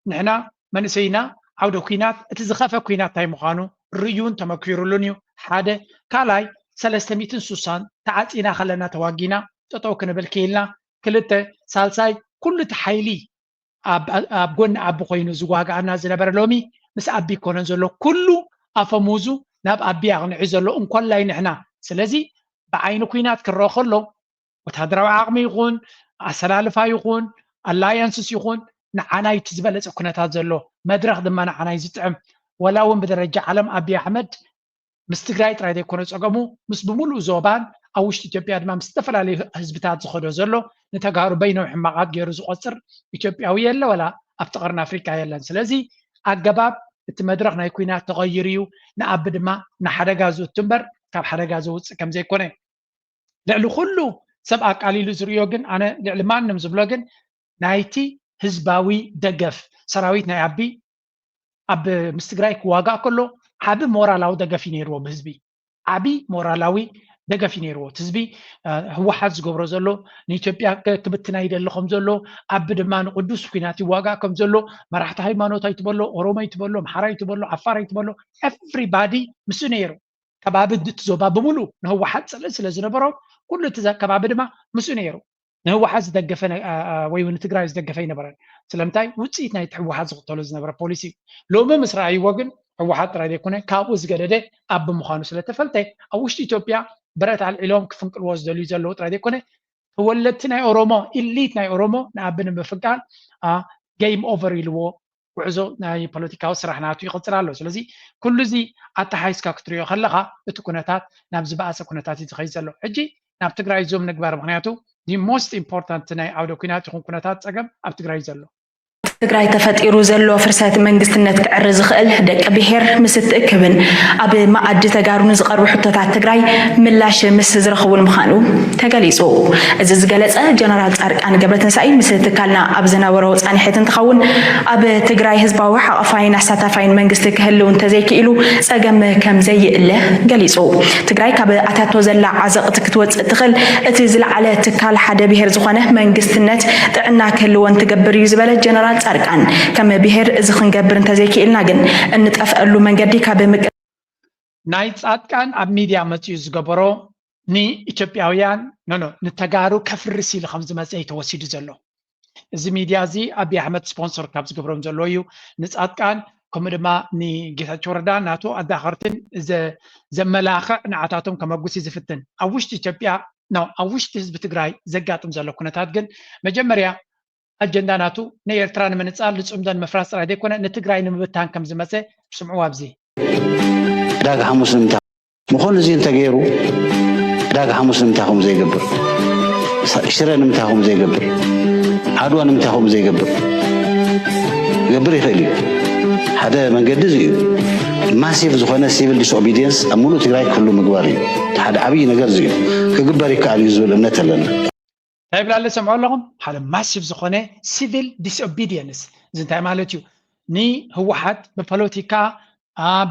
ንሕና መንእሰይና ዓውደ ኲናት እቲ ዝኸፈ ኲናት እንታይ ምዃኑ ርእዩን ተመኪሩሉን እዩ። ሓደ ካልኣይ ሰለስተ ሚእትን ሱሳን ተዓፂና ከለና ተዋጊና ጠጠው ክንብል ክኢልና። ክልተ ሳልሳይ ኩሉ እቲ ሓይሊ ኣብ ጎኒ ኣቢ ኮይኑ ዝዋግኣና ዝነበረ ሎሚ ምስ ኣቢ ይኮነን ዘሎ ኩሉ ኣፈሙዙ ናብ ኣቢ ኣቕንዒ ዘሎ እንኮላይ ንሕና ስለዚ ብዓይኒ ኲናት ክረአ ከሎ ወታደራዊ ዓቕሚ ይኹን ኣሰላልፋ ይኹን ኣላያንስስ ይኹን ንዓና እዩ እቲ ዝበለፀ ኩነታት ዘሎ መድረኽ ድማ ንዓና እዩ ዝጥዕም ወላ እውን ብደረጃ ዓለም ኣቢ ኣሕመድ ምስ ትግራይ ጥራይ ዘይኮነ ፀገሙ ምስ ብምሉእ ዞባን ኣብ ውሽጢ ኢትዮጵያ ድማ ምስ ዝተፈላለዩ ህዝብታት ዝኸዶ ዘሎ ንተጋሩ በይኖም ሕማቓት ገይሩ ዝቆፅር ኢትዮጵያዊ የለ ወላ ኣብቲ ቀርኒ ኣፍሪካ የለን ስለዚ ኣገባብ እቲ መድረኽ ናይ ኩናት ተቐይሩ እዩ ንኣቢ ድማ ንሓደጋ ዝእቱ እምበር ካብ ሓደጋ ዘውፅእ ከምዘይኮነ ልዕሊ ኩሉ ሰብ ኣቃሊሉ ዝርእዮ ግን ኣነ ልዕሊ ማንም ዝብሎ ግን ናይቲ ህዝባዊ ደገፍ ሰራዊት ናይ ኣቢ ኣብ ምስ ትግራይ ክዋጋእ ከሎ ዓቢ ሞራላዊ ደገፍ እዩ ነይርዎ ብህዝቢ ዓቢ ሞራላዊ ደገፍ እዩ ነይርዎ እቲ ህዝቢ ህወሓት ዝገብሮ ዘሎ ንኢትዮጵያ ክብትና ይደሊ ከም ዘሎ ኣቢ ድማ ንቅዱስ ኩናት ይዋጋእ ከም ዘሎ መራሕቲ ሃይማኖት ኣይትበሎ ኦሮሞ ኣይትበሎ ኣምሓራ ኣይትበሎ ዓፋር ኣይትበሎ everybody ምስኡ ነይሩ ከባቢ እቲ ዞባ ብምሉእ ንህወሓት ፅልኢ ስለ ዝነበሮም ኩሉ እቲ ከባቢ ድማ ምስኡ ነይሩ ንህወሓት ዝደገፈ ወይ ንትግራይ ዝደገፈ ኣይነበረን ስለምንታይ ውፅኢት ናይቲ ህወሓት ዝኽተሎ ዝነበረ ፖሊሲ እዩ ሎሚ ምስ ረኣይዎ ግን ህወሓት ጥራይ ዘይኮነ ካብኡ ዝገደደ ኣቢ ምዃኑ ስለተፈልጠ ኣብ ውሽጢ ኢትዮጵያ ብረት ኣልዒሎም ክፍንቅልዎ ዝደልዩ ዘለዉ ጥራይ ዘይኮነ ተወለድቲ ናይ ኦሮሞ ኢሊት ናይ ኦሮሞ ንኣቢ ንምፍንቃል game over ኢልዎ ጉዕዞ ናይ ፖለቲካዊ ስራሕ ናቱ ይቕፅል ኣሎ ስለዚ ኩሉ እዚ ኣተሓይዝካ ክትሪኦ ከለኻ እቲ ኩነታት ናብ ዝበኣሰ ኩነታት እዩ ዝኸይድ ዘሎ ሕጂ ናብ ትግራይ ዙም ንግበር ምክንያቱ most important ናይ ዓውደ ኩናት ይኹን ኩነታት ፀገም ኣብ ትግራይ ዘሎ ትግራይ ተፈጢሩ ዘሎ ፍርሰት መንግስትነት ክዕሪ ዝኽእል ደቂ ብሄር ምስ እትእክብን ኣብ መኣዲ ተጋሩ ንዝቐርቡ ሕቶታት ትግራይ ምላሽ ምስ ዝረኽቡን ምዃኑ ተገሊፁ። እዚ ዝገለፀ ጀነራል ፃድቃን ገብረትንሳኤ ምስ ትካልና ኣብ ዝነበሮ ፃንሒት እንትኸውን ኣብ ትግራይ ህዝባዊ ሓቐፋይን ኣሳታፋይን መንግስቲ ክህልው እንተዘይክኢሉ ፀገም ከምዘይእለ ገሊፁ። ትግራይ ካብ ኣታቶ ዘላ ዓዘቕቲ ክትወፅእ እትኽእል እቲ ዝለዓለ ትካል ሓደ ብሄር ዝኾነ መንግስትነት ጥዕና ክህልዎ እንትገብር እዩ ዝበለ ጀነራል ፃድቃን ከም ብሄር እዚ ክንገብር እንተዘይክኢልና ግን እንጠፍአሉ መንገዲ ካብ ምቅ ናይ ፃድቃን ኣብ ሚድያ መፅኡ ዝገበሮ ንኢትዮጵያውያን ኖኖ ንተጋሩ ከፍርስ ኢሉ ከም ዝመፀ እዩ ተወሲዱ ዘሎ እዚ ሚድያ እዚ ኣቢ ኣሕመድ ስፖንሰር ካብ ዝገብሮም ዘለዎ እዩ ንፃድቃን ከምኡ ድማ ንጌታቸው ረዳ ናቱ ኣዳኸርትን ዘመላኽዕ ንዓታቶም ከመጉስ እዩ ዝፍትን ኣብ ውሽጢ ኢትዮጵያ ኣብ ውሽጢ ህዝቢ ትግራይ ዘጋጥም ዘሎ ኩነታት ግን መጀመርያ ኣጀንዳ ናቱ ንኤርትራ ንምንጻል ዝጽምዶ ንምፍራስ ጥራይ ዘይኮነ ንትግራይ ንምብታን ከም ዝመጸ ስምዕዎ ኣብዚ። ዕዳጋ ሓሙስ ንምንታይ ምኾኑ እዚ እንተገይሩ ዕዳጋ ሓሙስ ንምንታይ ከምኡ ዘይገብር ሽረ ንምንታይ ከምኡ ዘይገብር ዓድዋ ንምንታይ ከምኡ ዘይገብር ክገብር ይኽእል እዩ ሓደ መንገዲ እዚ እዩ massive ዝኾነ civil disobedience ኣብ ሙሉእ ትግራይ ክህሉ ምግባር እዩ ሓደ ዓብዪ ነገር እዚ እዩ ክግበር ይከኣል እዩ ዝብል እምነት ኣለና እንታይ ይብላለ ሰምዖ ኣለኹም ሓደ massive ዝኾነ civil disobedience እዚ እንታይ ማለት እዩ ንህወሓት ብፖለቲካ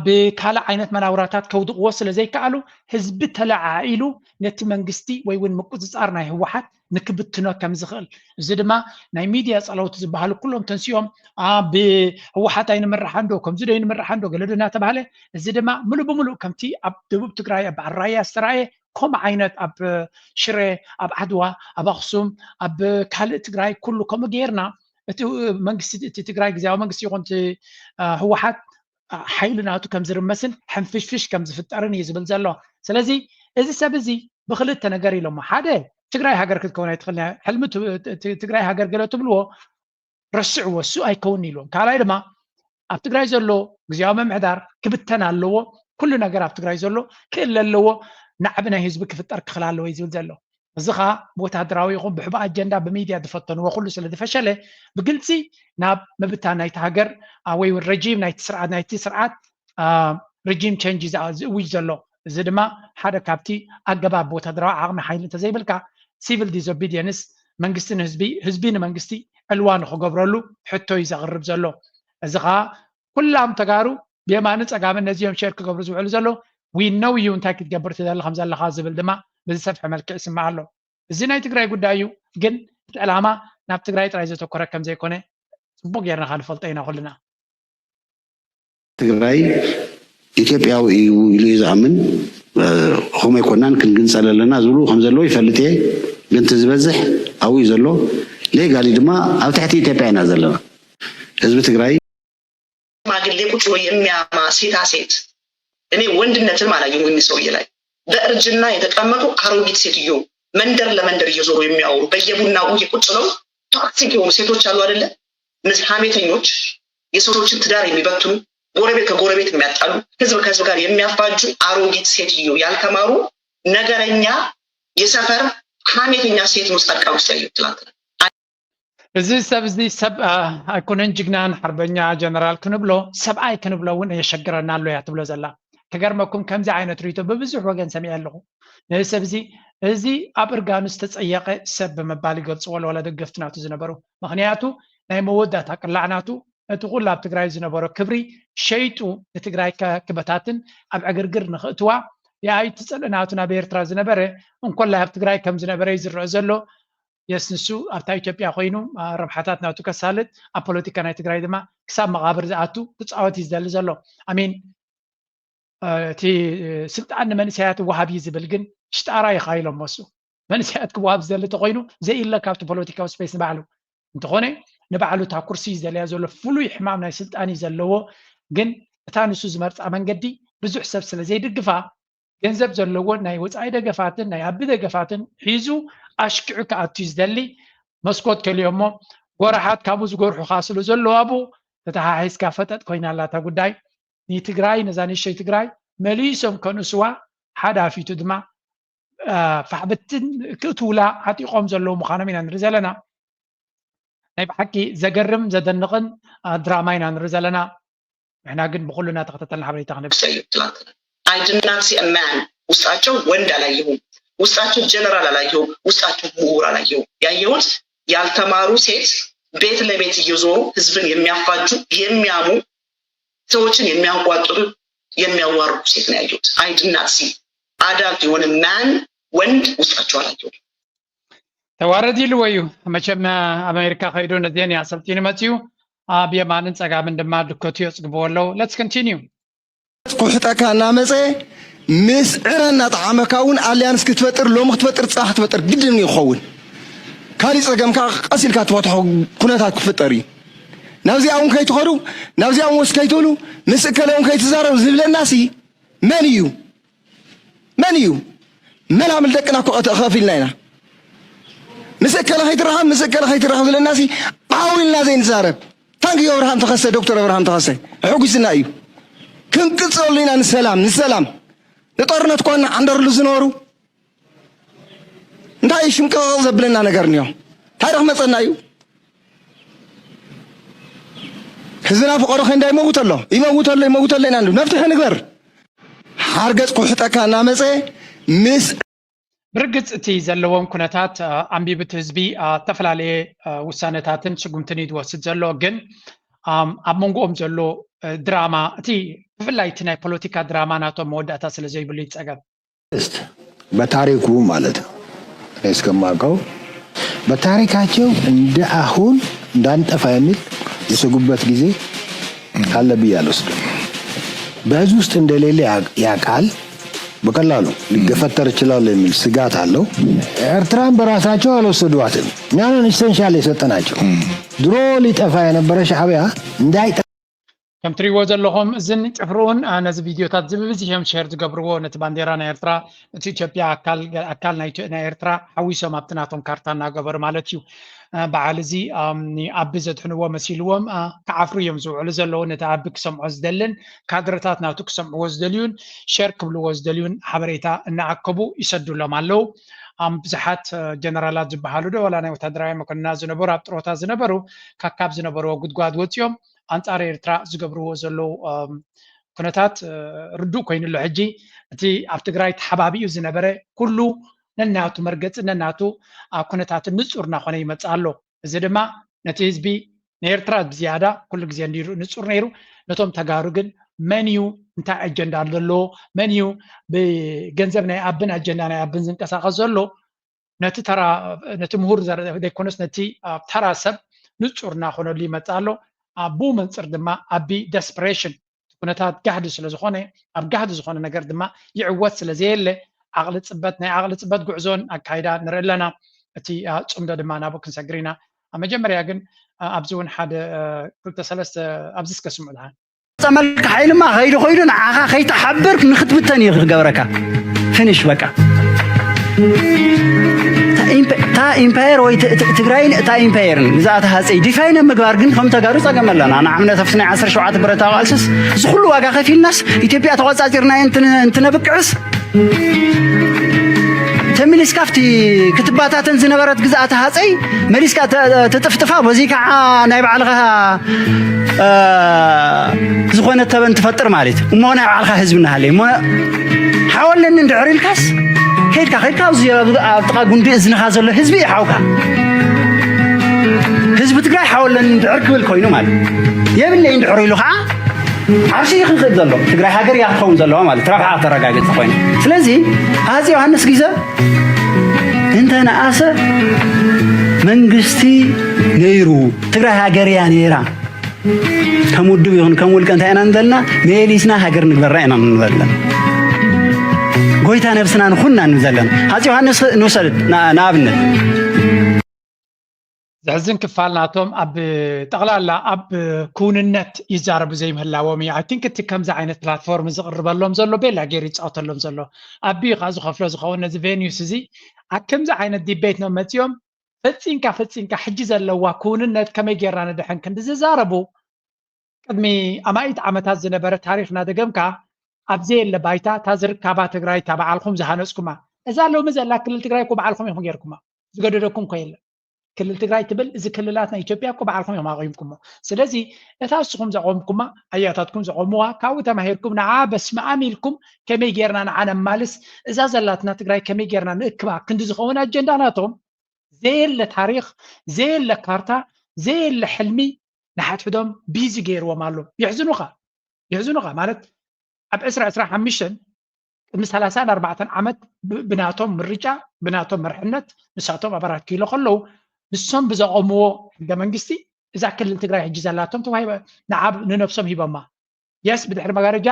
ብካልእ ዓይነት መናውራታት ከውድቕዎ ስለ ዘይከኣሉ ህዝቢ ተለዓዒሉ ነቲ መንግስቲ ወይ እውን ምቁፅፃር ናይ ህወሓት ንክብትኖ ከም ዝኽእል እዚ ድማ ናይ ሚድያ ፀለውቲ ዝበሃሉ ኩሎም ተንሲኦም ብህወሓት ኣይንምርሓን ዶ ከምዚ ዶ ኣይንምርሓን ዶ ገለ ዶ እናተባሃለ እዚ ድማ ሙሉእ ብሙሉእ ከምቲ ኣብ ደቡብ ትግራይ ኣብ በዓል ራያ ዝተረኣየ ከምኡ ዓይነት ኣብ ሽረ ኣብ ዓድዋ ኣብ ኣክሱም ኣብ ካልእ ትግራይ ኩሉ ከምኡ ገይርና እቲ መንግስቲ እቲ ትግራይ ግዝያዊ መንግስቲ ይኹን ህወሓት ሓይሊ ናቱ ከም ዝርመስን ሕንፍሽፍሽ ከም ዝፍጠርን እዩ ዝብል ዘሎ ስለዚ እዚ ሰብ እዚ ብክልተ ነገር ኢሎሞ ሓደ ትግራይ ሃገር ክትከውን ኣይትኽእል ሕልሚ ትግራይ ሃገር ገለ ትብልዎ ረስዕዎ እሱ ኣይከውን ኢልዎም ካልኣይ ድማ ኣብ ትግራይ ዘሎ ግዜያዊ ምምሕዳር ክብተን ኣለዎ ኩሉ ነገር ኣብ ትግራይ ዘሎ ክእለ ኣለዎ ናዕቢ ናይ ህዝቢ ክፍጠር ክኽል ኣለዎ እዩ ዝብል ዘሎ እዚ ከዓ ብወታደራዊ ይኹን ብሕቡ ኣጀንዳ ብሚድያ ዝፈተንዎ ኩሉ ስለ ዝፈሸለ ብግልፂ ናብ ምብታን ናይቲ ሃገር ወይ ረጂም ናይቲ ስርዓት ናይቲ ስርዓት regime change ዝእውጅ ዘሎ እዚ ድማ ሓደ ካብቲ ኣገባብ ወታደራዊ ዓቕሚ ሓይሊ እንተዘይብልካ civil disobedience መንግስቲ ንህዝቢ ህዝቢ ንመንግስቲ ዕልዋ ንክገብረሉ ሕቶ እዩ ዘቕርብ ዘሎ እዚ ከዓ ኩላም ተጋሩ ብየማንን ፀጋምን ነዚኦም share ክገብሩ ዝውዕሉ ዘለዉ we know you እንታይ ክትገብር ትደሊ ከም ዘለኻ ዝብል ድማ ብዝሰፍሐ መልክዕ ይስማዕ ኣሎ እዚ ናይ ትግራይ ጉዳይ እዩ ግን እቲ ዕላማ ናብ ትግራይ ጥራይ ዘተኮረ ከም ዘይኮነ ፅቡቅ ጌርና ከንፈልጦ ኢና ኩልና ትግራይ ኢትዮጵያዊ እዩ ኢሉ እዩ ዝኣምን ከምኡ ኣይኮናን ክንግንፀል ኣለና ዝብሉ ከም ዘለዉ ይፈልጥ እየ ግን እቲ ዝበዝሕ ኣብኡ እዩ ዘሎ legally ድማ ኣብ ትሕቲ ኢትዮጵያ ኢና ዘለና ህዝቢ ትግራይ ሽማግሌ ቁጭ ብሎ የሚያማ ሴታ ሴት እኔ ወንድነትም አላየሁም እኒ ሰውዬ ላይ በእርጅና የተቀመጡ አሮጊት ሴትዮ መንደር ለመንደር እየዞሩ የሚያወሩ በየቡና ቁጭ ብለው toxic የሆኑ ሴቶች አሉ አይደለ እነዚህ ሀሜተኞች የሰዎችን ትዳር የሚበትኑ ጎረቤት ከጎረቤት የሚያጣሉ ህዝብ ከህዝብ ጋር የሚያፋጁ አሮጊት ሴትዮ ያልተማሩ ነገረኛ የሰፈር ሀሜተኛ ሴት ነው ጻድቃን ውስጥ ያየሁት ትላንትና እዚ ሰብ እዚ ሰብ ኣይኮነን ጅግናን ሓርበኛ ጀነራል ክንብሎ ሰብኣይ ክንብሎ እውን የሸግረና ኣሎ እያ ትብሎ ዘላ ክገርመኩም ከምዚ ዓይነት ርእቶ ብብዙሕ ወገን ሰሚዐ ኣለኹ ነዚ ሰብ እዚ እዚ ኣብ እርጋኑ ዝተፀየቀ ሰብ ብምባል ይገልፅዎ ኣለዋላ ደገፍቲ ናቱ ዝነበሩ ምክንያቱ ናይ መወዳእታ ቅላዕ ናቱ እቲ ኩሉ ኣብ ትግራይ ዝነበሮ ክብሪ ሸይጡ ንትግራይ ክበታትን ኣብ ዕግርግር ንክእትዋ የኣይ ትፅልእ ናቱ ናብ ኤርትራ ዝነበረ እንኮላይ ኣብ ትግራይ ከም ዝነበረ እዩ ዝረአ ዘሎ የስ ንሱ ኣብታ ኢትዮጵያ ኮይኑ ረብሓታት ናቱ ከሳልጥ ኣብ ፖለቲካ ናይ ትግራይ ድማ ክሳብ መቃብር ዝኣቱ ክፃወት እዩ ዝደሊ ዘሎ ኣሚን እቲ ስልጣን ንመንእሰያት ይወሃብ እዩ ዝብል ግን ሽጣራ ይካይሎም መሱ መንእሰያት ክወሃብ ዝደሊ ተኮይኑ ዘኢለ ካብቲ ፖለቲካዊ ስፔስ ንባዕሉ እንተኾነ ንባዕሉ እታ ኩርሲ እዩ ዝደልያ ዘሎ ፍሉይ ሕማም ናይ ስልጣን እዩ ዘለዎ ግን እታ ንሱ ዝመርፃ መንገዲ ብዙሕ ሰብ ስለ ዘይድግፋ ገንዘብ ዘለዎን ናይ ወፃኢ ደገፋትን ናይ ኣቢ ደገፋትን ሒዙ ኣሽኪዑ ክኣቱ እዩ ዝደሊ መስኮት ከልዮ እሞ ጎራሓት ካብኡ ዝጎርሑ ካስሉ ዘለዋ ብኡ ተተሓሒዝካ ፈጠጥ ኮይና ኣላታ ጉዳይ ንትግራይ ነዛ ንእሸይ ትግራይ መሊሶም ከንእስዋ ሓደ ኣፊቱ ድማ ፋሕብትን ክእትውላ ዓጢቆም ዘለዉ ምዃኖም ኢና ንርኢ ዘለና ናይ ብሓቂ ዘገርም ዘደንቕን ድራማ ኢና ንርኢ ዘለና ንሕና ግን ብኩሉ እናተኸታተልና ሓበሬታ ክንብ I did not see a man ውስጣቸው ወንድ አላየሁም ውስጣቸው ጀነራል አላየሁም ውስጣቸው ምሁር አላየሁም ያየሁት ያልተማሩ ሴት ቤት ለቤት እየዞሩ ህዝብን የሚያፋጁ የሚያሙ ሰዎችን የሚያንቋጥጡ የሚያዋርዱ ሴት ነው ያየሁት I did not see adult የሆነ man ወንድ ውስጣቸው አላየሁም ተዋረድ ኢልዎ እዩ መቸም ኣሜሪካ ከይዱ ነዚአን እያ ሰልጢኑ መፅዩ ኣብ የማንን ፀጋምን ድማ ድከቱ የፅግብዎ ኣለዉ let's continue ክውሕጠካ እናመፀ ምስ ዕረ እናጠዓመካ እውን ኣልያንስ ክትፈጥር ሎሚ ክትፈጥር ፅባሕ ክትፈጥር ግድን እዩ ክኸውን ካሊእ ፀገም ከዓ ቀስ ኢልካ ትፈትሖ ኩነታት ክፍጠር እዩ ናብዚኣ እውን ከይትኸዱ ናብዚኣ እውን ወስ ከይትብሉ ምስ እከለ እውን ከይትዛረብ ዝብለና ሲ መን እዩ መን እዩ መላምል ደቅና እኮ ከፊልና ኢና ምስ እከለ ከይትራኸብ ምስ እከለ ከይትራኸብ ዝብለና ሲ ብሓው ኢልና ዘይንዛረብ። ታንክዩ ኣብርሃም ተኸሰ፣ ዶክተር ኣብርሃም ተኸሰ፣ ሕጉስና እዩ። ክንቅጸሉ ኢና ንሰላም፣ ንሰላም። ንጦርነት እኳ እናዓንደርሉ ዝነበሩ እንታይ እዩ ሽምቅቕ ዘብለና ነገር እኒኦ? እንታይ ዶ ክመጸና እዩ? ህዝብና ፍቐዶ ከንዳ ይመውት ኣሎ፣ ይመውት ኣሎ፣ ይመውት ኣሎ ኢና ንብል። መፍትሒ ንግበር። ሓርገጽ ክውሕጠካ እናመጸ ምስ ብርግጽ እቲ ዘለዎም ኩነታት ኣንቢቡ እቲ ህዝቢ ዝተፈላለየ ውሳነታትን ስጉምትን እዩ ዝወስድ ዘሎ። ግን ኣብ መንጎኦም ዘሎ ድራማ እቲ ብፍላይ እቲ ናይ ፖለቲካ ድራማ ናቶም መወዳእታ ስለ ዘይብሉ ይጸገብ። በታሪኩ ማለት ነው። እኔ እስከማውቀው በታሪካቸው እንደ አሁን እንዳንጠፋ የሚል የሰጉበት ጊዜ አለ ብዬ አልወስድም። በህዝብ ውስጥ እንደሌለ ያውቃል። በቀላሉ ሊገፈተር ይችላል የሚል ስጋት አለው። ኤርትራን በራሳቸው አልወሰዷትም። እኛ ነን ኢሰንሻል የሰጠናቸው። ድሮ ሊጠፋ የነበረ ሻዕቢያ እንዳይጠፋ ከም ትሪእዎ ዘለኹም እዝን ጭፍርኡን ነዚ ቪድዮታት እዚ ብብዝሕ እዮም ሸር ዝገብርዎ። ነቲ ባንዴራ ናይ ኤርትራ፣ እቲ ኢትዮጵያ ኣካል ኣካል ናይ ኢትዮ- ናይ ኤርትራ ሓዊሶም ኣብቲ ናቶም ካርታ እናገበሩ ማለት እዩ። በዓል እዚ ኣቢ ዘድሕንዎ መሲልዎም ክዓፍሩ እዮም ዝውዕሉ ዘለዉ። ነቲ ኣቢ ክሰምዖ ዝደልን ካድረታት ናቱ ክሰምዕዎ ዝደልዩን ሸር ክብልዎ ዝደልዩን ሓበሬታ እናኣከቡ ይሰዱሎም ኣለዉ። ብዙሓት ጀነራላት ዝበሃሉ ዶ ዋላ ናይ ወታደራዊ መኮንናት ዝነበሩ ኣብ ጥሮታ ዝነበሩ ካካብ ዝነበርዎ ጉድጓድ ወፂኦም ኣንጻር ኤርትራ ዝገብርዎ ዘለዉ ኩነታት ርዱእ ኮይኑ ኣሎ። ሕጂ እቲ ኣብ ትግራይ ተሓባቢኡ ዝነበረ ኩሉ ነናቱ መርገፂ ነናቱ ኩነታትን ንፁር እናኾነ ይመፅእ ኣሎ። እዚ ድማ ነቲ ህዝቢ ንኤርትራ ብዝያዳ ኩሉ ግዜ ንፁር ነይሩ። ነቶም ተጋሩ ግን መን እዩ እንታይ ኣጀንዳ ዘለዎ መን እዩ ብገንዘብ ናይ ኣብን ኣጀንዳ ናይ ኣብን ዝንቀሳቀስ ዘሎ ነቲ ተራ ነቲ ምሁር ዘይኮነስ ነቲ ተራ ሰብ ንፁር እናኾነሉ ይመፅእ ኣሎ። ኣብኡ መንፅር ድማ ኣቢ ደስፕሬሽን ኩነታት ጋህዲ ስለ ዝኾነ ኣብ ጋህዲ ዝኾነ ነገር ድማ ይዕወት ስለ ዘየለ ዓቕሊ ፅበት ናይ ዓቕሊ ፅበት ጉዕዞን ኣካይዳ ንርኢ ኣለና። እቲ ፅምዶ ድማ ናብኡ ክንሰግር ኢና። ኣብ መጀመርያ ግን ኣብዚ እውን ሓደ ክልተ ሰለስተ ኣብዚ እስከ ስምዑ ደሓን። ጸመልካ ሓይልማ ከይዱ ከይዱ ንዓኻ ከይትሓብር ንክትብተን እዩ ክገብረካ። ፍንሽ በቃ። እታ ኢምፓየር ወይ ትግራይን እታ ኢምፓየርን ግዝኣተ ሃፀይ ዲፋይን ኣብ ምግባር ግን ከም ተጋሩ ፀገም ኣለና። ንኣብነት ኣብቲ ናይ ዓሰርተ ሸውዓተ ብረታዊ ቃልስስ እዚ ኩሉ ዋጋ ከፊልናስ ኢትዮጵያ ተቆፃፂርና እንትነብቅዕስ ተመሊስካ ኣብቲ ክትባታተን ዝነበረት ግዝኣተ ሃፀይ መሊስካ ተጥፍጥፋ በዚ ከዓ ናይ ባዕልኻ ዝኾነ ተበን ትፈጥር ማለት እዩ እሞ ናይ ባዕልካ ህዝቢ እናሃለየ እሞ ሓወለኒ እንድሕር ኢልካስ ከይድካ ከይድካ ኣብዚ ኣብ ጥቓ ጉንዲ እዝንኻ ዘሎ ህዝቢ እዩ ሓውካ ህዝቢ ትግራይ ሓወለኒ እንድሕር ክብል ኮይኑ ማለት የብለይ እንድሕር ኢሉ ከዓ ዓርሺ እዩ ክኽእል ዘሎ ትግራይ ሃገር እያ ክትኸውን ዘለዋ ማለት ረብሓ ተረጋገፀ ኮይኑ ስለዚ ኣዚ ዮሃንስ ግዘ እንተ ነኣሰ መንግስቲ ነይሩ ትግራይ ሃገር እያ ነይራ ከም ውድብ ይኹን ከም ውልቀ እንታይ ኢና ንዘልና መሊስና ሃገር ንግበራ ኢና ንበለን ጎይታ ነብስና ንኹንና ንዘለን ኣፂ ዮሃንስ ንውሰድ ንኣብነት ዘሕዝን ክፋል ናቶም ኣብ ጠቕላላ ኣብ ክውንነት ይዛረቡ ዘይምህላዎም እዩ። I think እቲ ከምዚ ዓይነት ፕላትፎርም ዝቕርበሎም ዘሎ ቤላ ገይሩ ይፃወተሎም ዘሎ ኣቢ ከዓ ዝኸፍሎ ዝኸውን ነዚ ቬኒዩስ እዚ ኣብ ከምዚ ዓይነት ዲቤት ነው መፂኦም ፈፂንካ ፈፂንካ ሕጂ ዘለዋ ክውንነት ከመይ ጌርና ንድሕን ክንዲ ዝዛረቡ ቅድሚ ኣማኢት ዓመታት ዝነበረ ታሪኽ እናደገምካ ኣብ ዘየለ ባይታ እታ ዝርካባ ትግራይ እታ በዓልኹም ዝሃነፅኩማ እዛ ሎሚ ዘላ ክልል ትግራይ እኮ በዓልኹም ኢኹም ጌርኩማ ዝገደደኩም እኮ የለን ክልል ትግራይ ትብል እዚ ክልላት ናይ ኢትዮጵያ እኮ በዓልኹም ኢኹም ኣቑምኩሞ ስለዚ እታ እስኹም ዘቆምኩማ ኣያታትኩም ዘቆምዋ ካብኡ ተማሂርኩም ንዓ በስመኣም ኢልኩም ከመይ ጌርና ንዓ ነማልስ እዛ ዘላትና ትግራይ ከመይ ጌርና ንእክባ ክንዲ ዝኸውን ኣጀንዳ ናቶም ዘየለ ታሪኽ ዘየለ ካርታ ዘየለ ሕልሚ ንሓድሕዶም ቢዚ ገይርዎም ኣሎ የሕዝኑኻ የሕዝኑኻ ማለት ኣብ ዕስራ ዕስራ ሓሙሽተን ቅድሚ ሰላሳን ኣርባዕተን ዓመት ብናቶም ምርጫ ብናቶም መርሕነት ንሳቶም ኣብ ኣራት ኪሎ ከለዉ ንሶም ብዘቐምዎ ሕገ መንግስቲ እዛ ክልል ትግራይ ሕጂ ዘላቶም ተዋሂበ ንዓብ ንነብሶም ሂቦማ የስ ብድሕሪ መጋረጃ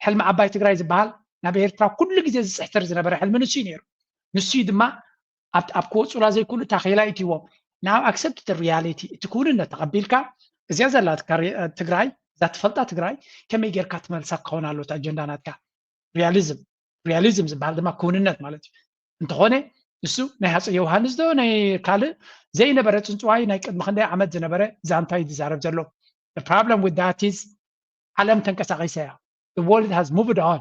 ሕልሚ ዓባይ ትግራይ ዝበሃል ናብ ኤርትራ ኩሉ ግዜ ዝፅሕትር ዝነበረ ሕልሚ ንሱ እዩ ነይሩ ንሱ ድማ ኣብ ክወፁላ ዘይክእሉ ታኼላ ኢትዎም ናብ ኣክሰፕት ሪያሊቲ እቲ ክውንነት ተቐቢልካ እዚኣ ዘላ ትግራይ እዛ ትፈልጣ ትግራይ ከመይ ጌርካ ትመልሳ ክኸውን ኣለዎ ኣጀንዳ ናትካ ሪያሊዝም ሪያሊዝም ዝበሃል ድማ ክውንነት ማለት እዩ እንተኾነ እሱ ናይ ሃፀ ዮሃንስ ዶ ናይ ካልእ ዘይነበረ ጽንጽዋይ ናይ ቅድሚ ክንደይ ዓመት ዝነበረ ዛንታ እዩ ዝዛረብ ዘሎ። The problem with that is ዓለም ተንቀሳቒሳ እያ። The world has moved on።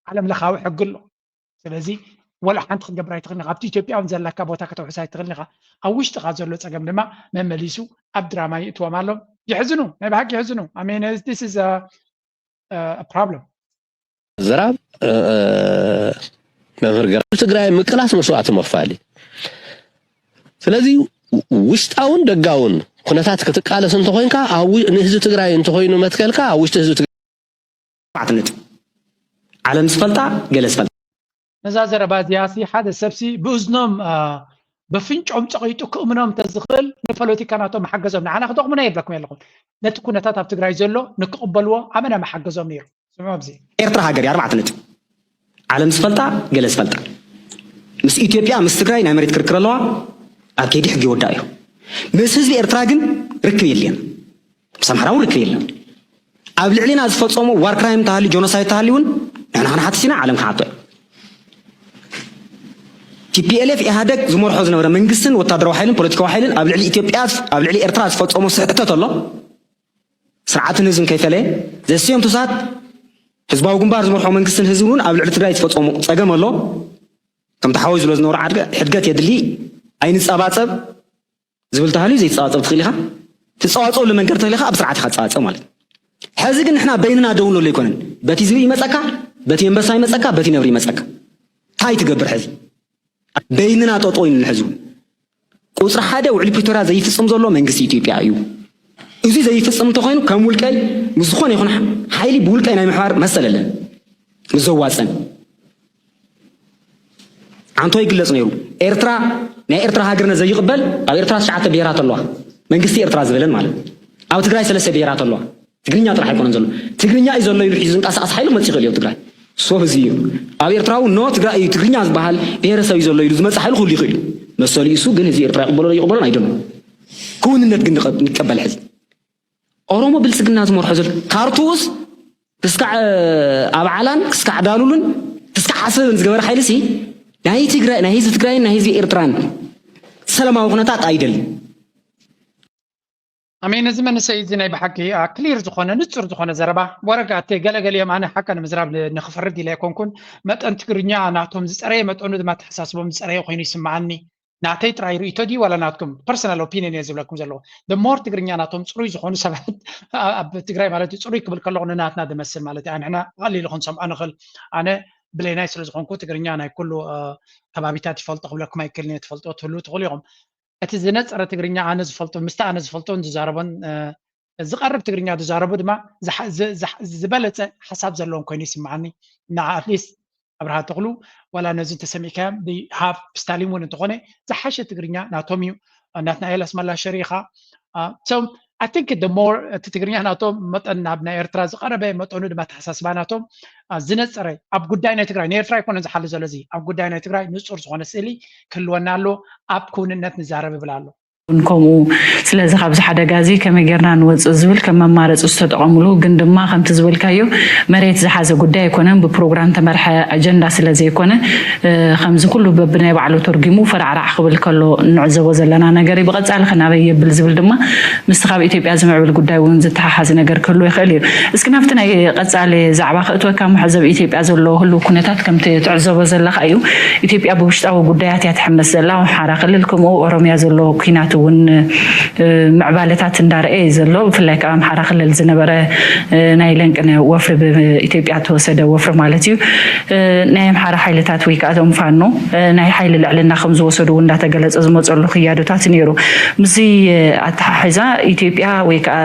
ዓለም ለኻዊ ሕጊ ኣሎ። ስለዚ ወላ ሓንቲ ክትገብር ኣይትኽእልን ኢኻ። ኣብቲ ኢትዮጵያ እውን ዘለካ ቦታ ከተውሕስ ኣይትኽእልን ኢኻ። ኣብ ውሽጥኻ ዘሎ ጸገም ድማ መመሊሱ ኣብ ድራማ ይእትዎም ኣሎ። የሕዝኑ፣ ናይ ብሓቂ የሕዝኑ። I mean, this is a, a problem። ዝራብ መምህር ገራ ትግራይ ምቅላስ መስዋእቲ መክፋል እዩ። ስለዚ ውሽጣውን ደጋውን ኩነታት ክትቃለስ እንተኮይንካ ንህዝቢ ትግራይ እንተኮይኑ መትከልካ ኣብ ውሽጢ ህዝቢ ትግራይ ኣርባዕተ ነጥቢ ዓለም ዝፈልጣ ገለ ዝፈልጣ ነዛ ዘረባ እዚኣ ሲ ሓደ ሰብሲ ብእዝኖም በፍንጮም ጸቒጡ ክእምኖም እንተዝኽእል ንፖለቲካ ናቶም ሓገዞም ንዓና ክጠቕሙና የብለኩም የለኹም። ነቲ ኩነታት ኣብ ትግራይ ዘሎ ንክቕበልዎ ኣመና መሓገዞም ነይሩ። ስምዑ ኣብዚ ኤርትራ ሃገር እያ ኣርባዕተ ነጥቢ ዓለም ዝፈልጣ ገለ ዝፈልጣ ምስ ኢትዮጵያ ምስ ትግራይ ናይ መሬት ክርክር ኣለዋ። ኣብ ከይዲ ሕጊ ይወዳእ እዩ። ምስ ህዝቢ ኤርትራ ግን ርክብ የለን። ምስ ኣምሓራ እውን ርክብ የለን። ኣብ ልዕሊና ዝፈፀሙ ዋር ክራይም ተሃልዩ ጆኖሳይድ ተሃልዩ እውን ንሕና ክንሓትት ኢና። ዓለም ክሓቶ እዩ። ቲ ፒ ኤል ኤፍ ኢህኣደግ ዝመርሖ ዝነበረ መንግስትን ወታደራዊ ሓይልን ፖለቲካዊ ሓይልን ኣብ ልዕሊ ኢትዮጵያ ኣብ ልዕሊ ኤርትራ ዝፈፀሞ ስሕተት ኣሎ። ስርዓትን ህዝብን ከይፈለየ ዘስዮም ትሳት ህዝባዊ ግንባር ዝመርሖ መንግስትን ህዝብን እውን ኣብ ልዕሊ ትግራይ ዝፈፀሙ ፀገም ኣሎ። ከምቲ ሓወይ ዝብሎ ዝነበሩ ዓድገ ሕድገት የድሊ ኣይንፀባፀብ ዝብል ተሃልዩ ዘይትፀባፀብ ትኽእል ኢኻ። ትፀዋፀብሉ መንገዲ ተሊኻ ኣብ ስርዓት ኢኻ ትፀባፀብ ማለት እዩ። ሕዚ ግን ንሕና በይንና ደው ንብሎ ኣይኮነን። በቲ ዝብኢ ይመፀካ፣ በቲ ኣንበሳ ይመፀካ፣ በቲ ነብሪ ይመፀካ። እንታይ ትገብር ሕዚ? በይንና ጠጠው ኢልና ሕዚ እውን ቁፅሪ ሓደ ውዕሊ ፕሪቶርያ ዘይፍፅም ዘሎ መንግስቲ ኢትዮጵያ እዩ። እዚ ዘይፍፅም እንተኮይኑ ከም ውልቀይ ምስ ዝኾነ ይኹን ሓይሊ ብውልቀይ ናይ ምሕባር መሰል ኣለን። ምስ ዘዋፀን ዓንቶ ይግለፅ ነይሩ። ኤርትራ ናይ ኤርትራ ሃገርነት ዘይቕበል ኣብ ኤርትራ ትሽዓተ ብሄራት ኣለዋ። መንግስቲ ኤርትራ ዝበለን ማለት ኣብ ትግራይ ሰለስተ ብሄራት ኣለዋ። ትግርኛ ጥራሕ ኣይኮነን ዘሎ። ትግርኛ እዩ ዘሎ ኢሉ ሒዙ ዝንቀሳቐስ ሓይሊ ክመፅእ ይኽእል እዩ ኣብ ትግራይ። ሶ እዚ እዩ ኣብ ኤርትራ እውን ኖ ትግራይ እዩ ትግርኛ ዝበሃል ብሄረሰብ እዩ ዘሎ ኢሉ ዝመፅእ ሓይሊ ክህሉ ይኽእል እዩ። መሰሉ እዩ እሱ፣ ግን ህዝቢ ኤርትራ ይቕበሎ ይቕበሎን ኣይደሎ። ክውንነት ግን ንቀ- ንቀበል ሕዚ ኦሮሞ ብልፅግና ዝመርሖ ዘሎ ካርቱስ ክስካዕ ኣብ ዓላን ክስካዕ ዳሉልን ክስካዕ ዓሰብን ዝገበረ ሓይሊ ሲ ናይ ትግራይ ናይ ህዝቢ ትግራይን ናይ ህዝቢ ኤርትራን ሰላማዊ ኩነታት ኣይደልን። ኣሜን። እዚ መንእሰይ እዚ ናይ ብሓቂ ክሊር ዝኾነ ንጹር ዝኾነ ዘረባ ወረጋቴ ገለገሊኦም ኣነ ሓቀ ንምዝራብ ንክፈርድ ኢለ ኣይኮንኩን። መጠን ትግርኛ ናቶም ዝጸረየ መጠኑ ድማ ኣተሓሳስቦም ዝጸረየ ኮይኑ ይስምዓኒ። ናተይ ጥራይ ርእይቶ ድዩ ዋላ ናትኩም ፐርሰናል ኦፒኒየን እየ ዝብለኩም ዘለኹ። The more ትግርኛ ናቶም ጽሩይ ዝኾኑ ሰባት ኣብ ትግራይ ማለት እዩ። ጽሩይ ክብል ከለኹ ንናትና ዝመስል ማለት እዩ። ንሕና ብቐሊሉ ክንሰምዖ ንኽእል። ኣነ ብሌናይ ስለ ዝኾንኩ ትግርኛ ናይ ኩሉ ከባቢታት ይፈልጦ ክብለኩም ኣይክእልን እየ። ትፈልጦ ትህሉ ትኽእሉ ኢኹም። እቲ ዝነፀረ ትግርኛ ኣነ ዝፈልጦ ምስቲ ኣነ ዝፈልጦን ዝዛረቦን ዝቐርብ ትግርኛ ዝዛረቡ ድማ ዝበለፀ ሓሳብ ዘለዎም ኮይኑ ይስምዓኒ። ንዓ ኣትሊስት ኣብርሃ ተኽሉ ዋላ ነዚ እንተሰሚዕካዮም ሃፍ ስታሊን እውን እንተኾነ ዝሓሸ ትግርኛ ናቶም እዩ። ናትና ኤላስ መላሸሪ ኢኻ። I think the more እቲ ትግርኛ ናቶም መጠን ናብ ናይ ኤርትራ ዝቐረበ መጠኑ ድማ ተሓሳስባ ናቶም ዝነፀረ ኣብ ጉዳይ ናይ ትግራይ ንኤርትራ ኣይኮነን ዝሓሉ ዘሎ እዚ ኣብ ጉዳይ ናይ ትግራይ ንፁር ዝኾነ ስእሊ ክህልወና ኣሎ። ኣብ ክውንነት ንዛረብ ይብል ኣሎ። እውን ከምኡ። ስለዚ ካብዚ ሓደጋ እዚ ከመይ ጌርና ንወፅእ ዝብል ከም መማረፂ ዝተጠቐምሉ፣ ግን ድማ ከምቲ ዝበልካዮ መሬት ዝሓዘ ጉዳይ ኣይኮነን፣ ብፕሮግራም ተመርሐ ኣጀንዳ ስለ ዘይኮነ ከምዚ ኩሉ በብናይ ባዕሉ ተርጊሙ ፈራዕራዕ ክብል ከሎ እንዕዘቦ ዘለና ነገር እዩ። ብቐፃሊ ከ ናበይ የብል ዝብል ድማ ምስቲ ካብ ኢትዮጵያ ዝምዕብል ጉዳይ እውን ዝተሓሓዝ ነገር ክህሉ ይኽእል እዩ። እስኪ ናብቲ ናይ ቀፃሊ ዛዕባ ክእትወካ እሞ ሕዚ ኣብ ኢትዮጵያ ዘሎ ህሉው ኩነታት ከምቲ ትዕዘቦ ዘለኻ እዩ። ኢትዮጵያ ብውሽጣዊ ጉዳያት እያ ትሕመስ ዘላ። ኣምሓራ ክልል ከምኡ ኦሮሚያ ዘሎ ኲናት እውን ምዕባለታት እንዳረአ እዩ ዘሎ። ብፍላይ ከዓ ኣምሓራ ክልል ዝነበረ ናይ ለንቅነ ወፍሪ ብኢትዮጵያ ተወሰደ ወፍሪ ማለት እዩ። ናይ ኣምሓራ ሓይልታት ወይ ከዓ እቶም ፋኖ ናይ ሓይሊ ልዕልና ከም ዝወሰዱ እውን እንዳተገለፀ ዝመፀሉ ክያዶታት ነይሩ። ምስዚ ኣተሓሒዛ ኢትዮጵያ ወይ ከዓ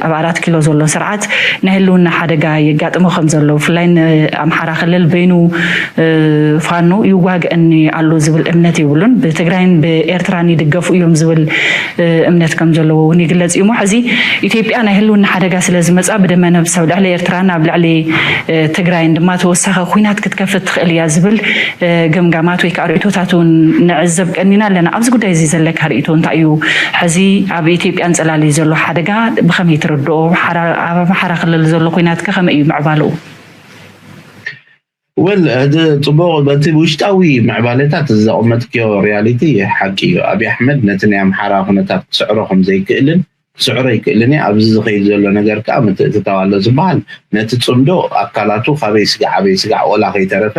ኣብ ኣራት ኪሎ ዘሎ ስርዓት ናይ ህልውና ሓደጋ የጋጥሞ ከም ዘሎ ብፍላይ ንኣምሓራ ክልል በይኑ ፋኖ ይዋግአኒ ኣሎ ዝብል እምነት የብሉን። ብትግራይን ብኤርትራን ይድገፉ እዮም ዝብል እምነት ከም ዘለዎ እውን ይግለፅ እዩ። እሞ ሕዚ ኢትዮጵያ ናይ ህልውና ሓደጋ ስለ ዝመፃ ብደመ ነብሳ ኣብ ልዕሊ ኤርትራን ኣብ ልዕሊ ትግራይን ድማ ተወሳኺ ኲናት ክትከፍት ትኽእል እያ ዝብል ገምጋማት ወይ ከዓ ርእይቶታት እውን ንዕዘብ ቀኒና ኣለና። ኣብዚ ጉዳይ እዚ ዘለካ ርእይቶ እንታይ እዩ? ሕዚ ኣብ ኢትዮጵያ ኣንፀላልዩ ዘሎ ሓደጋ ብኸመይ ትርድኦ? ኣብ ኣምሓራ ክልል ዘሎ ኲናት ከ ከመይ እዩ ምዕባለኡ? ወል እቲ ጽቡቕ በቲ ውሽጣዊ ምዕባለታት ዘቐመጥክዮ ሪያሊቲ ሓቂ እዩ። ኣብይ ኣሕመድ ነቲ ናይ ኣምሓራ ኩነታት ክስዕሮ ከም ዘይክእልን ክስዕሮ ኣይክእልን እየ፣ ኣብዚ ዝኸይድ ዘሎ ነገር ከዓ ምትእትታው ኣሎ ዝበሃል ነቲ ጽምዶ ኣካላቱ ካበይ ስጋዕ ኣበይ ስጋዕ ወላ ከይተረፈ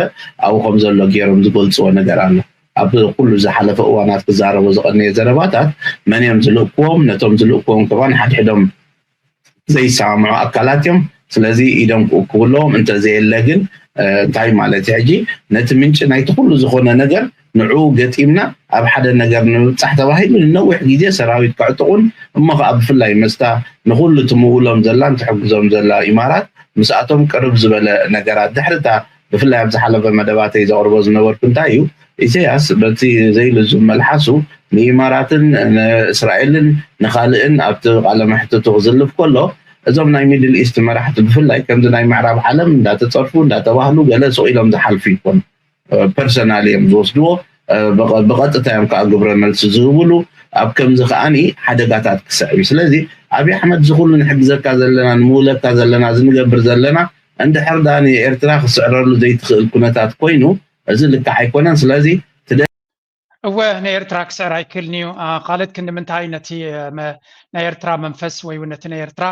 ኣብኡ ከም ዘሎ ገይሮም ዝገልፅዎ ነገር ኣሎ። ኣብ ኩሉ ዝሓለፈ እዋናት ክዛረቦ ዝቐነየ ዘረባታት መን እዮም ዝልእክዎም፣ ነቶም ዝልእክዎም ከማን ሓድሕዶም ዘይሰማምዑ ኣካላት እዮም። ስለዚ ኢዶም ክእክቡ ኣለዎም። እንተዘየለ ግን እንታይ ማለት እዩ? ሕጂ ነቲ ምንጪ ናይቲ ኩሉ ዝኾነ ነገር ንዕኡ ገጢምና ኣብ ሓደ ነገር ንምብፃሕ ተባሂሉ ንነዊሕ ግዜ ሰራዊት ከዕጥቑን እሞ ከዓ ብፍላይ መስታ ንኹሉ ትምውሎም ዘላን ትሕግዞም ዘላ ኢማራት ምስኣቶም ቅርብ ዝበለ ነገራት ድሕርታ ብፍላይ ኣብ ዝሓለፈ መደባተይ ዘቕርቦ ዝነበርኩ እንታይ እዩ ኢሳያስ በቲ ዘይልዙብ መልሓሱ ንኢማራትን ንእስራኤልን ንኻልእን ኣብቲ ቃለ መሕትቱ ክዝልፍ ከሎ እዞም ናይ ሚድል ኢስት መራሕቲ ብፍላይ ከምዚ ናይ ምዕራብ ዓለም እንዳተፀርፉ እንዳተባህሉ ገለ ስቕ ኢሎም ዝሓልፉ ይኮኑ። ፐርሰናል እዮም ዝወስድዎ፣ ብቐጥታ እዮም ከዓ ግብረ መልሲ ዝህብሉ። ኣብ ከምዚ ከዓኒ ሓደጋታት ክስዕብ እዩ። ስለዚ ኣብይ ኣሕመድ እዚ ኩሉ ንሕግዘካ ዘለና ንምውለካ ዘለና እዚ ንገብር ዘለና እንድሕር ዳ ንኤርትራ ክስዕረሉ ዘይትኽእል ኩነታት ኮይኑ እዚ ልክዕ ኣይኮነን። ስለዚ እወ ንኤርትራ ክስዕር ኣይክእልን እዩ። ካልድ ክንዲ ምንታይ ነቲ ናይ ኤርትራ መንፈስ ወይ እውን ነቲ ናይ ኤርትራ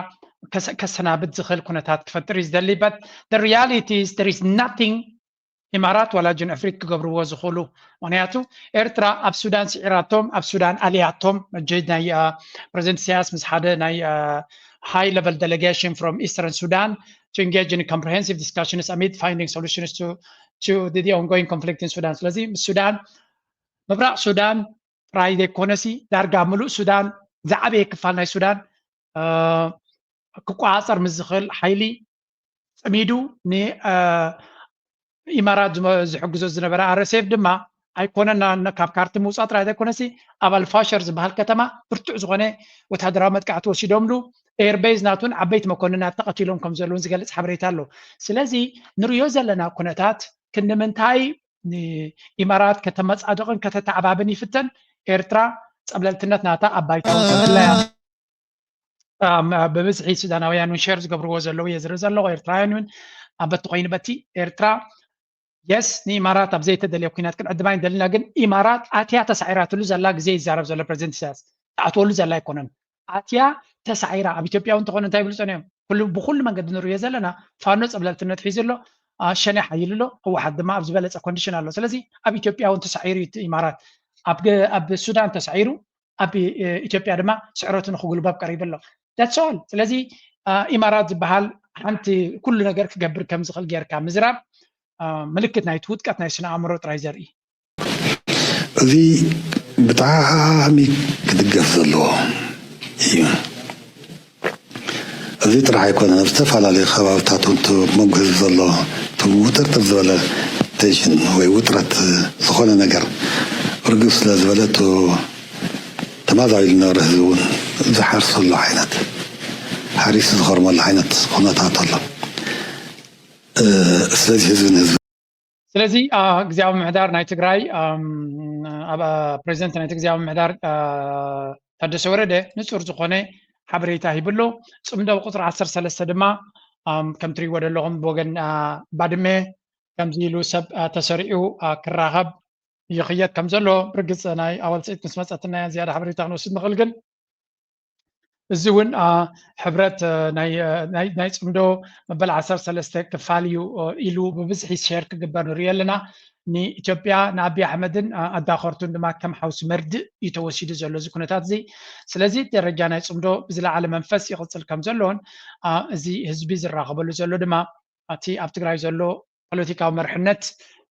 ከሰናብድ ዝኽእል ኩነታት ክፈጥር እዩ ዝደሊ። But the reality is there is nothing ኢማራት ዋላ ጅን ኣፍሪክ ክገብርዎ ዝኽእሉ። ምክንያቱ ኤርትራ ኣብ ሱዳን ስዒራቶም ኣብ ሱዳን ኣልያቶም። እጀ ናይ ፕረዚደንት ኢሳያስ ምስ ሓደ ናይ high level delegation from Eastern Sudan to engage in comprehensive discussions amid finding solutions to to the ongoing conflict in Sudan። ስለዚ ምስ ሱዳን ምብራቕ ሱዳን ጥራይ ዘይኮነሲ ዳርጋ ምሉእ ሱዳን ዝዓበየ ክፋል ናይ ሱዳን ክቆፃፀር ምስ ዝኽእል ሓይሊ ፅሚዱ ንኢማራት ዝሕግዞ ዝነበረ ኣረሴፍ ድማ ኣይኮነን ካብ ካርቱም ምውፃእ ጥራይ ዘይኮነሲ ኣብ ኣልፋሸር ዝበሃል ከተማ ብርቱዕ ዝኾነ ወታደራዊ መጥቃዕቲ ወሲዶምሉ ኤርቤዝ ናቱን ዓበይቲ መኮንናት ተቐቲሎም ከም ዘለውን ዝገልፅ ሓበሬታ ኣሎ። ስለዚ ንሪኦ ዘለና ኩነታት ክንምንታይ ንኢማራት ከተመፃድቕን ከተተዓባብን ይፍተን ኤርትራ ፀብለልትነት ናታ ኣብ ባይታ ወፂኡ ብላይ ብብዝሒ ሱዳናውያን እውን ሸር ዝገብርዎ ዘለዉ እየ ዝርኢ ዘለኹ። ኤርትራውያን እውን ኣበቲ ኮይኑ በቲ ኤርትራ የስ ንኢማራት ኣብ ዘይተደልየ ኩናት ክንዕድማ ይደልና፣ ግን ኢማራት ኣትያ ተሳዒራትሉ ዘላ ግዜ ይዛረብ ዘሎ ፕረዚደንት ኢሳያስ። ትኣትወሉ ዘላ ኣይኮነን። ኣትያ ተሳዒራ ኣብ ኢትዮጵያ እውን እንተኾነ እንታይ ይብሉ ጸኒሖም? ኩሉ ብኩሉ መንገዲ ንርእዮ ዘለና ፋኖ ጸብለልትነት ሒዙ ኣሎ፣ ሸኔ ሓይሉ ኣሎ፣ ህወሓት ድማ ኣብ ዝበለጸ ኮንዲሽን ኣሎ። ስለዚ ኣብ ኢትዮጵያ እውን ተሳዒሩ እዩ ኢማራት፣ ኣብ ሱዳን ተሳዒሩ ኣብ ኢትዮጵያ ድማ ስዕረቱ ንክጉልባብ ቀሪቡ ኣሎ። That's all። ስለዚ ኢማራት ዝበሃል ሓንቲ ኩሉ ነገር ክገብር ከም ዝኽእል ጌርካ ምዝራብ ምልክት ናይቲ ውድቀት ናይ ስነ ኣእምሮ ጥራይ ዘርኢ። እዚ ብጣዕሚ ክድገፍ ዘለዎ እዩ። እዚ ጥራሕ ኣይኮነን፣ ኣብ ዝተፈላለዩ ከባብታት እውን እቲ መንጎ ህዝቢ ዘሎ እቲ ውጥርጥር ዝበለ ቴንሽን ወይ ውጥረት ዝኾነ ነገር ርግብ ስለ ዝበለ እቲ ተማዛቢሉ ዝነበረ ህዝቢ እውን ዝሓርሰሉ ዓይነት ሓሪሱ ዝኸርመሉ ዓይነት ኩነታት ኣሎ። ስለዚ ህዝቢ ንህዝቢ ስለዚ ግዝያዊ ምምሕዳር ናይ ትግራይ ፕረዚደንት ናይቲ ግዝያዊ ምምሕዳር ታደሰ ወረደ ንፁር ዝኾነ ሓበሬታ ሂብሎ። ፅምዶ ቁፅሪ ዓሰርተ ሰለስተ ድማ ከም ትሪእዎ ዘለኹም ብወገን ባድመ ከምዚ ኢሉ ሰብ ተሰሪዑ ክራኸብ ይኽየድ ከም ዘሎ ብርግፅ ናይ ኣዋልፅኢት ምስ መፀትና ዝያዳ ሓበሬታ ክንወስድ ንኽእል። ግን እዚ እውን ሕብረት ናይ ፅምዶ መበል ዓሰርተ ሰለስተ ክፋል እዩ ኢሉ ብብዝሒ ሸር ክግበር ንሪኦ ኣለና። ንኢትዮጵያ ንኣብይ ኣሕመድን ኣዳኸርቱን ድማ ከም ሓውሲ መርድእ እዩ ተወሲዱ ዘሎ እዚ ኩነታት እዚ። ስለዚ ደረጃ ናይ ፅምዶ ብዝለዓለ መንፈስ ይቕፅል ከም ዘሎን እዚ ህዝቢ ዝራኸበሉ ዘሎ ድማ እቲ ኣብ ትግራይ ዘሎ ፖለቲካዊ መርሕነት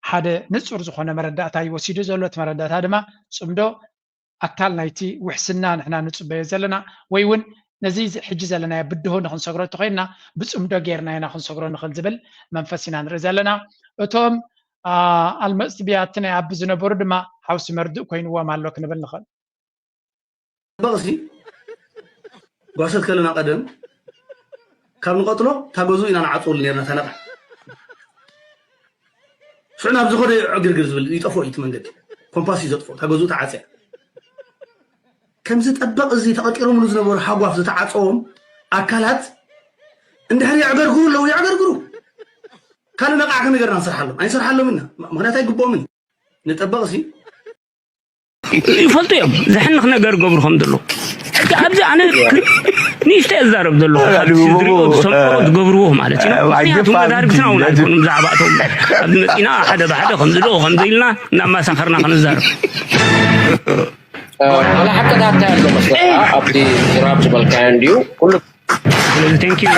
ሓደ ንፁር ዝኾነ መረዳእታ እዩ ወሲዱ ዘሎ። እቲ መረዳእታ ድማ ፅምዶ ኣካል ናይቲ ውሕስና ንሕና ንፅበዮ ዘለና ወይ እውን ነዚ ሕጂ ዘለናዮ ብድሆ ንክንሰግሮ እንተኮይንና ብፅምዶ ጌርና ኢና ክንሰግሮ ንኽእል ዝብል መንፈስ ኢና ንርኢ ዘለና። እቶም ኣልመፅቲ ብያቲ ናይ ኣቢ ዝነበሩ ድማ ሓውሲ መርድእ ኮይንዎም ኣሎ ክንብል ንኽእል። በቕሲ ጓሰት ከለና ቀደም ካብ ንቐጥሎ ታገዙ ኢና ንዓፅወሉ ነርና ታነቓ ሽዑ ናብ ዝኸደ ዕግርግር ዝብል ይጠፍኦ እዩ እቲ መንገዲ ኮምፓስ እዩ ዘጥፍኦ ታገዙ ተዓፅያ ከምዚ ጠበቕ እዚ ተቐጢሮምሉ ዝነበሩ ሃጓፍ ዝተዓፀዎም ኣካላት እንድሕር የዕገርግሩ ኣለዉ የዕገርግሩ ካልእ ነቃዕቲ ነገርና ንሰርሓሎም ኣይንሰርሓሎም ኢና። ምክንያት ኣይግብኦምን። ንጠበቕ ሲ ይፈልጡ እዮም ዘሕንኽ ነገር ገብሩ ከም ዘሎ። ኣብዚ ኣነ ንእሽተ እዛረብ ዘለኹ ዝሪኦ ዝሰምዖ ዝገብርዎ ማለት እዩ። ምክንያቱ መዳርግትና እውን ኣይኮኑም ብዛዕባ እቶም ኣብዚ መፂና ሓደ ብሓደ ከምዚ ዶ ከምዚ ኢልና እናማሳኸርና ክንዛረብ ዋላ ሓቅታት እንታይ ኣሎ መስለካ ኣብቲ ዝራብ ዝበልካዮ እንድዩ ኩሉ ስለዚ thank you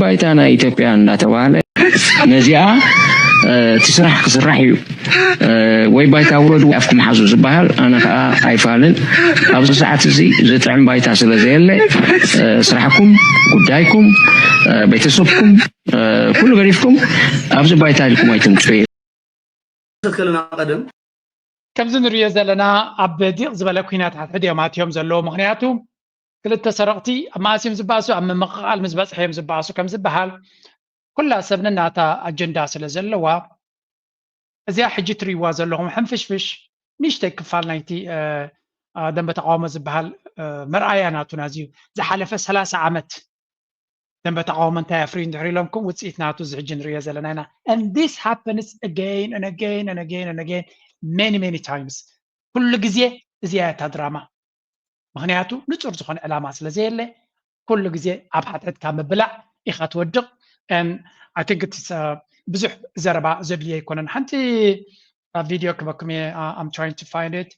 ባይታ ናይ ኢትዮጵያ እንዳተባሃለ ነዚኣ እቲ ስራሕ ክስራሕ እዩ ወይ ባይታ ውረዱ ኣፍኩም ሓዙ ዝበሃል ኣነ ከዓ ኣይፋልን ኣብዚ ሰዓት እዚ ዝጥዕም ባይታ ስለ ዘየለ ስራሕኩም ጉዳይኩም ቤተሰብኩም ኩሉ ገዲፍኩም ኣብዚ ባይታ ኢልኩም ኣይትምፁ ከለና ቀደም ከምዚ ንሪኦ ዘለና ኣብ ዲቕ ዝበለ ኩናት ሓድሕድ እዮም ኣትዮም ዘለዉ ምክንያቱ ክልተ ሰረቕቲ ኣብ መኣስ እዮም ዝበኣሱ ኣብ ምምቕቓል ምስ በፅሐ እዮም ዝበኣሱ ከም ዝበሃል ኩላ ሰብ ነናታ ኣጀንዳ ስለ ዘለዋ እዚኣ ሕጂ ትሪእዋ ዘለኹም ሕንፍሽፍሽ ንእሽተይ ክፋል ናይቲ ደንበ ተቃውሞ ዝበሃል መርኣያ ናቱና እዚ እዩ ዝሓለፈ ሰላሳ ዓመት ደንበ ተቃውሞ እንታይ ኣፍርዩ እንድሕር ኢሎምኩም ውፅኢት ናቱ እዚ ሕጂ ንሪኦ ዘለና ኢና and this happens again and again and again and again many many times ኩሉ ግዜ እዚኣ እታ ድራማ ምክንያቱ ንፁር ዝኾነ ዕላማ ስለ ዘየለ ኩሉ ግዜ ኣብ ሓትሕትካ ምብላዕ ኢኻ ትወድቕ and I think it's ብዙሕ ዘረባ ዘድልዮ ኣይኮነን ሓንቲ ቪድዮ ክበኩም እየ I'm trying to find it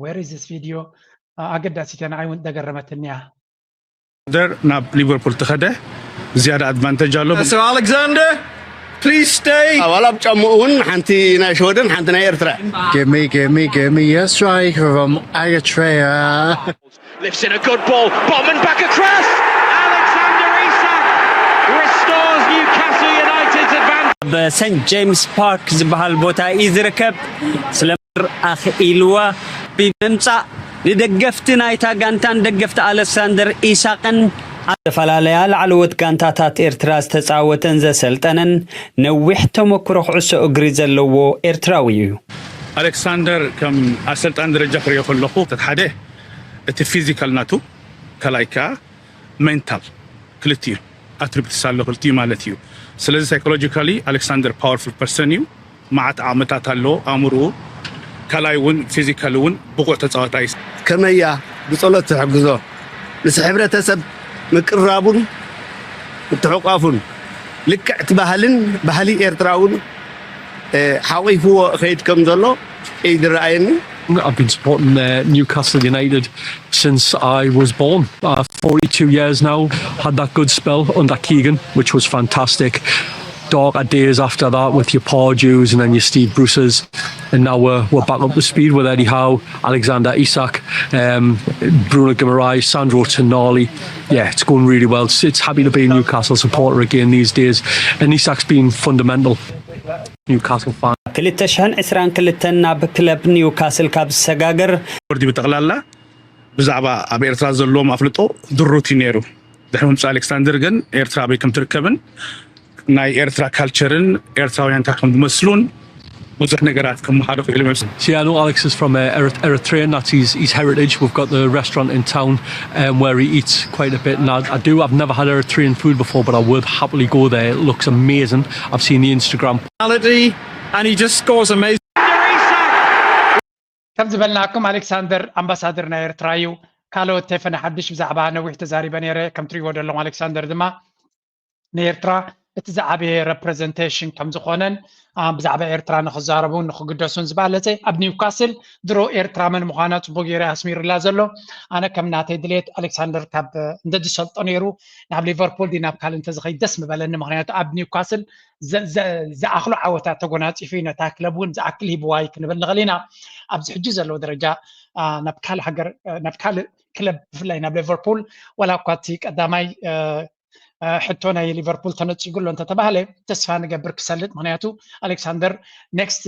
where is this video ኣገዳሲት እያ ንዓይ እውን ደገረመትኒ እያ ደር ናብ ሊቨርፑል ተኸደ ዝያዳ ኣድቫንተጅ ኣሎ So Alexander, please stay. ዋላ ኣብ ጫምኡ እውን ሓንቲ ናይ ሽወደን ሓንቲ ናይ ኤርትራ Give me, give me, give me a strike from Eritrea. Lifts in a good ball, Botman back across. Alexander Isak restores Newcastle United's advantage. ኣብ ሰንት ጄምስ ፓርክ ዝበሃል ቦታ እዩ ዝርከብ ስለምር ኣኽኢልዋ ብምምፃእ ንደገፍቲ ናይታ ጋንታን ደገፍቲ ኣለክሳንደር ኢሳቅን ኣብ ዝተፈላለያ ላዕለዎት ጋንታታት ኤርትራ ዝተፃወተን ዘሰልጠነን ነዊሕ ተመክሮ ኩዕሶ እግሪ ዘለዎ ኤርትራዊ እዩ። ኣሌክሳንደር ከም ኣሰልጣን ደረጃ ክሪኦ ከለኹ ሓደ እቲ ፊዚካል ናቱ ካልኣይ ከዓ ሜንታል ክልቲኡ ኣትሪቢትስ ኣሎ ክልቲኡ ማለት እዩ ስለዚ ሳይኮሎጂካሊ ኣሌክሳንደር ፓወርፉል ፐርሰን እዩ መዓት ዓመታት ኣለዎ ኣእምርኡ ካልኣይ እውን ፊዚካል እውን ብቁዕ ተፃዋታይ እዩ ከመያ ብፀሎት ትሕግዞ ምስ ሕብረተሰብ ምቅራቡን ምትሕቋፉን ልክዕ እቲ ባህልን ባህሊ ኤርትራ እውን ሓቂፍዎ እኸይድ ከም ዘሎ እዩ ዝረኣየኒ I've been supporting uh, Newcastle United since I was born. Uh, forty-two years now. Had that good spell under Keegan, which was fantastic. Darker days after that with your Pardew's and then your Steve Bruce's. And now we're, we're back up to speed with Eddie Howe, Alexander Isak, um, Bruno Guimaraes, Sandro Tonali. Yeah, it's going really well. It's, it's happy to be a Newcastle supporter again these days. And Isak's been fundamental. Newcastle fan. ክልተ ሽሕን ዕስራን ክልተን ናብ ክለብ ኒውካስል ካብ ዝሰጋገር ቦርዲ ብጠቕላላ ብዛዕባ ኣብ ኤርትራ ዘለዎም ኣፍልጦ ድሩት እዩ ነይሩ ድሕሪ ምምፃእ ኣሌክሳንደር ግን ኤርትራ ኣበይ ከም ትርከብን ናይ ኤርትራ ካልቸርን ኤርትራውያን እንታይ ከም ዝመስሉን ብዙሕ ነገራት ክመሃሩ ክኢሉ ይመስል So yeah, I know Alex is from uh, Erit- Eritrea, and that's his, his heritage. We've got the restaurant in town um, where he eats quite a bit, and I, I do. I've never had Eritrean food before, but I would happily go there. It looks amazing. I've seen the Instagram Quality, and he just scores amazing. ከም ዝበልናኩም ኣሌክሳንደር ኣምባሳደር ናይ ኤርትራ እዩ ካልኦት ተፈነ ሓድሽ ብዛዕባ ነዊሕ ተዛሪበ ነይረ ከም ትሪእዎ ዘለኹም ኣሌክሳንደር ድማ ንኤርትራ እቲ ዝዓበየ ረፕረዘንቴሽን ከም ዝኾነን ብዛዕባ ኤርትራ ንክዛረቡን ንክግደሱን ዝበለፀ ኣብ ኒውካስል ድሮ ኤርትራ መን ምዃና ፅቡቅ ገይረ ኣስሚሩላ ዘሎ ኣነ ከም ናተይ ድሌት ኣሌክሳንደር ካብ እንደ ዝሰልጦ ነይሩ ናብ ሊቨርፑል ዲ ናብ ካልእ እንተዝኸይድ ደስ ምበለኒ ምክንያቱ ኣብ ኒውካስል ዝኣኽሎ ዓወታት ተጎናፂፉ እዩ ነታ ክለብ እውን ዝኣክል ሂብዋ እዩ ክንብል ንኽእል ኢና ኣብዚ ሕጂ ዘለዎ ደረጃ ናብ ካልእ ሃገር ናብ ካልእ ክለብ ብፍላይ ናብ ሊቨርፑል ዋላ እኳ እቲ ቀዳማይ ሕቶ ናይ ሊቨርፑል ተነፂጉ ኣሎ እንተተባህለ ተስፋ ንገብር ክሰልጥ ምክንያቱ ኣሌክሳንደር ኔክስት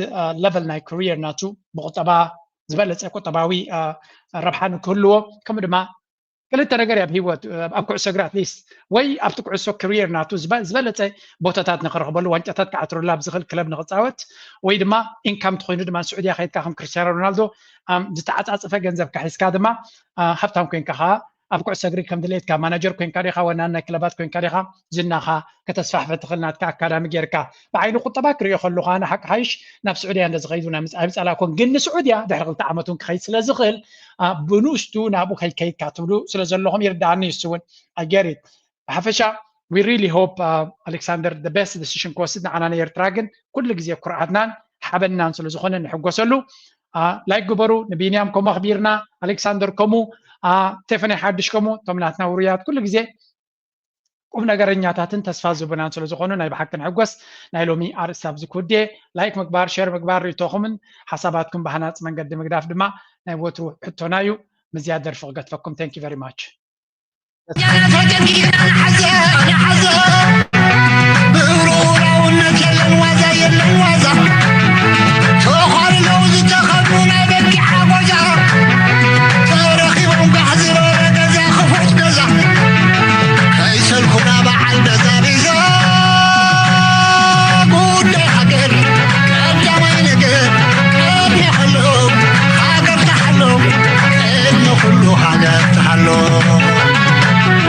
ለቨል ናይ ክሪየር ናቱ ብቁጠባ ዝበለፀ ቁጠባዊ ረብሓ ንክህልዎ ከምኡ ድማ ክልተ ነገር ኣብ ህይወት ኣብ ኩዕሶ እግሪ ኣትሊስት ወይ ኣብቲ ኩዕሶ ክሪየር ናቱ ዝበለፀ ቦታታት ንክረክበሉ ዋንጫታት ክዓትረሉ ኣብ ዝኽእል ክለብ ንክፃወት ወይ ድማ ኢንካም ተኮይኑ ድማ ስዑድያ ከይድካ ከም ክርስቲያኖ ሮናልዶ ዝተዓፃፀፈ ገንዘብ ካሒዝካ ድማ ሃብታም ኮይንካ ከዓ ኣብ ኩዕሶ እግሪ ከም ድሌትካ ማናጀር ኮይንካ ዲኻ፣ ወናን ናይ ክለባት ኮይንካ ዲኻ፣ ዝናኻ ከተስፋሕፈ ትኽእል ናትካ ኣካዳሚ ጌርካ። ብዓይኒ ቁጠባ ክሪኦ ከለኹ ኣነ ሓቂ ሓይሽ ናብ ስዑድያ እንደ ዝኸይድ እውን ኣይምጻ-፣ ኣይምጻላኮን፣ ግን ንስዑድያ ድሕሪ ክልተ ዓመት እውን ክኸይድ ስለ ዝኽእል፣ አ፣ ብንኡሽቱ ናብኡ ከይከይድካ ትብሉ ስለ ዘለኹም ይርድኣኒ። እሱ እውን ኣገሪት ብሓፈሻ we really hope ኣሌክሳንደር the best decision ክወስድ ንዓና ንኤርትራ ግን ኩሉ ግዜ ኩርዓትናን ሓበንናን ስለ ዝኾነ ንሕጎሰሉ። ላይክ ግበሩ። ንቢንያም ከምኡ ኣኽቢርና፣ ኣሌክሳንደር ከምኡ፣ ቴፈኔ ሓድሽ ከምኡ፣ እቶም ናትና ውሩያት ኩሉ ግዜ ቁም ነገረኛታትን ተስፋ ዝህቡናን ስለ ዝኾኑ ናይ ብሓቂ ንሕጎስ። ናይ ሎሚ ኣርእስቲ ኣብዚ ክውድእ። ላይክ ምግባር፣ ሸር ምግባር፣ ርእይቶኹምን ሓሳባትኩም ብሃናጺ መንገዲ ምግዳፍ ድማ ናይ ወትሩ ሕቶና እዩ። ምዝያ ደርፊ ክገትፈኩም። Thank you very much።